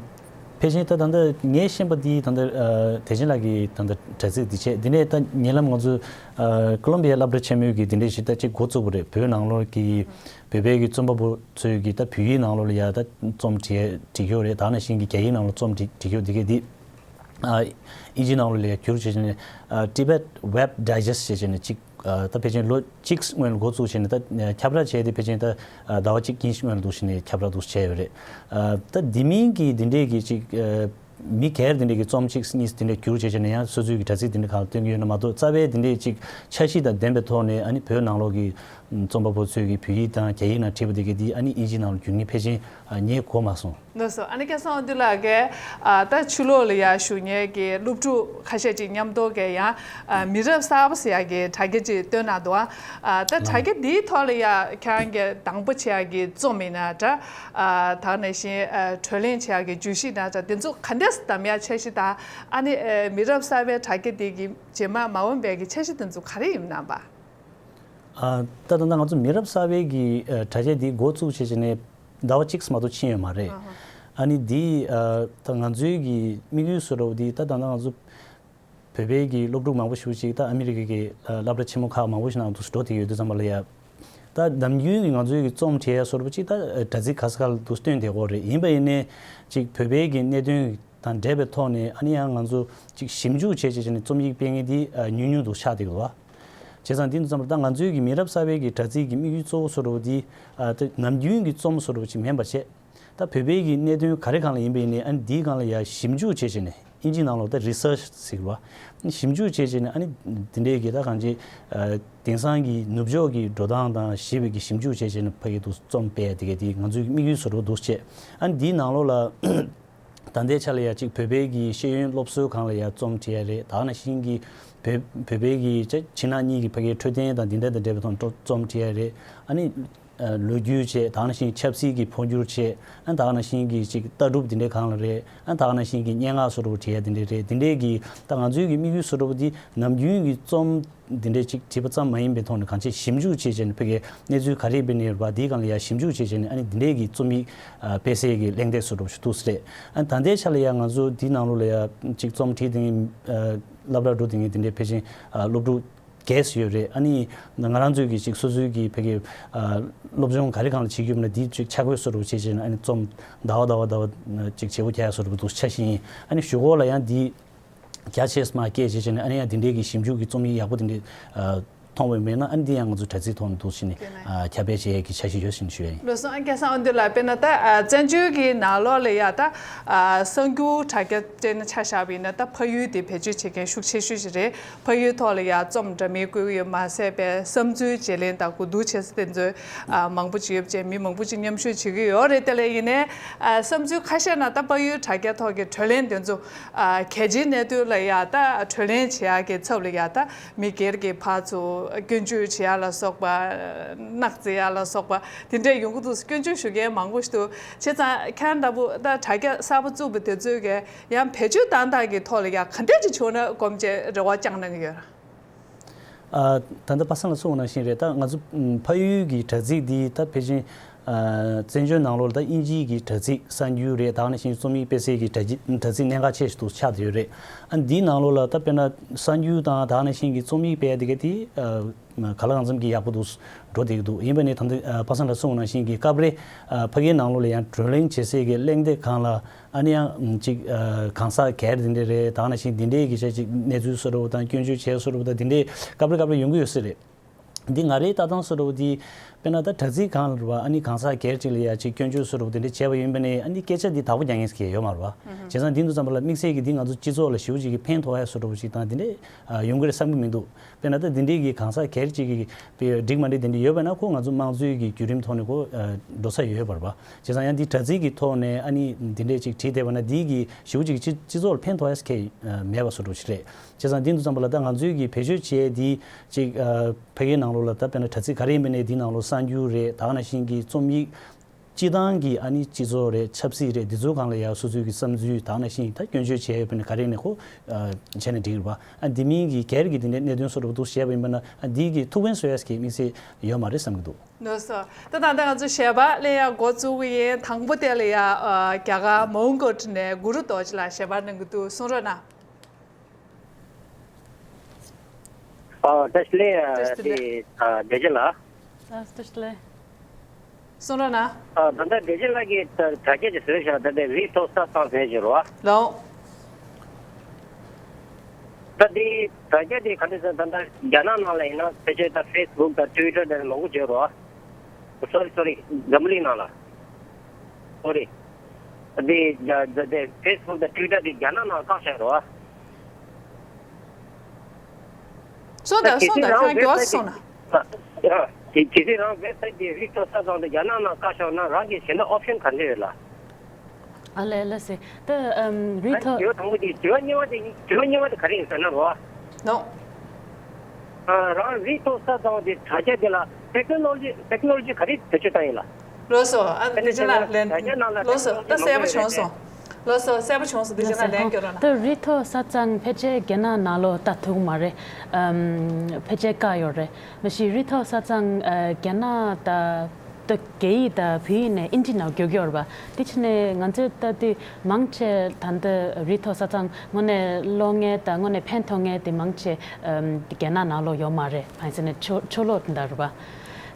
ཕལ་ཆེར་ད་ད་ལྟ་ངས་ཤེས་པ་འདི་ད་ལྟ་ཨ་བདེ་ཆེན་ལགས་ཀྱི་ད་ལྟ་དྲ་ཚིགས་འདི་བྱས། འདི་ནས་ད་ཉེ་ལམ་ང་ཚོ་ཨ་ཀོ་ལོམ་བི་ཡ་སློབ་གྲྭ་ཆེན་མོའི་གི་འདི་འདྲའི་ཞིག་ད་ཅིག་འགོ་བཙུགས་པ་རེད། བོད་ནང་ལོགས་ཀྱི་བོད་པའི་གི་རྩོམ་པ་པོ་ཚོས་གི་ད་བོད་ཡིག་ནང་ལོགས་ལ་ཡ་ད་རྩོམ་བྲིས་བྲིས་ཀྱི་ཡོད་རེད། ད་ནང་བཞིན་གྱི་རྒྱ་ཡིག་ནང་ལ་རྩོམ་བྲིས་བྲིས་ཀྱི་ཡོད། འདི་གས་འདི་ཨ་ཨིན་ཇི་ནང་ལོགས་ལ་ཡ་བསྒྱུར་བྱས་ནས་ཨ་Tibet Web Digest ཞེས་བྱས་ནས་ཅིག་ཨ་ད་ཕལ་ཆེར་ལོ་གཅིག་སྔོན་ལ་འགོ་བཙུགས་བྱས་ནས་ད་ཁྱབ་བསྒྲགས་བྱས་ཏེ་ཕལ་ཆེར་ད་ཨ་ཟླ་བ་གཅིག་གཉིས་སྔོན་ལ་འདུག་བྱས་ནས་ཁྱབ་བསྒྲགས་འདུག་བྱས་ཡོད་རེད། ཨ་ད་འདི་མིན་གྱི་འདི་འདྲས་ཀྱི་ཅིག་ཨ་ མི་སྒེར་དེ་འདྲས་ཀྱི་རྩོམ་གཅིག་གཉིས་དེ་འདྲས་བསྒྱུར་བྱས་བྱས་ནས་ཡང་སོ་སོའི་གི་དྲ་ཚིགས་དེ་འདྲས་ཁག་ལ་སྟོན་གྱི་ཡོད་ན་མ་གཏོགས། རྩ་བའི་དེ་འདྲས་ཅིག་འཆར་གཞི་དང་ལྡན་པའི་ཐོག་ནས་ཨ་ནི་བོད་ནང་ལོགས་ཀྱི་རྩོམ་པ་པོ་ཚོས་ཀྱི་བོད་ཡིག་དང་རྒྱ་ཡིག་ནང་བྲིས་པ་དེ་གའི་དེ་ཨ་ནི་ཨིན་ཇིའི་ནང་ལ་བསྒྱུར་མཁན་ཕལ་ཆེར་རྙེད་གོ་མ་སོང་། ལགས་སོ། ཨ་ནི་སྐལ་བཟང་དབང་འདུས་ལགས་ཀྱིས་ཨ་ད་ཕྱི་ལོགས་ལ་ཡར་བཞུགས་མཁན་གྱི་སློབ་ཕྲུག་ཁ་ཤས་ཅིག་མཉམ་དུ་གི་ཡང་ཨ་མི་རབས་གསར་པ་ཟེར་ཡག་གི་དྲ་རྒྱ་ཅིག་བཏོན་གནང་འདུག་ཨ་ད་དྲ་རྒྱ་འདིའི་ཐོག་ལ་ཡང་ཁྱེད་རང་གིས་དང་པོ་བྱེད་ཡག་གི་རྩོམ་ཡིན་ན་འདྲ། ཨ་ད་ག་ནང་བཞིན་ཨ་གྲོས་གླེང་བྱེད་ཡག་གི་བརྗོད་གཞི་ཡིན་ན་འདྲ། དེ་ཚོ་ག་འདྲས་བདམས་ཡག་འཆར་གཞི་དང་། ཨ་ནི་ཨ་མི་རབས་གསར་པའི་དྲ་རྒྱ་འདི་གི་རྗེས་མ་མ་འོངས་པའི་གི་འཆར་གཞི་དེ་ཚོ་ག་རེ་ཡིན་ནམ་པ། ཨ་ད་ད་ལྟ་ང་ཚོ་མི་རབས་གསར་པའི་གི་ཨ་དྲ་རྒྱ་འདི་འགོ་བཙུགས་བྱས་བྱས་ནས་ཟླ་བ་གཅིག་མ་གཏོགས་ཕྱིན་ཡོད་མ་རེད། ཨ་ཧ། ཨ་ནི་འདི་ཨ་ད་ང་ཚོའི་གི་དམིགས་ཡུལ་བཟོ་འདྲ་བོ་འདི་ད་ད་ལྟ་ང་ཚོ་བོད་པའི་གི་སློབ་ཕྲུག་མང་པོ་ཞིག་ཅིག་ད་ཨ་མི་རི་ཀའི་གི་ཨ་སློབ་གྲྭ་ཆེན་མོ་ཁག་མང་པོ་ཞིག་ནང་དུ་འགྲོ་བསྡད་ཡོད་དུས་ཙམ་པ་ལ་ཡ། ད་ནམ་རྒྱུན་གྱི་ང་ཚོའི་གི་རྩོམ་བྲིས་ཡ་བཟོ་འདྲ་བོ་ཅིག་ད་དྲ་ཚིགས་ག་ས་ག་ལ་དུ་སྟོན་བསྡད་ཀྱི་ཡོད་རེད། ཡིན་པ་ཡིན་ནའི་ཅིག་བོད་པའི་གི་གནད་དོན་དང་འབྲེལ་བའི་ཐོག་ནས་ཨ་ནི་ཡང་ང་ཚོ་ཅིག་ཞིབ་འཇུག་བྱས་བྱས་བྱས་ནས་རྩོམ་ཡིག་སྤེལ་མཁན་འདི་ཨ་ཉུང་ཉུང་དུ་ཆགས་བསྡད་ཀྱི་འདུག་བ། བྱས་ཙང་འདི་ཚོ་ཙམ་པ་ད་ང་ཚོའི་གི་མི་རབས་གསར་པའི་གི་དྲ་ཚིགས་ཀྱི་དམིགས་ཡུལ་གཙོ་བོ་བཟོ་འདྲ་བོ་འདི་ཨ་ད་ནམ་རྒྱུན་གྱི་རྩོམ་བཟོ་འདྲ་བོ་ཅིག་མིན་པ་བྱས། ད་བོད་པའི་གི་གནད་དོན་ག་རེ་གང་ལ་ཡིན་པ་ཡིན་ནའི་ཨ་ནི་འདིའི་སྒང་ལ་ཡ་ཞིབ་འཇུག་བྱས་བྱས་ནས། ཨིན་ཇིའི་ནང་ལོགས་ད་རི་སར་ཆི་ཟེར་བ། ཞིབ་འཇུག་བྱས་བྱས་ནས་ཨ་ནི་འདི་འདྲའི་གི་ད་གང་ཅི་ཨ་དེང་སང་གི་ནུབ་ཕྱོགས་ཀྱི་འགྲོ་སྟངས་དང་ཞེས་པའི་གི་ཞིབ་འཇུག་བྱས་བྱས་ནས་ཕ་གི་འདུག་རྩོམ་སྤེལ་དེ་གའི་དེ་ང་ཚོའི་དམིགས་ཡུལ་བཟོ་འདྲ་འདུག་བྱས། ཨ་ནི་འདིའི་ནང་ལོགས་ལ་ད་ལྟའི་ཆ་ལ་ཡ་གཅིག་བོད་པའི་གི་ཤེས་ཡོན་སློབ་གསོའི་སྒང་ལ་ཡ་རྩོམ་བྲིས་ཡ་རེད། ད་ག་ནང་བཞིན་གྱི་བོད་བོད་པའི་གི་ཅ་ཕྱི་ནང་གཉིས་ཀྱི་ཕ་གིའི་འཕྲོད་བསྟེན་དང་འདི་འདྲ་དང་འབྲེལ་བའི་ཐོག་ནས་རྩོམ་བྲིས་ཡ་རེད། ཨ་ནི་ཨ་ལོ་རྒྱུས་བྱས། ད་ག་ནང་བཞིན་ཆབ་སྲིད་ཀྱི་འཕོ་འགྱུར་བྱས། ཨ་ནི་ད་ག་ནང་བཞིན་གྱི་ཅིག་ལྟ་གྲུབ་འདི་འདྲའི་སྒང་ལ་རེད། ཨ་ནི་ད་ག་ནང་བཞིན་གྱི་སྙན་ངག་བཟོ་འདྲ་བོ་བྲིས་ཡ་འདི་འདྲ་རེད། འདི་འདྲའི་གི་ད་ང་ཚོའི་གི་དམིགས་ཡུལ་བཟོ་འདྲ་བོ་འདི་ནམ་རྒྱུན་གྱི་རྩོམ་འདི་འདྲའི་ཅིག་བྲིས་པ་ཙམ་མ་ཡིན་པའི་ཐོག་ནས་གང་ཅི་ཞིབ་འཇུག་བྱས་བྱས་ནས་ཕ་གིའི་གནས་ཚུལ་ག་རེ་ཡིན་པ་ནས་རེད་པ། འདིའི་སྒང་ལ་ཡ་ཞིབ་འཇུག་བྱས་བྱས་ནས་ཨ་ནི་འདི་འདྲའི་གི་རྩོམ་ཡིག་ཨ་སྤེལ་སའི་གི་གླེང་སྟེགས་བཟོ་འདྲ་བོ་ཞིག་འདུག་ས་རེད། ཨ་ནི་ད་ལྟའི་ཆ་ལ་ཡ་ང་ཚོ་འདིའི་ནང་ལོགས་ལ་ཡ་ཅིག་རྩོམ་བྲིས་བསྡད་མཁན་ཨ་སློབ་གྲྭ་འགྲོ་བསྡད་མཁན་འདི་འདྲའི་ཕལ་ཆེར་ཨ་སློབ་ཕྲུག་བརྒྱད་ཙམ་ཡོད་རེད། ཨ་ནི་ང་རང་ཚོའི་གི་ཅིག་སོ་སོའི་གི་ཕ་གི་ཨ་སློབ་སྦྱོང་ག་རེ་སྒང་ལ་བྱེད་ཀྱི་ཡོད་མེད་ལ་འདི་ཅིག་ཆ་བགོས་བཟོ་འདྲ་བོ་བྱེད་བྱས་ནས་ཨ་ནི་རྩོམ་ཟླ་བ་ཟླ་བ་ཟླ་བ་ཅིག་བྱེད་སྒོ་རྒྱག་ཡ་བཟོ་འདྲ་བོ་འདུག་ཆ་བཞིན། ཨ་ནི་གཞུག་གུ་ལ་ཡང་འདི་རྒྱ་ཆེ་ཙམ་སྐད་བྱས་བྱས་ནས་ཨ་ནི་ཡང་འདི་འདྲའི་གི་ཞིབ་འཇུག་གི་རྩོམ་ཡིག་ཡག་པོ་དེ་འདྲའི་ཨ་མཐོང་བ་མེད་ན་ཨ་ནི་འདི་ཡང་ང་ཚོ་དྲ་ཚིགས་ཐོག་ནས་འདུག་བྱས་ནས་ཨ་ཁྱབ་སྤེལ་བྱེད་ཡས་ཀྱི་འཆར་གཞི་ཡོད་ཟེར་ནས་ཞུ་ཡ་ཡིན། ལགས་སོ། ཨ་སྐལ་བཟང་དབང་འདུས་ལགས། དཔེར་ན་ད་ཨ་བཙན་བྱོལ་གྱི་ནང་ལོགས་ལ་ཡ་ད་ཨ་གསར་འགྱུར་དྲ་རྒྱ་སྤྱིར་ན་ཆ་བཞག་པ་ཡིན་ན་ད་ཕ་ཡུལ་དེ་བེད་སྤྱོད་བྱེད་མཁན་ཤུགས་ཆེ་ཤོས་ཤིག་རེད། ཕ་ཡུལ་ཐོག་ལ་ཡ་རྩོམ་འདྲ་མིན་བཀོད་ཀྱི་ཡོད་མ་ཟད་པའི་བསམ་ཚུལ་བརྗེ་ལེན་དང་གོ་བསྡུར་བྱེད་ས་དེ་ཚོ་ཨ་མང་པོ་ཅིག་ཡོད་ཅེས་མི་མང་པོ་ཅིག་མཉམ་ཞུགས་བྱེད་ཀྱི་ཡོད་རེད། དེ་ལས་ཡིན་ནའི་ཨ་བསམ་ཚུལ་ཁ་ཤས་ནང་ད་ཕ་ཡུལ་དྲ་རྒྱ་ཐོག་གི་གྲོས་གླེང་དེ་ཚོ་ཨ་གལ་ཆེའི་གནད་དོན་ལ་ཡ་ད་གྲོས་གླེང་བྱེད་ཡག་གི་ཚབ་ལ་ཡ་ད་མི་སྒེར་གྱི་ཕར་ཚུར་སྐྱོན་བརྗོད་བྱེད་ཡག་ལ་སོགས་པ། ནག་བརྩི་ཡག་ལ་སོགས་པ་དེ་འདྲས་ཡོང་གི་འདུག་སྐྱོན་བརྗོད་ཞུ་མཁན་མང་པོ་ཞིག་འདུག་བྱས་ཙང་ཁྱེད་རང་འདྲ་པོ་ད་དྲ་རྒྱ་གསར་པ་བཙུགས་པ་དེ་ཚོས་ཀྱི་ཡང་བེད་སྤྱོད་བཏང་སྟངས་ཀྱི་ཐོག་ལ་ཡང་ག་འདྲས་ཅིག་བྱུང་ན་སྒོམ་བྱས་རེ་བ་བཅངས་གནང་གི་ཡོད། ཨ། ད་ལྟ་པ་སངས་ལགས་གསུངས་པ་ནང་བཞིན་རེད། ད་ང་ཚོ་ཕ་ཡུལ་གྱི་དྲ་ཚིགས་འདི་ད་ཕལ་ཆེར་ཨ་བཙན་བྱོལ་ནང་ལོགས་ལ་ད་དབྱིན་ཇིའི་གི་དྲ་ཚིགས་གསར་འགྱུར་རེད། ད་ག་ནང་བཞིན་རྩོམ་ཡིག་སྤེལ་སའི་གི་དྲ་ཇི་དྲ་ཚིགས་གནད་འགག་ཆེ་ཞིག་ཏུ་ཆགས་བསྡད་ཡོད་རེད། ཨ་འདིའི་ནང་ལོགས་ལ་ད་དཔེར་ན་གསར་འགྱུར་དང་ད་ག་ནང་བཞིན་གྱི་རྩོམ་ཡིག་སྤེལ་དེ་ག་དེ་ག་ལ་གང་འཚམ་གྱི་ཡག་པོ་འདུག་འགྲོ་བསྡད་ཀྱི་འདུག་ཡིན་པ་ནི་ད་ལྟ་ཨ་པ་སངས་ལགས་གསུངས་པ་ནང་བཞིན་གྱི་སྐབས་རེ་ཨ་ཕ་གིའི་ནང་ལོགས་ལ་ཡང་བགྲོ་གླེང་བྱེད་སའི་གི་གླེང་སྟེགས་སྒང་ལ་ཨ་ནི་ཡང་ཅིག་ཨ་གང་ཟག་སྒེར་དེ་འདྲས་རེད། ད་ག་ནང་བཞིན་དེ་འདྲས་ཀྱི་ཆ་ཅིག་གནས་ཚུལ་བཟོ་འདྲ་བོ་དང་སྐྱོན་བརྗོད་བྱས་བཟོ་འདྲ་བོ་དང་དེ་འདྲས་སྐབས་རེ་སྐབས་རེ་ཡོང་གི་ཡོད་ས་རེད། འདི་ང་རའི་ལྟ་སྟངས་བཟོ་འདྲ་བོ་འདི་དཔེར་ན་ད་དྲ་ཚིགས་སྒང་ལ་རེད་བ། ཨ་ནི་གང་ཟག་སྒེར་གཅིག་ལ་ཡ་ཅིག་སྐྱོན་བརྗོད་བཟོ་འདྲ་བོ་དེ་འདྲས་བྱས་པ་ཡིན་པ་ནས་ཨ་ནི་སྐད་ཆ་འདི་བདག་པོ་རྒྱག་མཁན་ཞིག་ཡོད་མ་རེད་བ། བྱས་ཙང་འདི་འདུག་ཙམ་པ་ལ་དམིགས་བསལ་གྱི་འདི་ང་ཚོ་སྤྱི་ཚོགས་ལ་ཞེ་པོ་ཅིག་གི་ཕན་ཐོགས་ཡ་བཟོ་འདྲ་བོ་ཞིག་དང་དེ་འདྲས་ཨ་ཡོང་གི་རེད་བསམ་གྱི་མི་འདུག་དཔེར་ན་ད་འདི་འདྲས་ཀྱི་གང་ཟག་སྒེར་གཅིག་གི་འགྲིག་མ་འགྲིག་དེ་འདྲས་ཡོད་པ་ན་ཁོ་ང་ཚོ་དམངས་གཙོའི་གི་བརྒྱུད་རིམ་ཐོག་ནས་ཁོ་ཨ་འགྲོ་ས་ཡོད་པ་རེད་བ། བྱས་ཙང་ཡང་འདི་དྲ་ཚིགས་ཀྱི་ཐོག་ནས་ཨ་ནི་འདི་འདྲས་ཅིག་བྲིས་བསྡད་པ་ན་འདི་གི་ཞེ་པོ་ཅིག་སྤྱི་སྤྱི་ཚོགས་ལ་ཕན་ཐོགས་ཡ་ཞིག་མེད་པ་བཟོ་འདྲ་བོ་ཞིག་རེད། བྱས་ཙང་འདི་འདུག་ཙམ་པ་ལ་ད་ང་ཚོའི་གི་བེད་སྤྱོད་བྱས་འདི་ཅིག་ཨ་ཕ་གིའི་ནང་ལོགས་ལ་ད་དཔེར་ན་དྲ་ཚིགས་ག་རེ་ཡིན་པ་ནས་འདིའི་ནང་ལོགས་གསར་འགྱུར་རེད། ད་ག་ནང་བཞིན་གྱི་རྩོམ་ཡིག་སྤྱི་བཏང་གི་ཨ་ནི་སྤྱི་ཚོགས་རེད། ཆབ་སྲིད་རེད། འདི་ཚོའི་སྒང་ལ་ཡ་སོ་སོའི་གི་བསམ་ཚུལ་ད་ག་ནང་བཞིན་ད་སྐྱོན་བརྗོད་བྱས་ཡོད་པ་ནི་ག་རེ་ནས་ཁོ་ཨ་བྱས་ན་འགྲིག་གི་རེད་པ། ཨ་འདི་མིན་གྱི་སྒེར་གྱི་འདི་འདྲའི་གནད་དོན་སོགས་རུ་འདུག་བཤད་པ་ཡིན་པ་ན་ཨ་འདི་གི་ཐུགས་ཕན་གསོས་ཡ་ཞིག་གི་དམིགས་བསལ་ཡོད་མ་རེད་བསམ་གྱི་འདུག་ལགས་སོ། ད་ད་ལྟ་ང་ཚོ་ཞལ་པར་ལེན་ཡ་འགོ་བཙུགས་ཀྱི་ཡིན། དང་པོ་དེ་ལ་ཡ་ཨ་རྒྱ་གར་མོན་གྷོ་ནས་གུ་རུ་རྡོ་རྗེ་ལགས་ཞལ་པར་གནང་གི་འདུག་གསུང་རོགས་གནང་། ཨ་བཀྲ་ཤིས་བདེ་ལེགས། བཀྲ་ཤིས་བདེ་ལེགས། ཨ་བདེ་ཆེན་ལགས། ཨ་བཀྲ་ཤིས་བདེ་ལེགས། གསུང་རོགས་གནང་། ཨ་ད་ལྟ་བདེ་ཆེན་ལགས་ཀྱིས་དྲ་དྲ་རྒྱ་ཅིག་བཟོས་བཞག་ད་ལྟ་རི་ཐོག་ས་ཚང་ཟེར་བཞིན་རོ། ལགས། ད་འདི་དྲ་རྒྱ་འདི་ག་འདྲ་ཟེར་ད་ལྟ་རྒྱ་ནག་ནང་ལ་ཡིན་ན་ཕལ་ཆེར་ད་ཕེ་སི་བུག་དང་ཊུ་ཝི་ཊར་དེ་མང་པོ་བརྗོད་རོ། སོ་རི་སོ་རི། འཛམ་བུ་གླིང་ནང་ལ། སོ་རི། དེ་དེ་དེ་ཕེ་སི་བུག་དང་ཊུ་ཝི་ཊར་དེ་རྒྱ་ནག་ནང་བཀག་བཞག་རེད་བ། སོང་ད་སོང་ད་ཁྱེད་རང་མགྱོགས་སོང་ན། དེ་གལ་སྲིད་རང་ཝེབ་སའིཊ་དེ་རི་ཐོ་ས་གཙང་དེ་རྒྱ་ནག་ནང་བཀག་བཞག་ན་རང་གི་གཞན་དག་ཨོབ་ཤན་ག་འདྲ་ཡོད་ལ། ཨ་ལས་ལས་སེ། ད་ཨམ་རི་ཐོ། དྲི་བ་དང་པོ་དེ་དྲི་བ་གཉིས་པ་དེ་དྲི་བ་གཉིས་པ་དེ་ག་རེ་ཡིན་ཟེར་ན་རོ། ནོ། ཨ་རང་རི་ཐོ་ས་གཙང་དེ་དྲ་རྒྱ་དེ་ལ་ཊེག་ནོ་ལོ་ཇི་ཊེག་ནོ་ལོ་ཇི་ག་རེ་བེད་སྤྱོད་བཏང་ཡིན་ལ། ལགས་སོ། ཨ་ནི་དེ་ཅི་ལ་ལན། དྲ་རྒྱ་ནང་ལ་ལགས་སོ། ད་གསལ་པོ་བྱུང་སོང་། ལགས་སོ། གསལ་པོ་བྱུང་སོང་། དེ་ཅི་ལ་ལན་སྐྱོན་རོགས་གནང་། ད་རི་ཐོ་ས་གཙང་ཕལ་ཆེར་རྒྱ་ནག་ནང་ལོགས་ལྟ་ཐུབ་མ་རེད། ཨམ་ཕལ་ཆེར་བཀག་ཡོད་རེད། མ་གཞི་རི་ཐོ་ས་གཙང་ཨ་རྒྱ་ནག་ད་ད་རྒྱ་ཡིག་དང་བོད་ཡིག་ནས་ཨིན་ཇི་ནང་བསྒྱུར་གྱི་ཡོད་རེད་པ། དེ་ཕྱིན་ནས་ང་ཚོས་ལྟ་དུས་མང་ཆེ་ད་ལྟ་རི་ཐོ་ས་གཙང་དངོས་གནས་ཀློག་མཁན་དང་དངོས་གནས་ཕན་ཐོགས་མཁན་དེ་མང་ཆེ་ཨམ་རྒྱ་ནག་ནང་ལོགས་ཡོད་མ་རེད། གང་ཡིན་ཟེར་ན་ཆོས་ཆོས་ལོག་དེ་འདྲ་རེད་པ།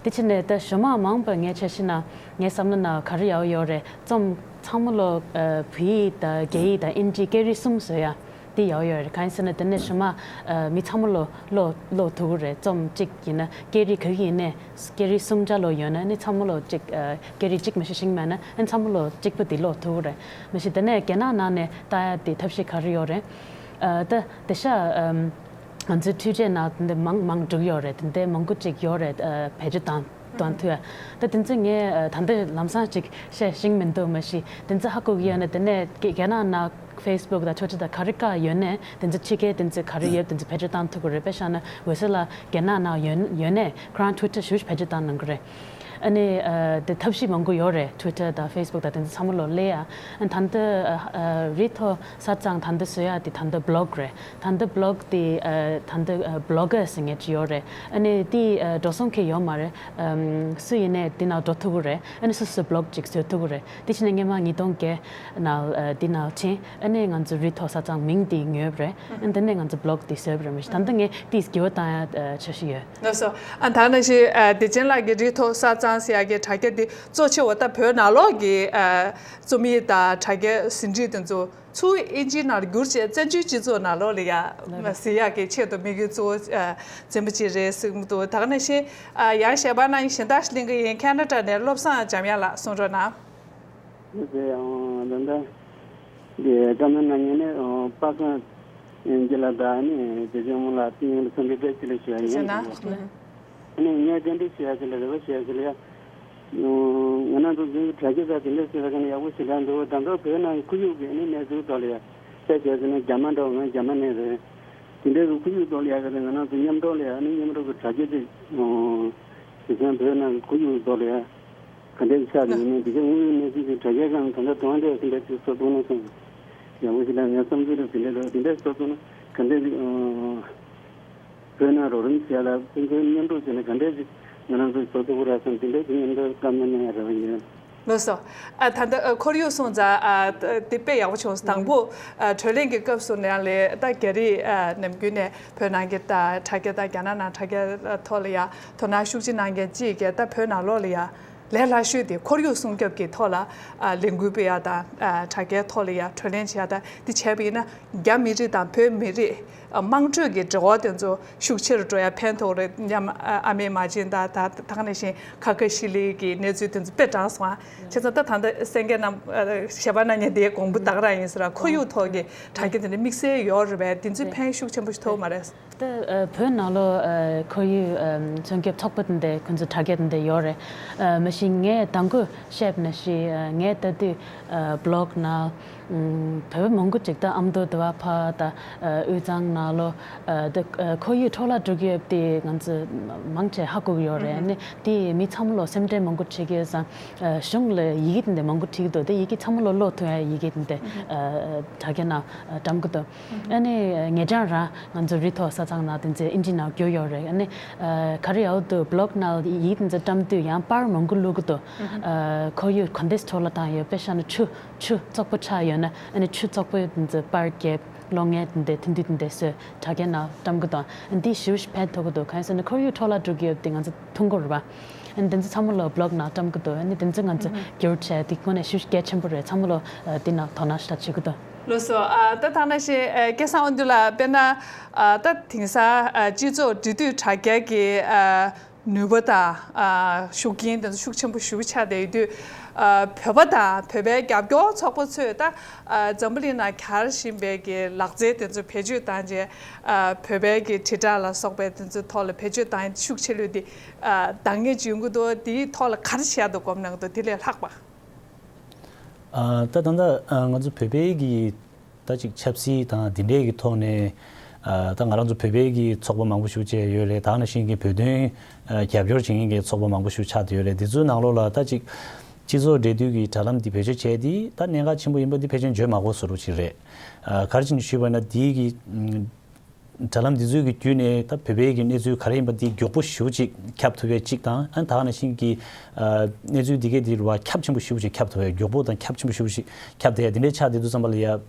དེ་ཕྱིན་ནས་ད་གཞུག་མ་མང་པོ་ངས་འཆར་གཞི་ནང་ངའི་བསམ་བློ་ནང་ག་རེ་ཡག་ཡོད་རེད། རྩོམ་ཚང་མ་ལོ་ཨ་བོད་ཡིག་དང་རྒྱ་ཡིག་དང་ཨིན་ཇི་སྐད་རིགས་གསུམ་བཟོས་ཡ། དེ་ཡག་ཡོད་རེད། གང་ཡིན་ཟེར་ན་དེ་ནས་གཞུག་མ་ཨ་མི་ཚང་མ་ལོ་ཀློག་ཀློག་ཐུབ་ཀྱི་རེད། རྩོམ་གཅིག་ཡིན་ན་སྐད་རིགས་ག་གི་ཡིན་ནའི་སྐད་རིགས་གསུམ་ཆ་ལོ་ཡོད་ན་ནི་ཚང་མ་ལོ་གཅིག་ཨ་སྐད་རིགས་གཅིག་མ་གཞི་ཤེས་ཀྱི་མེད་ན་ཨ་ཚང་མ་ལོ་གཅིག་པ་དེ་ཀློག་ཐུབ་ཀྱི་རེད། མ་གཞི་དེ་ནས་རྒྱ་ནག་ནང་ནས་ལྟ་ཡ་དེ་ཐབས་ཤེས་ག་རེ་ཡོད་རེད། ཨ་ད་དེ་ཤ་ཨམ་ང་ཚོའི་འཕྲུལ་ཆས་ནང་དེ་འདྲ་མང་མང་འགྲོ་གི་ཡོད་རེད། དེ་འདྲ་མང་པོ་ཅིག་ཡོད་རེད། ཨ་བེད་སྤྱོད་བཏང་བཏང་ཐུབ་ཡ། ད་དེ་ཚོ་ངས་ཨ་ད་ལྟ་ལམ་སང་ཅིག་བཤད་ཤེས་ཀྱི་མི་འདུག་མ་གཞི་དེ་ཚོ་ཧ་གོ་གི་ཡོད་ན་དེ་ནས་རྒྱ་རྒྱ་ནག་ནང་ཕེ་སི་བུག་དང་ཊུ་ཝི་ཊར་དང་ག་རེ་བཀག་ཡོད་ནའི་དེ་ཚོ་ཕྱི་རྒྱལ་དེ་ཚོ་ག་རེ་ཡོད་དེ་ཚོ་བེད་སྤྱོད་བཏང་ཐུབ་ཀྱི་རེད། དཔེ་བཞག་ན་འོད་ཟེར་ལགས་རྒྱ་ནག་ནང་ཡོད་ཡོད་ནའི་ཁོ་རང་ཊུ་ཝི་ཊར་ཞེ་པོ་ཅིག་བེད་སྤྱོད་བཏང་གནང་གི་རེད། ཨ་ནི་ཨ་དེ་ཐབས་ཤེས་མང་པོ་ཡོད་རེད། ཊུ་ཝི་ཊར་དང་ཕེ་སི་བུག་དང་དེ་ཚོ་ཚང་མ་ལོ་ལས་ཡ། ཨ་ད་ལྟ་ཨ་ཨ་རི་ཐོ་ས་གཙང་ད་ལྟ་བཟོ་ཡ་དེ་ད་ལྟ་བི་ལོག་རེད། ད་ལྟ་བི་ལོག་དེ་ཨ་ད་ལྟ་ཨ་བི་ལོག་གར་ཟེར་མཁན་ཅིག་ཡོད་རེད། ཨ་ནི་དེ་ཨ་འགྲོ་སོང་གང་ཡང་ཡོད་མ་རེད། ཨམ་སུ་ཡིན་ནའི་དེ་ནང་འགྲོ་ཐུབ་ཀྱི་རེད། ཨ་ནི་སོ་སོས་བི་ལོག་ཅིག་བཟོ་ཐུབ་ཀྱི་རེད། དེ་ཕྱིན་ནས་སྔོན་མ་ཉིས་སྟོང་བརྒྱད་ནང་ཨ་དེ་ནང་ཕྱིན། ཨ་ནི་ང་ཚོ་རི་ཐོ་ས་གཙང་མིང་དེ་ཉོས་པ་རེད། ཨ་ནི་དེ་ནས་ང་ཚོ་བི་ལོག་དེ་བཟོས་པ་རེད། མ་གཞི་ད་ལྟ་ངས་དེ་འགྱུར་བ་བཏང་ཡ་ཨ་འཆར་གཞི་ཡོད། ལགས་སོ། ཨ་ད་ནང་བཞིན་ཨ་བདེ་ཆེན་ལགས་ཀྱིས་རི་ཐོ་ས་གཙང་ཟེར་ཡ་གི་དྲ་རྒྱ་འདི་གཙོ་ཆེ་བ་ད་བོད་ནང་ལོགས་ཀྱི་ཨ་རྩོམ་ཡིག་དང་དྲ་རྒྱའི་ཟིན་བྲིས་དེ་ཚོ་ཚུར་ཨིན་ཇིའི་ནང་བསྒྱུར་བྱས་བཙན་བྱོལ་སྤྱི་ཚོགས་ནང་ལོགས་ལ་ཡ་ཟིན་ཡག་གི་ཆེད་དུ་དམིགས་ཡུལ་གཙོ་བོ་ཨ་འཛིན་པ་ཅིག་རེད་གསུངས་འདུག་ད་ག་ནང་བཞིན་ཨ་ཡང་ཞལ་པར་གནང་མཁན་གཞན་དག་ཞིག་གླེང་གི་ཡིན། ཁེ་ན་ཌ་ནས་བློ་བཟང་འཇམ་དབྱངས་ལགས་གསུང་རོགས་གནང་། ཡོད་ཟེར་ཡང་ལན་ད། འདི་བཀའ་མོལ་གནང་མཁན་ནི་པ་སངས་རྒྱ་ལགས་དང་ནི་བདེ་ཆེན་དབང་ལགས་དེ་ཡང་འཚམས་འདྲི་བཀྲ་ཤིས་བདེ་ལེགས་ཞུ་ཡ་ཡིན། ཨ་ནི་ངས་བཀའ་འདྲི་ཞུ་ཡ་ཞིག་ལ་རེ་བ་ཞུ་ཡ་ཞིག་ལ་ཡ། ང་རང་ཚོ་འཛིན་གྲྭ་རྒྱ་ས་དེ་འདྲ་ཞིག་ལ་ཡག་པོ་ཞེ་དྲག་འདུག་ད་ལྟ་བོད་ནང་གི་ཁོར་ཡུག་གི་ཨ་ནི་གནས་ཚུལ་ཐོག་ལ་ཡ། དཔེ་བྱས་ཟེར་ན་རྒྱ་མ་འདྲ་བོ། ང་རྒྱ་མ་ནས་རེད། དེ་འདྲའི་གི་ཁོར་ཡུག་ཐོག་ལ་ཡ་ག་རེ་ང་རང་ཚོ་མཉམ་འགྲོགས་ལ་ཡ་ཨ་ནི་མཉམ་འགྲོགས་ཀྱི་དྲ་རྒྱ་ཅིག་དེ་བཞིན་བོད་ནང་གི་ཁོར་ཡུག་ཐོག་ལ་ཡ། ག་འདྲས་ཆགས་ཡོད་ནས་འདི་གའི་དངོས་ཡོད་གནས་ཚུལ་དེ་དྲ་རྒྱའི་སྒང་ག་འདྲ་དོན་འདྲ་དེ་འདྲ་ཞིག་བཟོ་ཐུབ་ན་བསམ་ཡག་པོ་ཞིག་ལ་ངའི་བསམ་ཚུལ་རེད། དེ་འདྲ་རེད། དེ་འདྲ་བཟོ་ཐུབ་ན་ག་འདྲས་ཞིག་བོད་ནང་རོགས་རམ་བྱས་ལ་ཕན་ཚུན་མཉམ་རུབ་བྱས་ནས་ག་འདྲས་ཞིག་ང་རང་ཚོས་བཟོ་ཐུབ་ཀྱི་རེད་བསམ། དེ་འདྲས་ཞིག་མཉམ་དུ་བཀའ་མོལ་གནང་ཡ་རེ་བ་ཡིན། ལགས་སོ། ཨ་ད་ལྟ་ཨ་ཁོར་ཡུག་སོང་ཙང་ཨ་དེ་དཔེ་ཡག་པོ་བྱུང་སོང་། དང་པོ་ཨ་གྲོས་གླེང་གི་སྐབས་སུ་ནང་ལས་ད་རྒྱ་རིགས་ཨ་ནམ་རྒྱུན་ནས་བོད་ནང་གི་ད་དྲ་རྒྱ་ད་རྒྱ་ནག་ནང་དྲ་རྒྱ་ཐོག་ལ་ཡ་དོ་སྣང་ཤུགས་ཆེ་གནང་མཁན་གཅིག་གིས་ད་བོད་ནང་ལོགས་ལ་ཡ། ལས་སླ་ཤོས་དེ་ཁོར་ཡུག་སྲུང་སྐྱོབ་ཀྱི་ཐོག་ལ་ཨ་ལས་འགུལ་སྤེལ་ཡག་དང་ཨ་དྲ་རྒྱའི་ཐོག་ལ་ཡ་གྲོས་གླེང་བྱེད་ཡག་དང་འདི་བྱས་པ་ཡིན་ན་རྒྱ་མི་རིགས་དང་བོད་མི་རིགས་ཨ་དམངས་ཁྲོད་ཀྱི་འབྲེལ་བ་དེ་ཚོ་ཤུགས་ཆེ་རུ་འགྲོ་ཡ་ཕན་ཐོགས་རེད་སྙམ། ཨ་ཨ་མའི་མ་བྱན་དང་ད་ད་ག་ནང་བཞིན་ཁ་ཁ་ཤི་ལི་གི་གནས་ཚུལ་དེ་ཚོ་དཔེ་དྲང་སོང་། ཨ་བྱས་ཙང་ད་ད་ལྟ་གསན་མཁན་རྣམས་ཨ་ཞལ་པར་གནང་མཁན་དེའི་དགོངས་པ་ད་ག་རང་ཡིན་ཟེར་ལ། ཁོར་ཡུག་ཐོག་གི་དྲ་རྒྱ་དེ་འདྲ་དམིགས་བསལ་ཡོད་རེད་པས། དེ་ཚོས་ཕན་ཤུགས་ཆེན་པོ་ཞིག་ཐོབ་མ་རེད། ད་ཨ་བོད་ནང་ལོགས་ཨ་ཁོར་ཡུག་ཨ་སྲུང་སྐྱོབ་ཚོགས་པ་དེ་འདྲ་ཁོང་ཚོ་དྲ་རྒྱ་དེ་འདྲ་ཡོད་རེད། ཨ་མ་གཞི་ངས་དང་པོ་བཤད་པ་ནང་བཞིན་ཨ་ངས་ལྟ་དུས་ཨ་བི་ལོག་ནང་ཨམ་བོད་པ་མང་པོ་ཅིག་ད་ཨ་མདོ་དེ་བ་ཕ་ད་ཨ་དབུས་གཙང་ནང་ལོགས་ཨ་ད་ཨ་ཁོར་ཡུག་འཕྲོ་བརླག་འགྲོ་གི་ཡོད་པ་དེ་ང་ཚོ་མང་ཆེ་ཧ་གོ་གི་ཡོད་རེད། ཨ་ནི་དེ་མི་ཚང་མ་ལོགས་སེམས་ཁྲལ་མང་པོ་བྱེད་ཀྱི་ཡོད་ཙང་ཨ་གཞུང་ལ་ཡི་གེ་དེ་འདྲ་མང་པོ་བྲིས་ཀྱི་འདུག་དེ་ཡི་གེ་ཚང་མ་ལོགས་ཀློག་ཐུབ་ཡ་ཡི་གེ་དེ་འདྲ་ཨ་དྲ་རྒྱ་ནང་ཨ་བཀྲམ་གྱི་འདུག་ཨ་ནི་ཉེ་ཆར་རང་ང་ཚོ་རི་ཐོག་ས་གཙང་ནང་དེ་ཚོ་ཨིན་ཇི་ནང་བསྒྱུར་ཡོད་རེད། ཨ་ནི་ཨ་ག་རེ་ཡོད་འདུག་བི་ལོག་ནང་ཡིག་དེ་ཚོ་བཀྲམ་དུས་ཡང་པར་མང་པོ་བླུག་གི་འདུག་ཨ་ཁོར་ཡུག་ག་འདྲས་འཕྲོ་བརླག་བཏང་ཡོད། དཔེ་བཞག་ན་ཆུ་ཆུ་བཙོག་པོ་ཆགས་ཡོད་ན་ཨ་ནི་ཆུ་བཙོག་པོ་དེ་ཚོ་པར་རྒྱབ་གློག་བརྙན་དེ་འདྲ་ཐུང་ཐུང་དེ་འདྲ་བཟོས་དྲ་རྒྱ་ནང་བཀྲམ་གི་འདུག་ཨ་འདི་ཞེ་པོ་ཞིག་ཕན་ཐོགས་ཀྱི་འདུག་གང་ཡིན་ཟེར་ན་ཁོར་ཡུག་འཕྲོ་བརླག་འགྲོ་གི་ཡོད་པ་དེ་ང་ཚོ་མཐོང་གི་རེད་པ། ཨ་ནི་དེ་ཚོ་ཚང་མ་ལོགས་བི་ལོག་ནང་བཀྲམ་གི་འདུག་ཨ་ནི་དེ་ཚོ་ང་ཚོ་ཨུ་ཧུ། བསྒྱུར་བྱས་དེ་དངོས་གནས་ཤུགས་གལ་ཆེན་པོ་རེད། ཚང་མ་ལོགས་ཨ་དེ་ནང་དོ་སྣང་ཞེ་དྲག་བྱེད་ཀྱི་འདུག་ལགས་སོ། ཨ་ད་ཐ་ན་ཞིག་ཨ་སྐལ་བཟང་དབང་འདུས་ལགས་དཔེར་ན་ཨ་ད་དེང་སང་ཨ་སྤྱི་ཚོགས་འབྲེལ་མཐུད་དྲ་རྒྱ་གི་ཨ་ ནུས་པ་དང་ཨ་ཤུགས་རྐྱེན་དེ་ཚོ་ཤུགས་ཆེན་པོ་ཞེ་པོ་ཆགས་བསྡད་ཡོད་དུས། ཨ་བོད་པ་དང་བོད་པའི་རྒྱབ་སྐྱོར་ཚོགས་པ་ཚོས་ད་ཨ་འཛམ་བུ་གླིང་ནང་གྱར་བཞིན་པའི་གི་ལག་རྩལ་དེ་ཚོ་བེད་སྤྱོད་བཏང་རྗེས། ཨ་བོད་པའི་གི་དྲིལ་བསྒྲགས་ལ་སོགས་པའི་དེ་ཚོའི་ཐོག་ལ་བེད་སྤྱོད་བཏང་ཡ་ཤུགས་ཆེ་ལོས་དེ་ཨ་འདང་ངེས་ཅིག་ཡོང་གི་འདུག་དེའི་ཐོག་ལ་ག་རེ་བྱེད་ཡ་འདུག་དགོངས་གནང་གི་འདུག་དེ་ལས་ལྷག་པ། ཨ་ད་ད་ལྟ་ཨ་ང་ཚོ་བོད་པའི་གི་ད་ཅིག་ཆབ་སྲིད་དང་འདི་འདྲའི་གི་ཐོག་ནས། ཨ་ད་ང་རང་ཚོ་བོད་པའི་གི་ཚོགས་པ་མང་པོ་ཞིག་བྱས་ཡོད་རེད། ད་ནང་བཞིན་གྱི་བོད་དོན་ཨ་རྒྱབ་སྐྱོར་བྱེད་མཁན་གྱི་ཚོགས་པ་མང་པོ་ཞིག་ཆགས་བསྡད་ཡོད་རེད། འདི་ཚོའི་ནང་ལོགས་ལ་ད་ཅིག་སྤྱི་ཚོགས་འབྲེལ་མཐུད་ཀྱི་དྲ་ལམ་འདི་བེད་སྤྱོད་བྱས་དེ་ད་གནད་འགག་ཆེན་པོ་ཡིན་པ་འདི་ཕལ་ཆེར་བརྗོད་མ་དགོས་བཟོ་འདྲ་ཅིག་རེད། ཨ་ག་རེ་བྱས་ནས་ཞུས་པ་ན་འདི་གི་ཨམ་དྲ་ལམ་འདི་ཚོའི་གི་བརྒྱུད་ནས་ད་བོད་པའི་གི་གནས་ཚུལ་ག་རེ་ཡིན་པ་འདི་མགྱོགས་པོ་ཞེ་པོ་ཅིག་ཁྱབ་ཐུབ་པའི་གཅིག་དང་། ཨ་ད་ནང་བཞིན་གྱི་ཨ་གནས་ཚུལ་འདི་གའི་འདི་རུ་བ་ཁྱབ་ཆེན་པོ་ཞེ་པོ་ཅིག་ཁྱབ་ཐུབ་པའི་མགྱོགས་པོ་དང་ཁྱབ་ཆེན་པོ་ཞེ་པོ་ཅིག་ཁྱབ་བསྡད་ཡ་འདི་འདྲའི་ཆགས་བསྡད་དུས་ཙམ་པ་ལ་ཡ།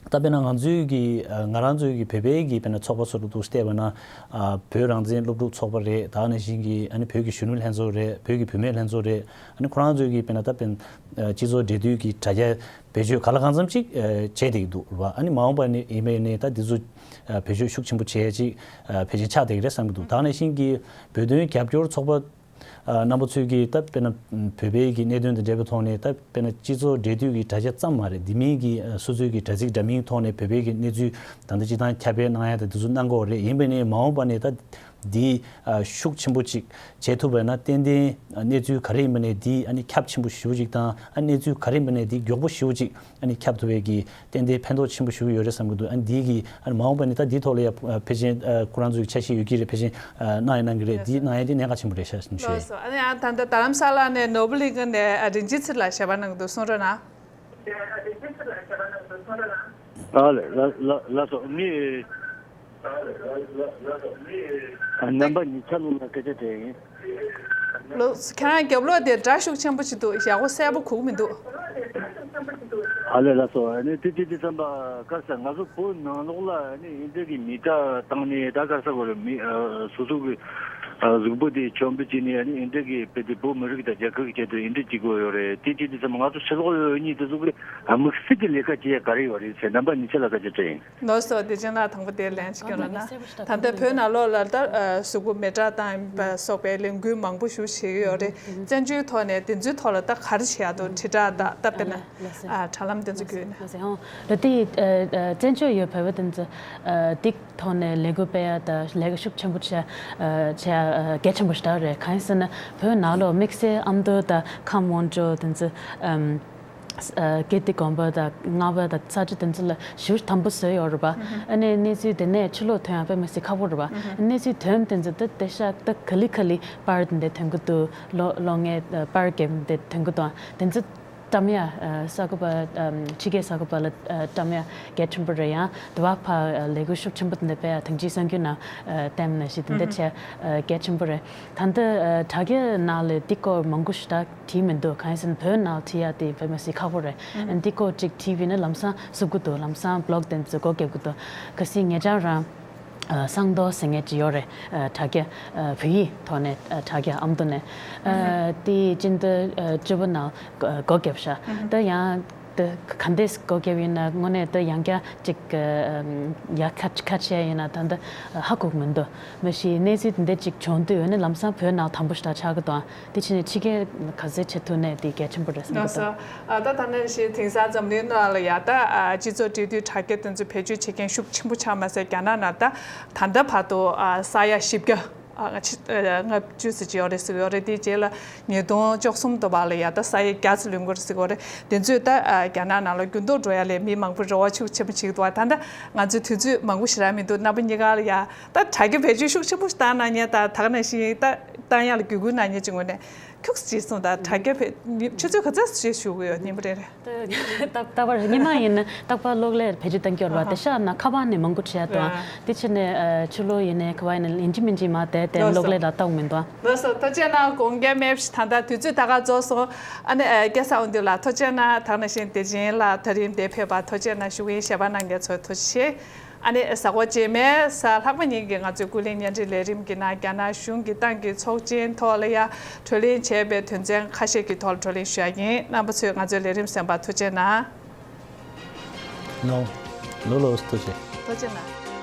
ད་དཔེར་ན་ང་ཚོའི་གི་ཨ་ང་རང་ཚོའི་གི་བོད་པའི་གི་དཔེར་ན་ཚོགས་པ་སོ་སོ་འདུག་བལྟས་པ་ན། ཨ་བོད་རང་བཙན་སློབ་ཕྲུག་ཚོགས་པ་རེད། ད་ནང་བཞིན་གྱི་ཨ་ནི་བོད་ཀྱི་གཞོན་ནུ་ལྷན་ཚོགས་རེད། བོད་ཀྱི་བུད་མེད་ལྷན་ཚོགས་རེད། ཨ་ནི་ཁོ་རང་ཚོའི་གི་དཔེར་ན་ད་དཔེར་ན་སྤྱི་ཚོགས་འབྲེལ་མཐུད་ཀྱི་དྲ་རྒྱ་བེད་སྤྱོད་ག་ལ་གང་འཚམ་ཅིག་ཨ་བྱས་བསྡད་ཀྱི་འདུག་རེད་བ། ཨ་ནི་མ་འོངས་པ་ནས་ཡིན་པ་ཡིན་ནའི་ད་འདི་ཚོ་ཨ་བེད་སྤྱོད་ཤུགས་ཆེན་པོ་བྱས་ཅིག་ཨ་ཕལ་ཆེར་ཆགས་བསྡད་ཀྱི་རེད་བསམ་གྱི་འདུག་ད་ནང་བཞིན་གྱི་བོད་དོན་རྒྱབ་སྐྱོར་ཚོགས་པ་ཨ་རྣམ་པ་ཚོས་ཀྱིས་ད་དཔེར་ན་བོད་པའི་གི་གནད་དོན་དང་འབྲེལ་བའི་ཐོག་ནས་ད་དཔེར་ན་སྤྱི་ཚོགས་འབྲེལ་མཐུད་ཀྱི་དྲ་རྒྱ་ཙམ་མ་རེད། འདི་མིན་གྱི་ཨ་སོ་སོའི་གི་དྲ་ཚིགས་འདྲ་མིན་ཐོག་ནས་བོད་པའི་གི་གནས་ཚུལ་ད་ལྟ་སྤྱི་བཏང་ཁྱབ་སྤེལ་གནང་ཡ་དང་འདི་ཚོ་གནང་གི་ཡོད་རེད། ཡིན་པ་ནས་མ་འོངས་པ་ནས་ད་འདི་ཨ་ཤུགས་ཆེན་པོ་ཅིག་བྱེད་ཐུབ་པ་ཡིན་ན་ཏན་ཏན་ཨ་གནས་ཚུལ་ག་རེ་ཡིན་པ་ནས་འདི་ཨ་ནི་ཁྱབ་ཆེན་པོ་ཞེ་པོ་ཅིག་དང་། ཨ་གནས་ཚུལ་ག་རེ་ཡིན་པ་ནས་འདི་མགྱོགས་པོ་ཞེ་པོ་ཅིག་ཨ་ནི་ཁྱབ་ཐུབ་པའི་གི་ཏན་ཏན་ཕན་ཐོགས་ཆེན་པོ་ཞེ་པོ་ཡོད་རེད་བསམ་གྱི་འདུག་ཨ་ནི་འདི་གི་ཨ་ནི་མ་འོངས་པ་ནས་ད་འདིའི་ཐོག་ལ་ཡ་ཨ་ཕལ་ཆེར་ཨ་ཁོ་རང་ཚོའི་འཆར་གཞི་ཡོད་ཀྱི་རེད། ཕལ་ཆེར་ཨ་གནང་ཡ་གནང་གི་རེད། འདི་གནང་ཡ་འདི་གནད་འགག་ཆེན་པོ་རེད་ཤག་ཞུ་ཡ། ལགས་སོ། ཨ་ནི་ཨ་ད་ལྟ་རྡ་རམ་ས་ལ་ནས་ནོར་བུ་གླིང་ག་ནས་ཨ་རིན་ཆེན་ཚེ་རིང་ལགས་ཞལ་པར་གནང་གི་འདུག་གསུང་རོགས་གནང་། ཨ་ལས། ལ་ལ་ལགས་སོ། ངས་ཨ་རྣམ་པ་གཉིས་ཆ་ལོ་ལ་སྐད་ཆ་དྲིས་ཡིན། ལོ། ཁྱེད་རང་རྒྱབ་ལོགས་དེ་སྒྲ་ཤུགས་ཆེན་པོ་ཞིག་འདུག་ཡག་པོ་གསལ་པོ་གོ་གི་མི་འདུག་ཨ་ལས། ལགས་སོ། ཨ་ནི་དེ་དེ་དེ་བསམ་པ་ག་རེ་ཟེར། ང་ཚོ་བོད་ནང་ལོགས་ལ་ཨ་ནི་ཨིན་དྲ་གི་མི་སྒྲ་བཏང་ནས་ད་ག་རེ་ཟེར་དགོས་རེད། མི་ཨ་སོ་སོ་གི་ཨ་གཟུགས་པོ་དེ་མཆོད་འབུལ་བྱས་ནས་ཨ་ནི་ཨིན་དྲ་གི་བོད་དེ་བོད་མི་རིགས་དང་རྒྱལ་ཁབ་ཀྱི་ཆེད་དུ་ཨིན་དྲ་བྱེད་དགོས་ཡོད་རེད། དེ་དེ་དེ་བསམ་པ་ང་ཚོ་ཕྱི་ལོགས་ཡོད་མཁན་དེ་ཚོ་གི་དམིགས་བསལ་གྱི་ལས་ཀ་བྱེད་ཡ་ག་རེ་ཡོད་རེད་ཟེར། རྣམ་པ་གཉིས་ཆ་ལ་སྐད་ཆ་དྲིས་ཡིན། ལགས་སོ། བདེ་ཆེན་ལགས་དང་པོ་དེ་ལན་ཞིག་སྐྱོན་རོགས་གནང་། ད་ལྟ་བོད་ནང་ལོགས་ལ་ད་ཨ་གཟུགས་པོ་མེ་སྲེག་བཏང་པ་སོགས་པའི་ལས་འགུལ་མང་པོ་ཞིག་བྱེད་ཀྱི་ཡོད་རེད། བཙན་བྱོལ་ཐོག་ནས་དེ་ཚོའི་ཐོག་ལ་ད་ག་རེ་བྱེད་ཡག་འདུག་དྲིལ་བསྒྲགས་དང་ད་དཔེར་ན་ཨ་དྲ་ལམ་དེ་ཚོ་བརྒྱུད་ནས། ལགས་སོ། ལགས་སོ། ཧོ། ད་དེ་ཨ་ཨ་བཙན་བྱོལ་ཡོད་བོད་པ་དེ་ཚོ་ཨ་དེ་ཐོག་ནས་ལས་འགུལ་སྤེལ་ཡ་དང་ལས་ཀ་ཤུགས་ཆེན་པོ་བྱེད་ཨ་བྱེད་ཡ་ཨ་གལ་ཆེན་པོ་ཞིག་རེད། གང་ཡིན་ཟེར་ན་བོད་ནང་ལོགས་དམིགས་བསལ་ཨ་མདོ་དང་ཁམས་ཝང་ཀྲོའུ་དེ་ཚོ་ཨམ། ཨ་ཀིརྟི་དགོན་པ་དང་རྔ་བ་དང་ས་ཆ་དེ་ཚོ་ལ་ཞེ་དྲག་དམ་པོ་བཟོས་ཡོད་རེད་པ། ཨ་ནི་གནས་ཚུལ་དེ་ནས་ཕྱི་ལོགས་ཐོན་ཡ་དཔེ་མི་སྲིད་ཁག་པོ་རེད་པ། གནས་ཚུལ་དོན་དེ་ཚོ་ད་དེ་ཤག་ད་ག་ལེ་ག་ལེ་པར་དེ་འདྲ་ཐོན་གི་འདུག་ལོ་ལོ་ལྔའི་ཨ་པར་རྒྱབ་དེ་ཐོན་གི་འདུག་དེ་ཚོ་བཀྲམ་ཡ་ཨ་གསར་འགོད་པ་ཨམ་ཕྱི་རྒྱལ་གསར་འགོད་པ་ལ་ཨ་བཀྲམ་ཡ་གལ་ཆེན་པོ་རེད། ཡང་དེ་བ་ཕ་ཨ་ལས་འགུལ་ཤུགས་ཆེན་པོ་དེ་འདྲ་སྤེལ་ཡ་ཐེངས་གཅིག་གསར་འགྱུར་ནང་ཨ་བསྟན་ནང་བཞིན་དེ་འདྲ་བྱས་ཨ་གལ་ཆེན་པོ་རེད། ད་ལྟ་ཨ་དྲ་རྒྱ་ནང་ལ་འདི་སྐོར་མང་པོ་ཞེ་དྲག་བྲིས་མི་འདུག་གང་ཡིན་ཟེར་ན་བོད་ནང་བྲིས་ཡ་དེ་དཔེ་མི་སྲིད་ཁག་པོ་རེད། ཨ་འདི་སྐོར་ཅིག་བྲིས་པ་ཡིན་ན་ལམ་སང་བསུབ་ཀྱི་འདུག་ལམ་སང་བི་ལོག་དེ་ཚོ་སྒོ་བརྒྱབ་ཀྱི་འདུག་གལ་སྲིད་ཉེ་ཆར་རང་ཨ་གསང་མདོག་ཟེར་མཁན་ཅིག་ཡོད་རེད། ཨ་དྲ་རྒྱ་ཨ་བོད་ཡིག་ཐོག་ནས་ཨ་དྲ་རྒྱ་ཨ་མདོ་ནས་ཨ་དེ་སྤྱི་ཟླ་ཨ་བཅུ་པ་ནང་སྒོ་བརྒྱབ་ཤག་ད་ཡང་དེ་ག་འདྲས་སྒོ་བརྒྱབ་ཡིན་ན་དངོས་གནས་དེ་ཡང་བསྐྱར་ཅིག་ཨ་ཡར་ཁ་ཁ་ཕྱེ་ཡིན་ན་ད་ལྟ་ཧ་གོ་གི་མི་འདུག་མ་གཞི་གནས་ཚུལ་དེ་འདྲ་ཅིག་བྱུང་དུས་ཡོད་ན་ལམ་སང་བོད་ནང་དམ་པོ་ཞེ་དྲག་ཆགས་ཀྱི་འདུག་དེ་ཕྱིན་ནས་ཕྱི་རྒྱལ་ག་ཚོད་བྱེད་ཐུབ་ནས་དེ་གལ་ཆེན་པོ་རེད་བསམ་གྱི་འདུག་ལགས་སོ། ཨ་ད་ད་ནང་བཞིན་དེང་སང་འཛམ་གླིང་ནང་ལ་ཡ་ད་ཨ་སྤྱི་ཚོགས་འབྲེལ་མཐུད་དྲ་རྒྱ་དེ་ཚོ་བེད་སྤྱོད་བྱེད་མཁན་ཤུགས་ཆེན་པོ་ཆགས་མ་ཟད་རྒྱ་ནག་ནང་ད་ད་ལྟ་བར་དུ་ཨ་ས་ཡ་བཞི་བརྒྱ་ཨ་ཕྱི་ཨ་ལྔ་བཅུ་ཙམ་ཅིག་ཡོད་རེད་ཟེར་གྱི་ཡོད་རེད། དེའི་རྗེས་ལ་ཉིས་སྟོང་བཅུ་གསུམ་དུ་བར་ལ་ཡ་ད་ས་ཡ་བརྒྱ་ཙམ་ལོན་གྱི་རེད་ཟེར་གྱི་ཡོད་རེད། དེ་ཚོས་ད་ཨ་རྒྱ་ནག་ནང་ལ་འགྱུར་ལྡོག་འགྲོ་ཡ་ལས་མི་མང་པོ་རེ་བ་ཤུགས་ཆེན་པོ་བྱེད་ཀྱི་འདུག་ད་ལྟ་ང་ཚོའི་དུས་ཚོད་མང་པོ་ཞེ་དྲག་མི་འདུག་རྣམ་པ་གཉིས་ཀ་ལ་ཡ། ད་དྲ་རྒྱ་བེད་སྤྱོད་ཤུགས་ཆེན་པོ་ཞིག་བཏང་གནང་མཁན་དང་ད་ག་ནང་བཞིན་ད་བཏང་ཡག་ལ་བརྒྱུད་སྐུལ་གནང་མཁན་གྱི་ངོས་ནས་ཁྱུག་ཙམ་ཅིག་གསུངས་དང་། དྲ་རྒྱ་བེད་ཆུ་ཚོད་ག་ཚོད་ཞིག་ཞུ་གི་ཡོད་སྙིང་པོ་རེད་རེད། ད་ད་པར་ཉི་མ་ཡིན་ན་རྟག་པར་གློག་ཀླད་བེད་སྤྱོད་གཏང་གི་ཡོད་རེད་པ། དེ་ཤག་ན་ཁ་པར་ནས་མང་པོ་བྲིས་ཡ་དང་དེ་ཕྱིར་ནས་ཆུ་ལོག་ཡིན་ནའི་ག་པར་ཡིན་ན་ཡིན་གཅིག་མིན་གཅིག་མར་བསྡད་དེ་གློག་ཀླད་ལ་ལྟ་དགོས་མི་འདུག་ལགས་སོ། ཐུགས་རྗེ་གནང་། དགོངས་འགལ་མེད། ད་ལྟ་དུས་ཚོད་ད་ག་རྫོགས་སོང་། ཨ་ནི་ཨ་སྐལ་བཟང་དབང་འདུས་ལགས་ཐུགས་རྗེ་གནང་། ད་ག་ནང་བཞིན་བདེ་ཆེན་ལགས་ད་རིང་འདིར་ཕེབས་པར་ཐུགས་རྗེ་གནང་ཞུ་གི་ཡིན། ཞལ་པར་གནང་མཁན་ཚོར་ཐུགས་རྗེ་ཆེ། ཨ་ནི་གཟའ་འཁོར་རྗེས་མའི་གཟའ་ལྷག་པ་ཉིན་གྱི་ང་ཚོའི་ཀུན་གླེང་བརྙན་འཕྲིན་ལས་རིམ་གྱི་ནང་རྒྱ་ནག་གཞུང་གི་ཏང་གི་ཚོགས་ཆེན་ཐོག་ལ་ཡ་གྲོས་གླེང་བྱས་པའི་དོན་ཚན་ཁ་ཤས་ཀྱི་ཐོག་ལ་བགྲོ་གླེང་ཞུ་ཡ་ཡིན། རྣམ་པ་ཚོས་ང་ཚོའི་ལས་རིམ་གསན་པར་ཐུགས་རྗེ་གནང་། ལོ་ལོ་ལོ་ཐུགས་རྗེ་ཆེ། ཐུགས་རྗེ་གནང་།